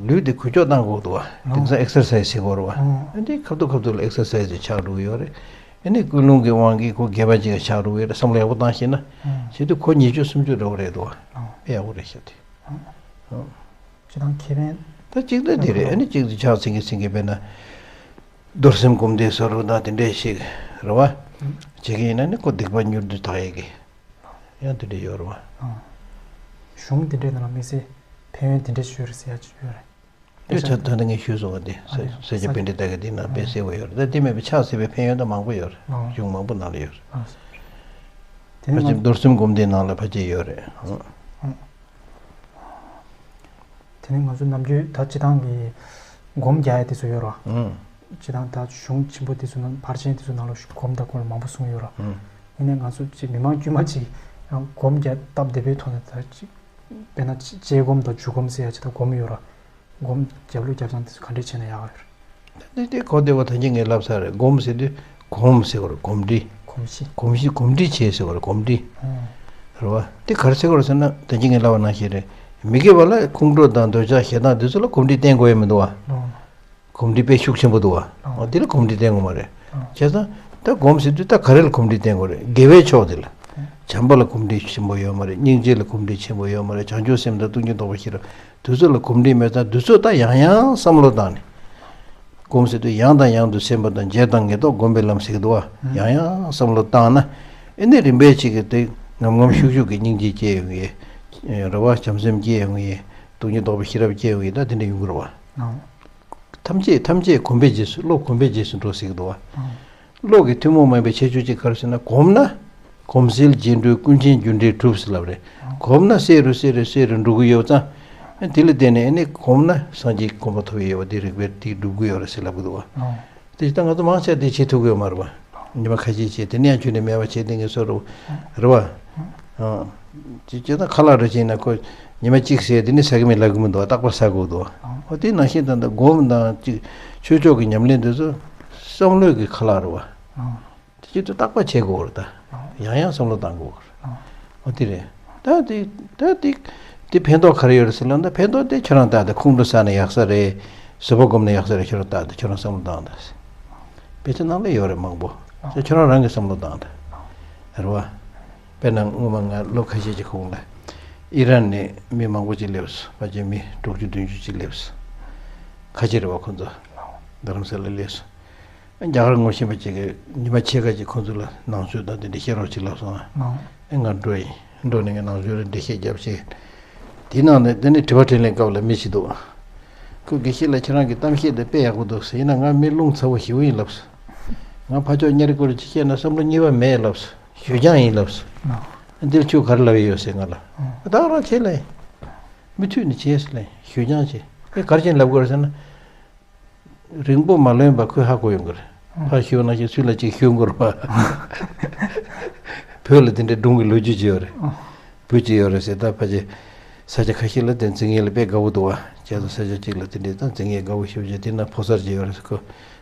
ལུས་དེ་འགུལ་སྐྱོད་གཏང་དགོས་འདུག་བ། དེང་སང་ཨེག་སར་སའི་ཛི་བྱེད་དགོས་རེད་བ། ཨ་འདི་ཁ་ཐུག་ཁ་ཐུག་ལ་ཨེག་སར་སའི་ཛི་ཆགས་འགྲོ་གི་ཡོད་རེད། ཨ་ནི་ཀུན་སློང་གི་དབང་གིས་ཁོ་སྒལ་པ་ཅིག་ལ་ཆགས་འགྲོ་གི་ཡོད་རེད། བསམ་བློ་ཡག་པོ་བཏང་ཤེས་ན། བྱེད་དུས་ཁོ་ཉེར་དྲུག་སུམ་ཅུ་འདྲ་བོ་རེད་འདུག་བ། དཔེ་ཡག་པོ་རེད་ཤག་དེ། ཨ། སྤྱིར་བཏང་ཁེ་ཕན། ད་གཅིག་ད་འདི་རེད། ཨ་ནི་གཅིག་དེ་ཕྱག་འཚལ་གིན་འཚལ་གིན་དཔེར་ན། རྡོར་སེམས་སྒོམ་བཟླས་སོགས་རུ་དང་དེ་འདྲས་ཤིག་རེད་བ། བྱེད་ཀྱི་ཡིན་ན་ནི་ཁོ་སྡིག་པ་མྱུར་དུ་དག་ཡས་ཀྱི། ཡང་དེ་འདྲ་ཡོད་རེད་བ། ཨང་། གཞུང་དེ་འདྲའི་ནང་ལ་དམིགས་བསལ་ཕན་ཡོན་དེ་འདྲ་ཞིག་ཡོད་རེད་ཟེར་ཡ་ཅིག་ཡོད་རེད། དེ་ད་ད་ལྟ་ངས་ཞུས་སོང་བ་དེ་ཨ་ནི་ས་སྐྱ་པཎྜི་ཏ་གི་དེ་ནང་དཔེ་གསལ་བོ་ཡོད་རེད། ད་དེ་མེད་པའི་ཕྱག་འཚལ་བའི་ཕན་ཡོན་ད་མང་པོ་ཡོད་རེད། ཨང་། གཞུང་མང་པོ་ནང་ལ་ཡོད་རེད། ཨང་། དེ་ནི་ཕལ་ཆེར་ང་རྡོར་སེམས་སྒོམ་བཟླས་ནང་ལ་ཕལ་ཆེར་ཡོད་རེད། ཨང་། ཨང་། དེ་ནི་ང་ཚོ་ནམ་རྒྱུན་ད་སྤྱིར་བཏང་གི་སྒོམ་རྒྱག་ཡ་དེ་ཚོ་ཡོད་རེད་བ། ཨང་། སྤྱིར་བཏང་ད་གཞུང་ཆེན་པོ་དེ་ཚོ་ནང་ཕར་ཕྱིན་དེ་ཚོ་ནང་ལ་སྒོམ་དང་སྐོར་མང་པོ་གསུངས་ཡོད་རེད། ཨང་། ཡིན་ནའི་ང་ཚོ་ཅིག་མི་མང་དཀྱུས་མ་ཅིག་ཡང་སྒོམ་རྒྱག་སྟབས་བདེ་པོའི་ཐོག་ནས་ད་ཅིག་ དཔེར་ན་དཔྱད་སྒོམ་དང་འཇུག་སྒོམ་ཟེར་ཡ་ཅིག་དང་སྒོམ་ཡོད་ར། སྒོམ་རྒྱབ་ལོགས་རྒྱབ་སྟངས་དེ་ཚོ་ག་འདྲས་བྱས་ན་ཡག་ཡོད་རེད། དེ་དེ་གོ་བདེ་བ་ད་གིན་ངས་ལབ་ཚར་རེད། སྒོམ་ཟེར་དུས་གོམས་ཟེར་བ་རེད། གོམས་འདྲིས། གོམས་གཤིས། གོམས་གཤིས་གོམས་འདྲིས་བྱེད་ཟེར་བ་རེད། གོམས་འདྲིས། ཨང་། རེད་བ། དེ་ག་རེ་ཟེར་དགོས་རེད་ཟེར་ན་ད་གིན་ངས་ལབ་པ་ནང་བཞིན་རེད། མི་དགེ་བ་ལ་ཁོང་ཁྲོ་དང་འདོད་ཆགས་ཞེ་སྡང་དེ་ཚོ་ལ་གོམས་འདྲིས་བསྟེན་དགོས་ཡ་མི་འདུག་བ། ཨང་། གོམས་འདྲིས་དཔེ་ཤུགས་ཆེན་པོ་འདུག་བ། ཨང་། འོ་དེ་ལ་གོམས་འདྲིས་བསྟེན་དགོས་མ་རེད། ཨང་། བྱས་ཙང་ད་སྒོམ་ཟེར་དུས་ད་ག་རེ་ལ་གོམས་འདྲིས་བསྟེན་དགོས་རེད། དགེ་བའི་ཕྱོགས་དེ་ལ། ཨང་། བྱམས་པ་ལ་གོམས་འདྲིས་ཆེན་པོ་ཡོད་མ་རེད། སྙིང་རྗེ་ལ་གོམས་འདྲིས་ཆེན་པོ་ཡོད་མ་རེད། བྱང་ཆུབ་སེམས་དང་སྟོང་ཉིད་རྟོགས་པའི་ཤེས་རབ། དེ་ཚོ་ལ་གོམས་འདྲིས་མེད་ཙང་དེ་ཚོ་ད་ཡང་ཡང་བསམ་བློ་བཏང་ནས། སྒོམ་ཟེར་དུས་ཡང་དང་ཡང་དུ་སེམས་པ་དང་བརྗོད་དང་ངེས་རྟོག་སྒོམ་པའི་ལམ་ཟེར་གི་འདུག་བ། ཨང་། ཡང་ཡང་བསམ་བློ་བཏང་ན། ཨེ་ནི་རིམ་པས་ཅིག་གི་དེ་ངམ་ངམ་ཤུགས་ཤུགས་ཀྱི་སྙིང་རྗེ་སྐྱེ་ཡོང་གི། རེ་བ་བྱམས་སེམས་སྐྱེ་ཡོང་གི། སྟོང་ཉིད་རྟོགས་པའི་ཤེས་རབ་སྐྱེ་ཡོང་གི། ད་དེ་འདྲ་ཡོང་གི་རེད་བ། ཨང་། ཐམས་ཅད་ཐམས་ཅད་གོམས་པའི་རྗེས་སུ། བློ་གོམས་པའི་རྗེས་སུ་འགྲོ་ཟེར་གི་འདུག་བ། ཨང་། བློ་གི་ཐུན་མོང་མ་ཡིན་པའི་ཁྱད་ཆོས་གཅིག་ག་རེ་ཟེར་ན། གོམས་ན་གོམས་སེལ་རྗེས་འགྲོའི་ཀུན་མཁྱེན་རྒྱུ་འབྲས་གྲུབ་ཟེར་ལབ་རེད། ཨང་། གོམས་ན་གསལ་རུ་གསལ་རུ་གསལ་རུ་འགྲོ་གི་ཡོད་ཙང་། དེ་ལ་བརྟེན་ནས་ཨེ་ནི་གོམས་ན་སངས་རྒྱས་གོ་འཕང་ཐོབ་ཡོད་པ་དེ་རིགས་པས་དེ་སྒྲུབ་གི་ཡོད་རེད་ཟེར་ལབ་གི་འདུག་བ། ཨང་། དེ་ད་ང་ཚོ་མང་ཆེ་བ་དེ་བྱེད་ཐུབ་ཀྱི་ཡོད་མ་རེད་བ། ཉི་མ་ཁ་ཤས་བྱས་དེ་ནས་ཡང་ཁྱོན་ནས་མེད་པ་བྱས་བསྡད་མཁན་ཚོ་རེད་བ། ཨང་། ཅི་བྱས་ན་ཁ་ལག་འདྲ་བྱས་ན་ཁོ་ཉི་མ་གཅིག་ཟས་དེ་ནས་ཟ་གི་མེད་ལབ་གི་མི་འདུག་བ། རྟག་པར་ཟ་དགོས་འདུག་བ། ཨང་། ཨོ་དེ་ནང་བཞིན་ད་ལྟ་སྒོམ་དང་ཅིག་ཆོས་ཕྱོགས་ཀྱི་ཉམས་ལེན་དེ་ཚོ་བསམ་བློའི་གི་ཁ་ལག་རེད་བ། ཨང་། དེ་བྱེད་དུས་རྟག་པར་བྱེད་དགོས་རེད་ད། ཡང་ཡང་བསམ་བློ་བཏང་དགོས་རེད། འོ་དེ་རེད། ད་དེ་ད་དེ་དེ་ཕན་ཐོགས་ག་རེ་ཡོད་རེད་ཟེར་ན། ད་ཕན་ཐོགས་དེ་ཁྱོད་རང་ལྟ་དེ་ཁོང་ཁྲོ་ཟ་ན་ཡག་ས་རེད། བཟོད་པ་སྒོམ་ན་ཡག་ས་རེད། ཁྱོད་རང་ལྟ་དེ་ཁྱོད་རང་བསམ་བློ་བཏང་དང་། དཔེ་ཆ་ནང་ལ་ཡོད་རེད་མང་པོ། ཁྱོད་རང་རང་གིས་བསམ་བློ་བཏང་དང་། རེད་བ། དཔེར་ན་སྔོན་མ་ང་ལོ་ཁ་ཤས་ཀྱི་གོང་ལ་ཨི་རན་ནས་མི་མང་པོ་ཅིག་སླེབས་སོང་། ཕལ་ཆེར་མི་དྲུག་ཅུ་བདུན་ཅུ་ཅིག་སླེབས་སོང་། ཁ་ཆེ་རེད་བ་ཁོ་ཚོ། རྡ་རམ་ས་ལ་སླེབས་སོང་། རྒྱ་གར་ངོ་ཤེས་པ་ཅིག་གིས་ཉི་མ་ཕྱེད་ཀ་ཅིག་ཁོ་ཚོ་ལ་ནང་ཆོས་དང་དེ་འདྲ་བཤད་རོགས་ཅིག་ལབ་སོང་ཨ། ཨང་། ཨེ་ང་འགྲོ་ཡིན། འགྲོ་ནས་ངས་ནང་ཆོས་ལ་འགྲེལ་བཤད་རྒྱབ་ཤེས། དེའི་ནང་ནས་དེ་ནས་དྲི་བ་དྲིས་ལན་སྐབས་ལ་མི་ཞིག་འདུག་ཁོས་དགེ་བཤེས་ལགས་ཁྱེད་རང་གི་གཏམ་བཤད་དེ་དཔེ་ཡག་པོ་འདུག་ཟེར། ཡིན་ན་ང་མི་རླུང་ཚ་བོ་ཞེ་པོ་ཡིན་ལབ་སོང་། ང་ཕར་ཕྱོགས་གཉེར་སྐོར་ཅིག་བཤད་ན་བསམ་བློ་གཉིས་པ་མེད་ལབ་སོང་། ཞུ་རྐྱང་ཡིན་ལབ་སོང་། ཨང་། འདིར་ཁྱོད་ག་རེ་ལབ་ཡོད་ཟེར་ང་ལ། ཨང་། ད་ག་རང་བྱེད་ལབ་ཡིན། མུ་མཐུད་ནས་བྱས་ཟེར་ལབ་ཡིན། ཞུ་རྐྱང་བྱས། ཨེ་ག་རེ་བྱས་ནས་ལབ་དགོས་རེད་ཟེར་ན། རིང་པོ་མ་ལོན་པ་ཁོས་ཧ་གོ་ཡོང་གི་རེད། ཨང་། ཕར་ཞུ་ན་ཞིག་ཚུར་ལ་ཅིག་ཞུ་དགོས་རེད་པ། བོད་ལ་དེ་འདྲའི་སྒྲུང་གི་ལོ་རྒྱུས་ཅིག་ཡོད་རེད། ཨང་། བུ་ཅིག་ཡོད་རེད་ཟེར། ད་ཕལ་ཆེར་ས་ཆ་ཁ་ཤས་ལ་དེ་འཛིང་ཡས་ལ་དཔེ་དགའ་བོ་འདུག་བ། བྱས་ཙང་ས་ཆ་གཅིག་ལ་དེ་འདྲའི་ད་འཛིང་ཡས་དགའ་བོ་ཞེ་པོ་ཅིག་དེ་ན་ཕོ་གསར་ཅིག་ཡོད་རེད་ཟེར། ཁོ་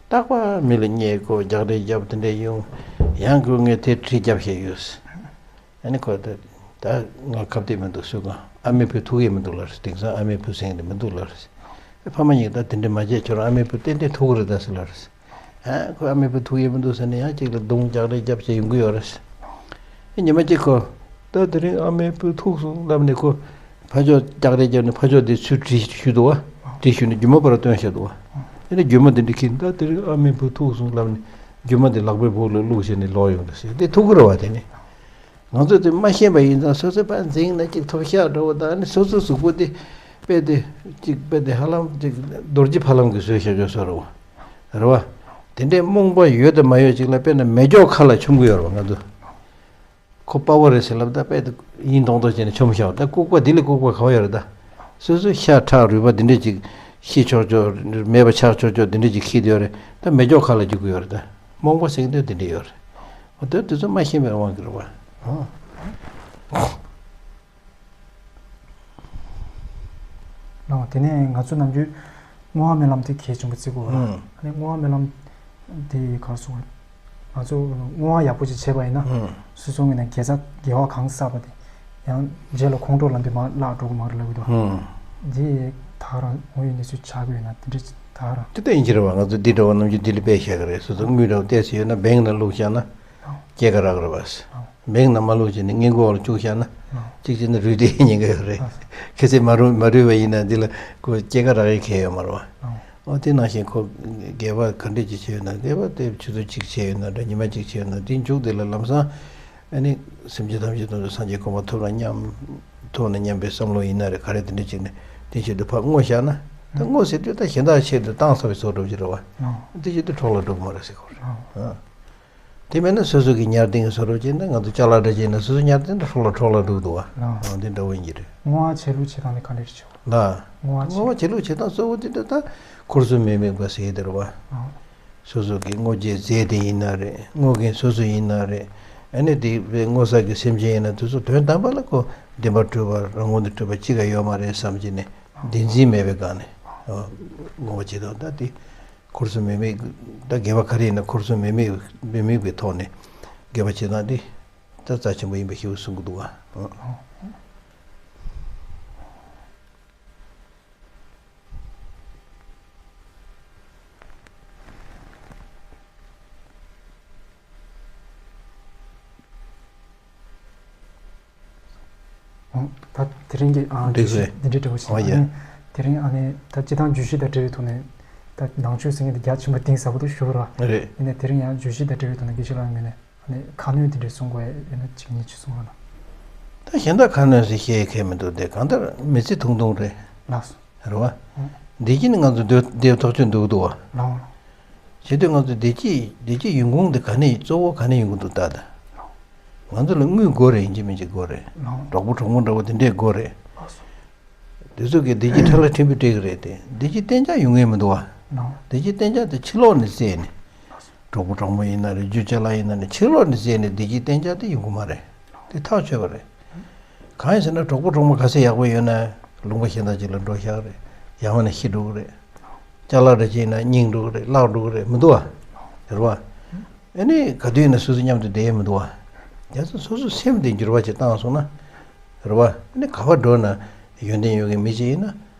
རྟག་པར་མི་ལ་བརྙས་བཀོད་རྒྱག་རེས་རྒྱབ་དེ་འདྲ་ཡོང་། ཡང་ཁོས་ངས་དེ་འདྲ་རྒྱབ་བཞག་ཡོད། ཨ་ནི་ཁོ་ད་ད་ང་ཁ་གཏད་མི་འདུག་སུ་གང་ཨ་མའི་བུ་ཐུག་ཡས་མི་འདུག་ལབ་རེད། དེང་སང་ཨ་མའི་བུ་ཟེར་མཁན་དེ་མི་འདུག་ལབ་རེད། ཨེ་ཕ་མ་གཉིས་ད་དེ་འདྲ་མ་བྱེད། ཁྱོད་རང་ཨ་མའི་བུ་ཏན་ཏན་ཐུག་གི་རེད་ད་ཟེར་ལབ་རེད། ཨ་ཁོ་ཨ་མའི་བུ་ཐུག་ཡས་མི་འདུག་ཟེར་ནས་ཡང་གཅིག་ལ་རྡུང་རྒྱག་རེས་རྒྱབ་བྱས་ཡོང་གི་ཡོད་རེད། ཨེ་ཉི་མ་གཅིག་ཁོ་ད་དེ་རིང་ཨ་མའི་བུ་ཐུག་སོང་ལབ་ནས་ཁོ་ཕར་ཕྱོགས་རྒྱག་རེས་རྒྱབ་ནས་ཕར་ཕྱོགས་དེ་ཚུར་བྲིས་ཞུས་འདུག་བ། བྲིས་ཞུས་ནས་རྒྱུ་མ་ཕར་བཏོན་བཞག་འདུག་བ། ཨེ་ནས་རྒྱུ་མ་དེ་འདྲ་ཁྱེར་ད་དེ་རིང་ཨ་མའི་བུ་ཐུག་སོང་ལབ་ནས་རྒྱུ་མ་དེ་ལག་པའི་སྦུག་ལ་བླུགས་བྱས་ནས་ལོག་ཡོང་འདུག་ཟེར། དེ་ཐུག་གི་རེད་བ། དེ་ནི། ང་ཚོས་དེ་མ་ཤེས་པ་ཡིན་ཙང་སོ་སོའི་ཕར་འཛིང་ན་ཅིག་ཐོབ་ཤག་འདྲ་བོ་དང་། ཨ་ནི་སོ་སོའི་གཟུགས་པོ་དེ་དཔེ་དེ་ཅིག་དཔེ་དེ་ཧ་ལམ་ཅིག་རྡོ་རྗེ་ཕ་ལམ་གྱིས་བཟོས་བཞག་ཆོག་བཟོ་རེད་བ། རེད་བ། དེ་འདྲའི་རྨོངས་པ་ཡོད་དང་མ་ཡོད་ཅིག་ལ་དཔེར་ན་མེ་སྒྱོགས་ཁ་ལ་མཆོང་གི་ཡོད་རེད་བ་ང་ཚོ། ཁོ་དཔའ་བོ་རེད་ཟེར་ལབ་ད་དཔེ་དེ་ཡིན་མདོག་མདོག་བྱས་ནས་མཆོང་བཞག་ད་ལྐུགས་པ་དེ་ལས་ལྐུགས་པ་ག་བ་ཡོད་རེད་ད། སོ་སོའི་ཤ་ཁྲག་རུས་པ་དེ་འདྲས་ཅིག་ཤི་ཆོག་ཆོག་མེད་པ་ཆགས་ཆོག་ཆོག་དེ་འདྲས་ཅིག་ཤི་དེ་ཡོད་རེད། ད་མེ་སྒྱོགས་ཁ་ལ་རྒྱུག་གི་ཡོད་རེད་ད། རྨོངས་པ་ཟེར་གྱི་འདུག་དེ་འདྲས་ཡོད་རེད། འོ་དེ་དེ་ཚོ་མ་ཤེས་པའི་དབང་གིས་རེད་བ། ཨོ། ཨོ། དེ་ནས་ང་ཚོ་ནམ་རྒྱུན་བསྔོ་བ་སྨོན་ལམ་དེ་གལ་ཆེན་པོ་བརྩི་དགོས་ར། ཨང་། ཨ་ནི་བསྔོ་བ་སྨོན་ལམ་དེ་ག་རེ་ཟེར་དགོས་རེད། ང་ཚོ་བསྔོ་བ་ཡག་པོ་ཅིག་བྱས་པ་ཡིན་ན། ཨང་། སོ་སོ་ངོས་ནས་དགེ་རྩ་དགེ་བ་གང་བསགས་པ་དེ་ཡང་རྗེས་ལ་ཁོང་ཁྲོ་ལངས་དུས་མར་བརླག་འགྲོ་གི་མ་རེད་ལབ་ཀྱི་འདུག་ཨང་། འདི་ད་ག་རང་དངོས་ཡོད་གནས་ཚུལ་ཆགས་ཀྱི་ཡོད་ན་དེ་འདྲ་ད་ག་རང་། དེ་ལྟ་ཡིན་གྱི་རེད་བ། ང་ཚོ་འདི་འདྲ་བ་ནམ་རྒྱུན་འདི་ལ་དཔེ་བཞག་གི་རེད། སོ་སོ་དངུལ་འདྲ་བོ་བལྟས་ཟེར་ཡོད་ན་བེང་ནང་བླུགས་བཞག་ན་ཨང་། སྐྱེད་ཀ་རག་གི་རེད་བ། ཨང་། བེང་ནང་མ་བླུགས་བྱས་ནས་སྔས་མགོ་འོག་ལ་བཅུག་བཞག་ན། ཨང་། གཅིག་བྱས་ན་རུལ་བསྡད་ཉེན་ཁ་ཡོད་རེད། ཨང་། གལ་སྲིད་མ་རུལ་མ་རུལ་བ་ཡིན་ན་འདི་ལ་ཁོ་སྐྱེད་ཀ་རག་ཡས་གང་ཡང་ཡོད་མ་རེད་བ། ཨང་། ཨོ་དེ་ནང་བཞིན་ཁོ་དགེ་བ་ག་འདྲས་ཅིག་བྱས་ཡོད་ན། དགེ་བ་དེ་ཆུ་ཚོད་གཅིག་བྱས་ཡོད་ན་འདྲ། ཉི་མ་གཅིག་བྱས་ཡོད་ན། དེའི་མཇུག་དེ་ལ་ལམ་སང་ཨ་ནི་སེམས་ཅན་ཐམས་ཅད་དོན་དུ་སངས་རྒྱས་གོ་འཕང་ཐོབ་ན་སྙམ། ཐོབ་ན་སྙམ་པའི་བསམ་བློ་ཡིན་ན་རེད། ག་རེ་དེ་འདྲས་ཅིག་ནས་དེ་བྱེད་དུ་ཕར་བསྔོ་བཞག་ན། ད་བསྔོ་ཟེར་དུས་ད་གཞན་དག་ཆེད་དུ་བཏང་ཚར་བའི་བཟོ་འདྲ་ཅིག་རེད་བ། ཨང་། དེ་བྱེད་དུས་འཕྲོ་བརླག་འགྲོ་གི་མ་རེད་ཟེར་གོ་རེད། ཨང་། ཨང་། དེ་མེད་ན་སོ་སོ་གི་ཉར་སྟེང་གི་བཟོ་འདྲ་བྱས་ན། ང་ཚོ་ཅ་ལག་འདྲ་བྱས་ན་སོ་སོ་ཉར་སྟེང་དུ་འཕྲོ་བརླག་འཕྲོ་བརླག་འགྲོ་གི་འདུག་བ། ཨང་། ཨང་། དེ་འདྲ་བོ་ཡིན་གྱི་རེད། བསྔོ་བ་བྱེད་ལུགས་བྱེད་སྟངས་དེ་ག་འདྲས་བྱེད་དགོས། ལ། བསྔོ་བ་བྱེད་ལུགས་བྱེད་སྟངས་གཙོ་བོ་དེ་འདྲ་ད་འཁོར་གསུམ་མི་དམིགས་པ་ཟེར་གྱི་དེ་རེད་བ། ཨང་། སོ་སོ་གི་བསྔོ་རྒྱུའི་རྫས་དེ་ཡིན་ན་རེད། བསྔོ་མཁན་སོ་སོ་ཡིན་ན་རེད། ཨ་ནི་དེ་བས་སྔོ་བསངས་ཀྱི་སེམས་ཅན་ཡིན་ན་དེ་ཚོ་དོན་དམ་པ་ལ་ཁོ་བདེན་པར་གྲུབ་པ་རང་ངོས་ནས་གྲུབ་པ་གཅིག་ཀྱང་ཡོད་མ་རེད་བསམ་གྱི་ནས་བདེན་འཛིན་མེད་པའི་སྒང་ནས་ངོ་བོ་ཇི་ལྟར་ད་དེ་འཁོར་གསུམ་མི་དམིགས། ད་དགེ་བ་ག་རེ་ཡིན་ན་འཁོར་གསུམ་མི་དམིགས་མི་དམིགས་པའི་ཐོག་ནས་དགེ་བ་བྱེད་སྟངས་དེ་ད་རྩ་ཆེན་པོ་ཡིན་པ་ཞིག་གསུང་གི་འདུག་བ། ད་དེ་རིང་གི་ཨ་འགྲིག་རེད། འདི་འདྲའི་འདྲ་བོ་ཞིག་ཨ་ཡ། ཨ་ནི་དེ་རིང་ཨ་ནི་ད་སྤྱི་བཏང་བརྗོད་གཞི་དང་འབྲེལ་བའི་ཐོག་ནས་ད་ནང་ཆོས་ཟེར་མཁན་དེ་རྒྱ་ཆེན་པོ་གཏིང་ཟབ་པོ་འདུག་ཞུ་བ་རེད། རེད། ཡིན་ནའི་དེ་རིང་ཡང་བརྗོད་གཞི་དང་འབྲེལ་བའི་ཐོག་ནས་དགེ་བཤེས་ལགས་ངོས་ནས་ཨ་ནི་ཁ་སྣོན་དེ་འདྲའི་གསུང་དགོས་ཡ་ཡོད་ན་གཅིག་གཉིས་ཅིག་གསུང་རོགས་གནང་། ད་གཞན་དག་ཁ་སྣོན་ཟེར་བཤད་ཡ་གང་མི་འདུག་སྟེ། གང་ལྟར་མི་ཚེ་ཐུང་ཐུང་རེད། ལགས་སོ། རེད་བ། ཨང་། བདེ་སྐྱིད་ནི་ང་ཚོ་འདོད་འདོད་ཐག་ཆོད་འདུག་འདུག་བ། ལགས་འོང་། བྱེད་དུས་ང་ཚོ་བདེ་སྐྱིད་བདེ་སྐྱིད་ཡོང་ཁུངས་དེ་ག་ནས་གཙོ་བོ་ག་ནས་ཡོང་གི་འདུག་ད་ལྟ། ང་ཚོ་ལ་དངུལ་དགོས་རེད། ཡིན་གཅིག་མིན་གཅིག་དགོས་རེད། ལགས་འོང་། གྲོགས་པོ་གྲོགས་མོ་འདྲ་བོ་དེ་འདྲས་དགོས་རེད། ལགས་སོ། དེ་ཚོ་གིས་བདེ་སྐྱིད་ཁྲ་ལ་ཕྲན་བུ་སྤྲད་གི་རེད་དེ། བདེ་སྐྱིད་གཏན་འཇགས་ཡོང་ངེས་མི་འདུག་བ། ལགས་འོང་། བདེ་སྐྱིད་གཏན་འཇགས་དེ་ཕྱི་ལོགས་ནས་བཙལ་ནས། ལགས་སོ། གྲོགས་པོ་གྲོགས་མོ་ཡིན་ན་རེད། རྒྱུ་ཅ་ལག་ཡིན་ན་རེད། ཕྱི་ལོགས་ནས་བཙལ་ནས་བདེ་སྐྱིད་གཏན་འཇགས་དེ་ཡོང་གི་མ་རེད། དེ་ཐག་ཆོད་པ་རེད། གང་ཡིན་ཟེར་ན་གྲོགས་པོ་གྲོགས་མོ་ག་ཚད་ཡག་པོ་ཡོད་ན་ལུང་པ་གཞན་དག་ཅིག་ལ་འགྲོ་ཤག་རེད། ཡང་ན་ཤི་འགྲོ་གི་རེད། ཅ་ལག་འདྲ་ཅིག་ཡིན་ན་རྙིང་འགྲོ་གི་རེད། བརླག་འགྲོ་གི་རེད། མི་འདུག་བ། རེད་བ། ཨ་ནི་ག་དུས་ཡིན་ན་སོ་སོ་མཉམ་དུ་བསྡད་ཡས་མི་འདུག་བ། རྒྱ་མཚོ་སོ་སོ་སེམས་དེ་འགྱུར་བ་ཅིག་བཏང་སོང་ན། རེད་བ། ཨ་ནི་ག་པར་འགྲོ་ན་ཡོན་ཏན་ཡོད་མཁན་མི་ཅིག་ཡིན་ན།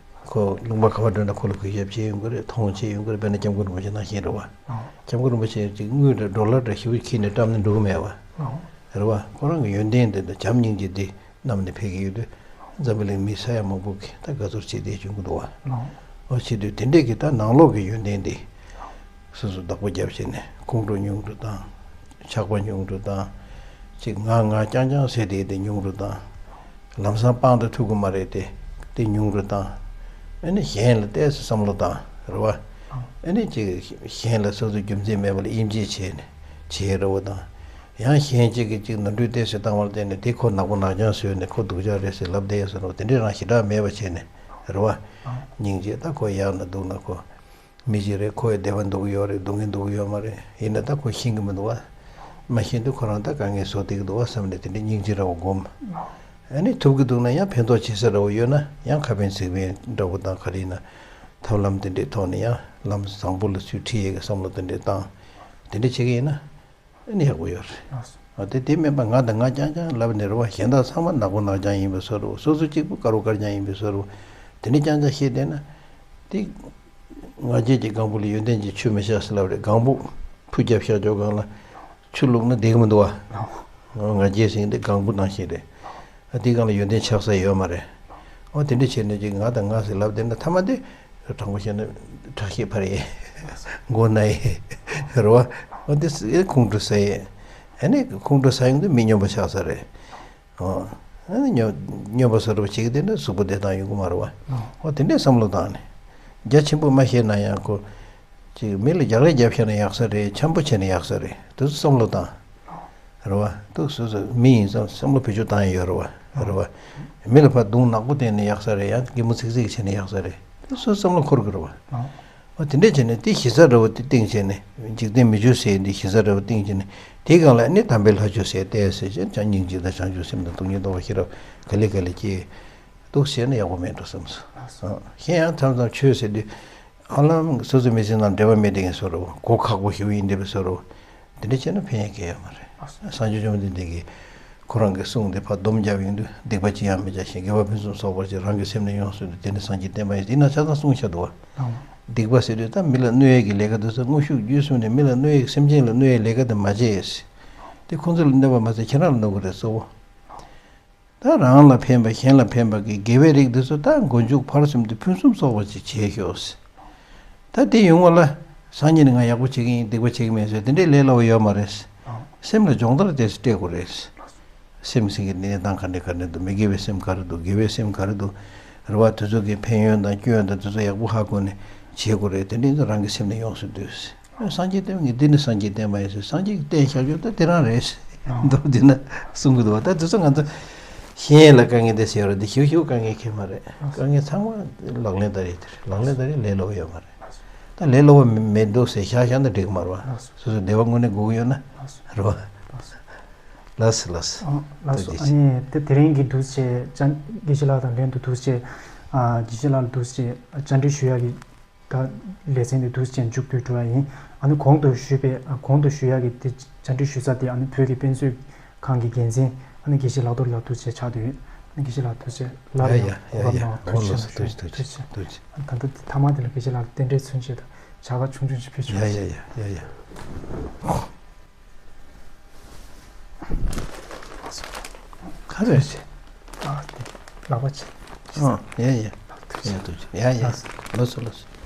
ཁོ་ལུང་པ་ག་པར་འགྲོ་ན་ཁོ་ལ་གུས་ཞབས་བྱེད་ཡོང་གི་རེད། མཐོང་བྱེད་ཡོང་གི་རེད། དཔེར་ན་སྐྱབས་མགོན་རིན་པོ་ཆེ་ནང་བཞིན་རེད་བ། ཨོ། སྐྱབས་མགོན་རིན་པོ་ཆེ་ཅིག་དངུལ་འདྲ་ཌོ་ལར་འདྲ་ཞེ་པོ་ཁྱེར་ནས་བཀྲམ་ནས་འགྲོ་གི་མེད་བ། ཨོ། རེད་བ། ཁོ་རང་གི་ཡོན་ཏན་དེ་དང་བྱམས་སྙིང་རྗེ་དེ་བསྣམས་ནས་ཕེབས་ཀྱི་ཡོད་དུས། འཛམ་བུ་གླིང་མི་ས་ཡ་མང་པོ་གིས་ད་དགའ་ཚོར་བྱེད་བསྡད་བྱུང་གི་འདུག་བ། ཨོ། ཨོ་བྱེད་དུས་དེ་འདྲས་ཀྱི་ད་ནང་ལོགས་ཀྱི་ཡོན་ཏན་དེ། སོ་སོ་བདག་པོ་རྒྱབ་བྱས་ནས་ཁོང་ཁྲོ་ཉུང་དུ་བཏང་། ཆགས་པ་ཉུང་དུ་བཏང་། ཅིག་ང་ང་རྐྱང་རྐྱང་ཟེར་དེ་དེ་ཉུང་དུ་བཏང་། ལམ་སང་སྤང་དང་ཐུག་གི་མ་རེད་དེ། དེ་ཉུང་དུ་བཏང་། ཨ་ནི་གཞན་ལ་ཏོག་ཙམ་བསམ་བློ་བཏང་། རེད་བ། ཨ་ནི་ཅིག་གཞན་ལ་སོ་སོ་རྒྱུ་མཚན་མེད་པ་ལ་དབྱེ་འབྱེད་བྱས་ནས་བྱེད་རེད་བ་དང་། ཡང་གཞན་གཅིག་གིས་ཅིག་ནོར་འཁྲུལ་ཏོག་ཙམ་བཏང་བར་བརྟེན་ནས་དེ་ཁོ་ནག་པོ་ནག་རྐྱང་བཟོས་ནས་ཁོ་སྡུག་ཅག་རེད་ཟེར་ལབ་བསྡད་ཡོད་ཟེར་རོ། དེ་འདྲས་རང་ཞེ་དྲག་མེད་པ་བྱས་ནས། རེད་བ། སྙིང་རྗེ། ད་ཁོ་ཡག་ན་སྡུག་ན་ཁོ། མི་ཞིག་རེད། ཁོ་ཡི་བདེ་བ་འདོད་ཀྱི་ཡོད་རེད། སྡུག་བསྔལ་འདོད་ཀྱི་ཡོད་མ་རེད། ཡིན་ན་ད་ཁོ་ཤེས་ཀྱི་མི་འདུག་བ། མ་ཤེས་དུས་ཁོ་རང་ད་དཀའ་ངལ་བཟོ་བསྡད་ཀྱི་འདུག་བ་བསམ་ནས་དེ་འདྲའི་སྙིང་རྗེ་འདྲ་བོ་སྒོམ། ཨ་ནི་ཐུབ་ཀྱི་འདུག་ན་ཡང་ཕན་ཐོགས་བྱེད་ས་འདྲ་བོ་ཡོད་ན་ཡང་ཁ་ཕན་ཚིག་ཕན་འདྲ་བོ་དང་ག་རེ་ཡིན་ན། ཐབས་ལམ་དེ་འདྲའི་ཐོག་ནས་ཡང་ལམ་བཟང་པོ་ལ་ཚུར་ཁྲིད་ཡས་ཀྱི་བསམ་བློ་དེ་འདྲའི་བཏང་། དེ་འདྲ་བྱེད་ཀྱི་ཡིན་ན། ཨ་ནི་ཡག་པོ་ཡོད་རེད། ཨ་དེ་དེ་མིན་པ་ང་དང་ང་རྐྱང་རྐྱང་ལབ་ནས་རེད་བ། གཞན་དག་ཚང་མ་ནག་པོ་ནག་རྐྱང་ཡིན་པའི་བཟོ་འདྲ་བོ། སོ་སོ་གཅིག་པུ་དཀར་པོ་དཀར་རྐྱང་ཡིན་པའི་བཟོ་འདྲ་བོ། དེ་འདྲ་རྐྱང་རྐྱང་བཤད་བསྡད་ན། དེ་ང་རྒྱལ་གྱི་སྒང་བུ་ལ་ཡོན་ཏན་གྱི་ཆུ་མི་བཞག་ཟེར་ལབ་རེད། སྒང་བུ་ཕུ་རྒྱབ་བཞག་ཆོག་སྒང་ལ་ཆུ་བླུགས་ན་བསྡད་ཀྱི་མི་འདུག་བ། ང་རྒྱལ་ཟེར་མཁན་དེ་སྒང་བུ་ནང་བཞིན་རེད། ཨ་དེའི་སྒང་ལ་ཡོན་ཏན་ཆགས་ས་ཡོད་མ་རེད། ཨོ་དེ་འདྲ་བྱས་ནས་ཅིག་ང་དང་ང་ཟེར་ལབ་བསྡད་ན་མཐའ་མ་དེ། དྲང་པོ་བཤད་ན་ཁྲག་ཤེད་འཕར་ཡས། མགོ་ན་ཡས། རེད་བ། ཨོ་དེ་ཁོང་ཁྲོ་ཟ་ཡས། ཨ་ནི་ཁོང་ཁྲོ་ཟ་ཡོང་དུས་མི་སྨྱོན་པ་ཆགས་ས་རེད། ཨོ། ཨ་ནི་སྨྱོན་སྨྱོན་པ་བཟོ་འདྲ་བོ་བྱེད་ཀྱི་བསྡད་ན་གཟུགས་པོ་བདེ་ཐང་ཡོང་གི་མ་རེད་བ། ཨོ་དེ་འདྲའི་བསམ་བློ་བཏང་ནས། རྒྱ་ཆེན་པོ་མ་བཤད་ན་ཡང་ཁོ། ཅིག་མི་ལ་རྒྱག་རེས་རྒྱབ་བཞག་ན་ཡག་ས་རེད། འཆམ་པོ་བྱས་ན་ཡག་ས་རེད། དེ་ཚོ་བསམ་བློ་བཏང་། རེད་བ། ཏོག་སོ་སོ་མི་ཡིན་ཙང་བསམ་བློ་བེད་སྤྱོད་བཏང་ཡ་ཡོད་རེད་བ། རེད་བ། མི་ལ་ཕར་རྡུང་ནག་པོ་བསྟན་ན་ཡག་ས་རེད། ཡང་གད་མོ་ཚིག་ཚིག་བྱས་ན་ཡག་ས་རེད། དེ་སོ་སོ་བསམ་བློ་འཁོར་གི་རེད་བ། ཨོ་དེ་འདྲས་བྱས་ནས་དེ་ཞི་ས་འདྲ་བོ་དེ་སྟེང་བྱས་ནས། འཇིག་རྟེན་མི་ཆོས་ཟེར་འདི་ཞི་ས་འདྲ་བོ་སྟེང་བྱས་ནས། དེའི་སྒང་ལ་ནི་དམ་པའི་ལྷ་ཆོས་ཟེར་ཏེ་ཟེར་བྱས་ཀྱང་སྙིང་རྗེ་དང་བྱང་ཆུབ་སེམས་དང་སྟོང་ཉིད་རྟོགས་པ་ཤེས་རབ་ག་ལེ་ག་ལེ་སྐྱེས། འདུག་ཟེར་ན་ཡག་པོ་མེད་འགྲོ་བསམ་སོང་། གཞན་ཡང་མཚམས་མཚམས་ཆོས་ཟེར་དུས། ཧ་ལམ་སོ་སོའི་མི་ཚེ་ནང་འབྲེལ་བ་མེད་དེ་ངས་བཟོ་རུ་གོ་ཁག་པོ་ཞིག་ཡིན་དེ་བས་བཟོ་རུ། དེ་འདྲ་བྱས་ན་ཕན་ཡོན་གང་ཡང་ཡོད་མ་རེད། སངས་རྒྱས་བཅོམ་ལྡན་འདས་ཀྱིས་ཁོ་རང་གི་གསུང་དེ་ཕར་སྡོམ་རྒྱབ་ཡོང་དུས། སྡིག་པ་ཅི་ཡང་མི་བྱ་ཞིང་། དགེ་བ་ཕུན་སུམ་ཚོགས་པར་བྱ། རང་གི་སེམས་ནི་ཡོངས་སུ་འདུལ། དེ་ནི་སངས་རྒྱས་བསྟན་པ་ཡིན། དེ་ན་ཆ་ཚང་གསུངས་བཞག་འདུག་བ། སྡིག་པ་ཟེར་དུས་ད་མི་ལ་གནོད་ཡས་ཀྱི་ལས་ཀ་དེ་ཚོ། དངོས་ཤུགས་བརྒྱུད་གསུམ་ནས་མི་ལ་གནོད་ཡས་ཀྱི་སེམས་ཅན་ལ་གནོད་ཡས་ལས་ཀ་དེ་མ་བྱེད། དེ་ཁོང་ཚོ་ལ་གནོད་པ་མ་ཟད་ཁྱེད་རང་ལ་གནོད་ཀྱི་རེད་གཙོ་བོ། ད་རང་ལ་ཕན་པ་གཞན་ལ་ཕན་པ་གི་དགེ་བའི་རིགས་འདི་ཚོ་ད་མགོ་མཇུག་ཕར་ཚུར་དུ་ཕུན་སུམ་ཚོགས་པ་ཅིག་བྱེད་ཤོག། ད་དེ་ཡོང་བ་ལ་སང་ཉིན་ང་ཡག་པོ་བྱེད་ཀྱི་ཡིན། སྡིག་པ་བྱེད་ཀྱི་མེད་ཟེར་དེ་འདྲའི་ལས་སླ་བོ་ཡོད་མ་རེད། སེམས་ལ་སྦྱོང་བརྡར་དེ་སྤྲད་དགོས་རེད། སེམས་ཟེར་གྱི་གནས་སྟངས་ག་འདྲ་ག་འདྲ་འདུག་མི་དགེ་བའི་སེམས་ག་རེ་འདུག་དགེ་བའི་སེམས་ག་རེ་འདུག་རེ་བ་དེ་ཚོ་གི་ཕན་ཡོན་དང་སྐྱོན་དང་དེ་ཚོ་ཡག་པོ་ཧ་གོ་ནས་བྱེད་དགོས་རེད། དེ་འདྲ་ཡིན་ཙང་རང་གི་སེམས་ནི་ཡོངས་སུ་འདུལ། སངས་རྒྱས་བསྟན་པ་ངས་འདི་ནི་སངས་རྒྱས་བསྟན་པ་ཡིན་ཟེར། སངས་རྒྱས་ཀྱིས་བསྟན་བཞག་རྒྱུ་ད་དེ་རང་རེད། མདོར་བསྡུས་ན་གསུང་གི་འདུག་བ། ད་དེ་ཚོ་ང་ཚོ་ཤེས་ཡས་ལ་དཀའ་ངལ་དེ་ཟེར་བ་རེད། དེ་ཞེ་པོ་ཞེ་པོ་དཀའ་ངལ་གང་ཡང་མ་རེད། དཀའ་ངལ་ཚང་མ་ལག་ལེན་བསྟར་ཡས་དེ་རེད། ལག་ལེན་བསྟར་ཡས་ལས་སླ་བོ་ཡོད་མ་རེད། ད་ལས་སླ་བོ་མི་མི་འདུག་ཟེར་བཞག་བཞག་ན་འགྲིག་གི་མ་རེད་བ། སོ་སོ་བདེ་བ་དངོས་གནས་དགོས་ཀྱི་ཡོད་ན་རེད་བ། ལགས་སོ་ལགས་སོ། ཨ་ལགས་སོ། ཐུགས་རྗེ་ཆེ། ཨ་ནི་དེ་དེ་རིང་གི་འདུག་སེ་བྱས་དགེ་བཤེས་ལགས་དང་ལྷན་དུ་འདུག་སེ་ཨ་དགེ་བཤེས་ལགས་ལ་འདུག་སེ་བཅར་འདྲི་ཞུ་ཡག་གི་ད་ལེ་ཚན་དེ་འདུག་སེ་མཇུག་བསྡུ་འགྲོ་ཡ་ཡིན། ཨ་ནི་གོང་དུ་ཞུས་པའི་ཨ་གོང་དུ་ཞུ་ཡག་གི་དེ་བཅར་འདྲི་ཞུ་ས་དེ་ཨ་ནི་བོད་ཀྱི་དཔེ་མཛོད་ཁང་གི་འགན་འཛིན་ཨ་ནི་དགེ་བཤེས་ལག་རྡོར་ལགས་འདུག་སེ་ཆགས་བསྡད་ཡོད། ཨ་ནི་དགེ་བཤེས་ལགས་འདུག་སེ་ལར་ཡ་ཡ་ཡ་གོ་སྐབས་ཡ་གནང་བ་ཐུགས་རྗེ་ཆེ། ཐུགས་རྗེ་ཆེ། ཐུགས་རྗེ་ཆེ། ཐུགས་རྗེ་ཆེ། ཨ་ད་ལྟ་དེ་མཐའ་མ་དེ་ལ་དགེ་བཤེས་ལགས་རྟེན་འབྲེལ་མཚོན་ཆེད་དུ་བྱ་དགའ་ཆུང་ཆུང་ཞིག་ཕུལ་ཆོག་ཡ་ཡ་ཡ་ཡ་ཡ། ག་རེ་རེད། ཨ་དེ་ལག་པ་ཆེ། ཨ་ཡ་ཡ། ཐུགས་རྗེ་ཆེ། ཐུགས་རྗེ་ཆེ། ཡ་ཡ། ལགས་སོ། ལགས་སོ་ལགས་སོ།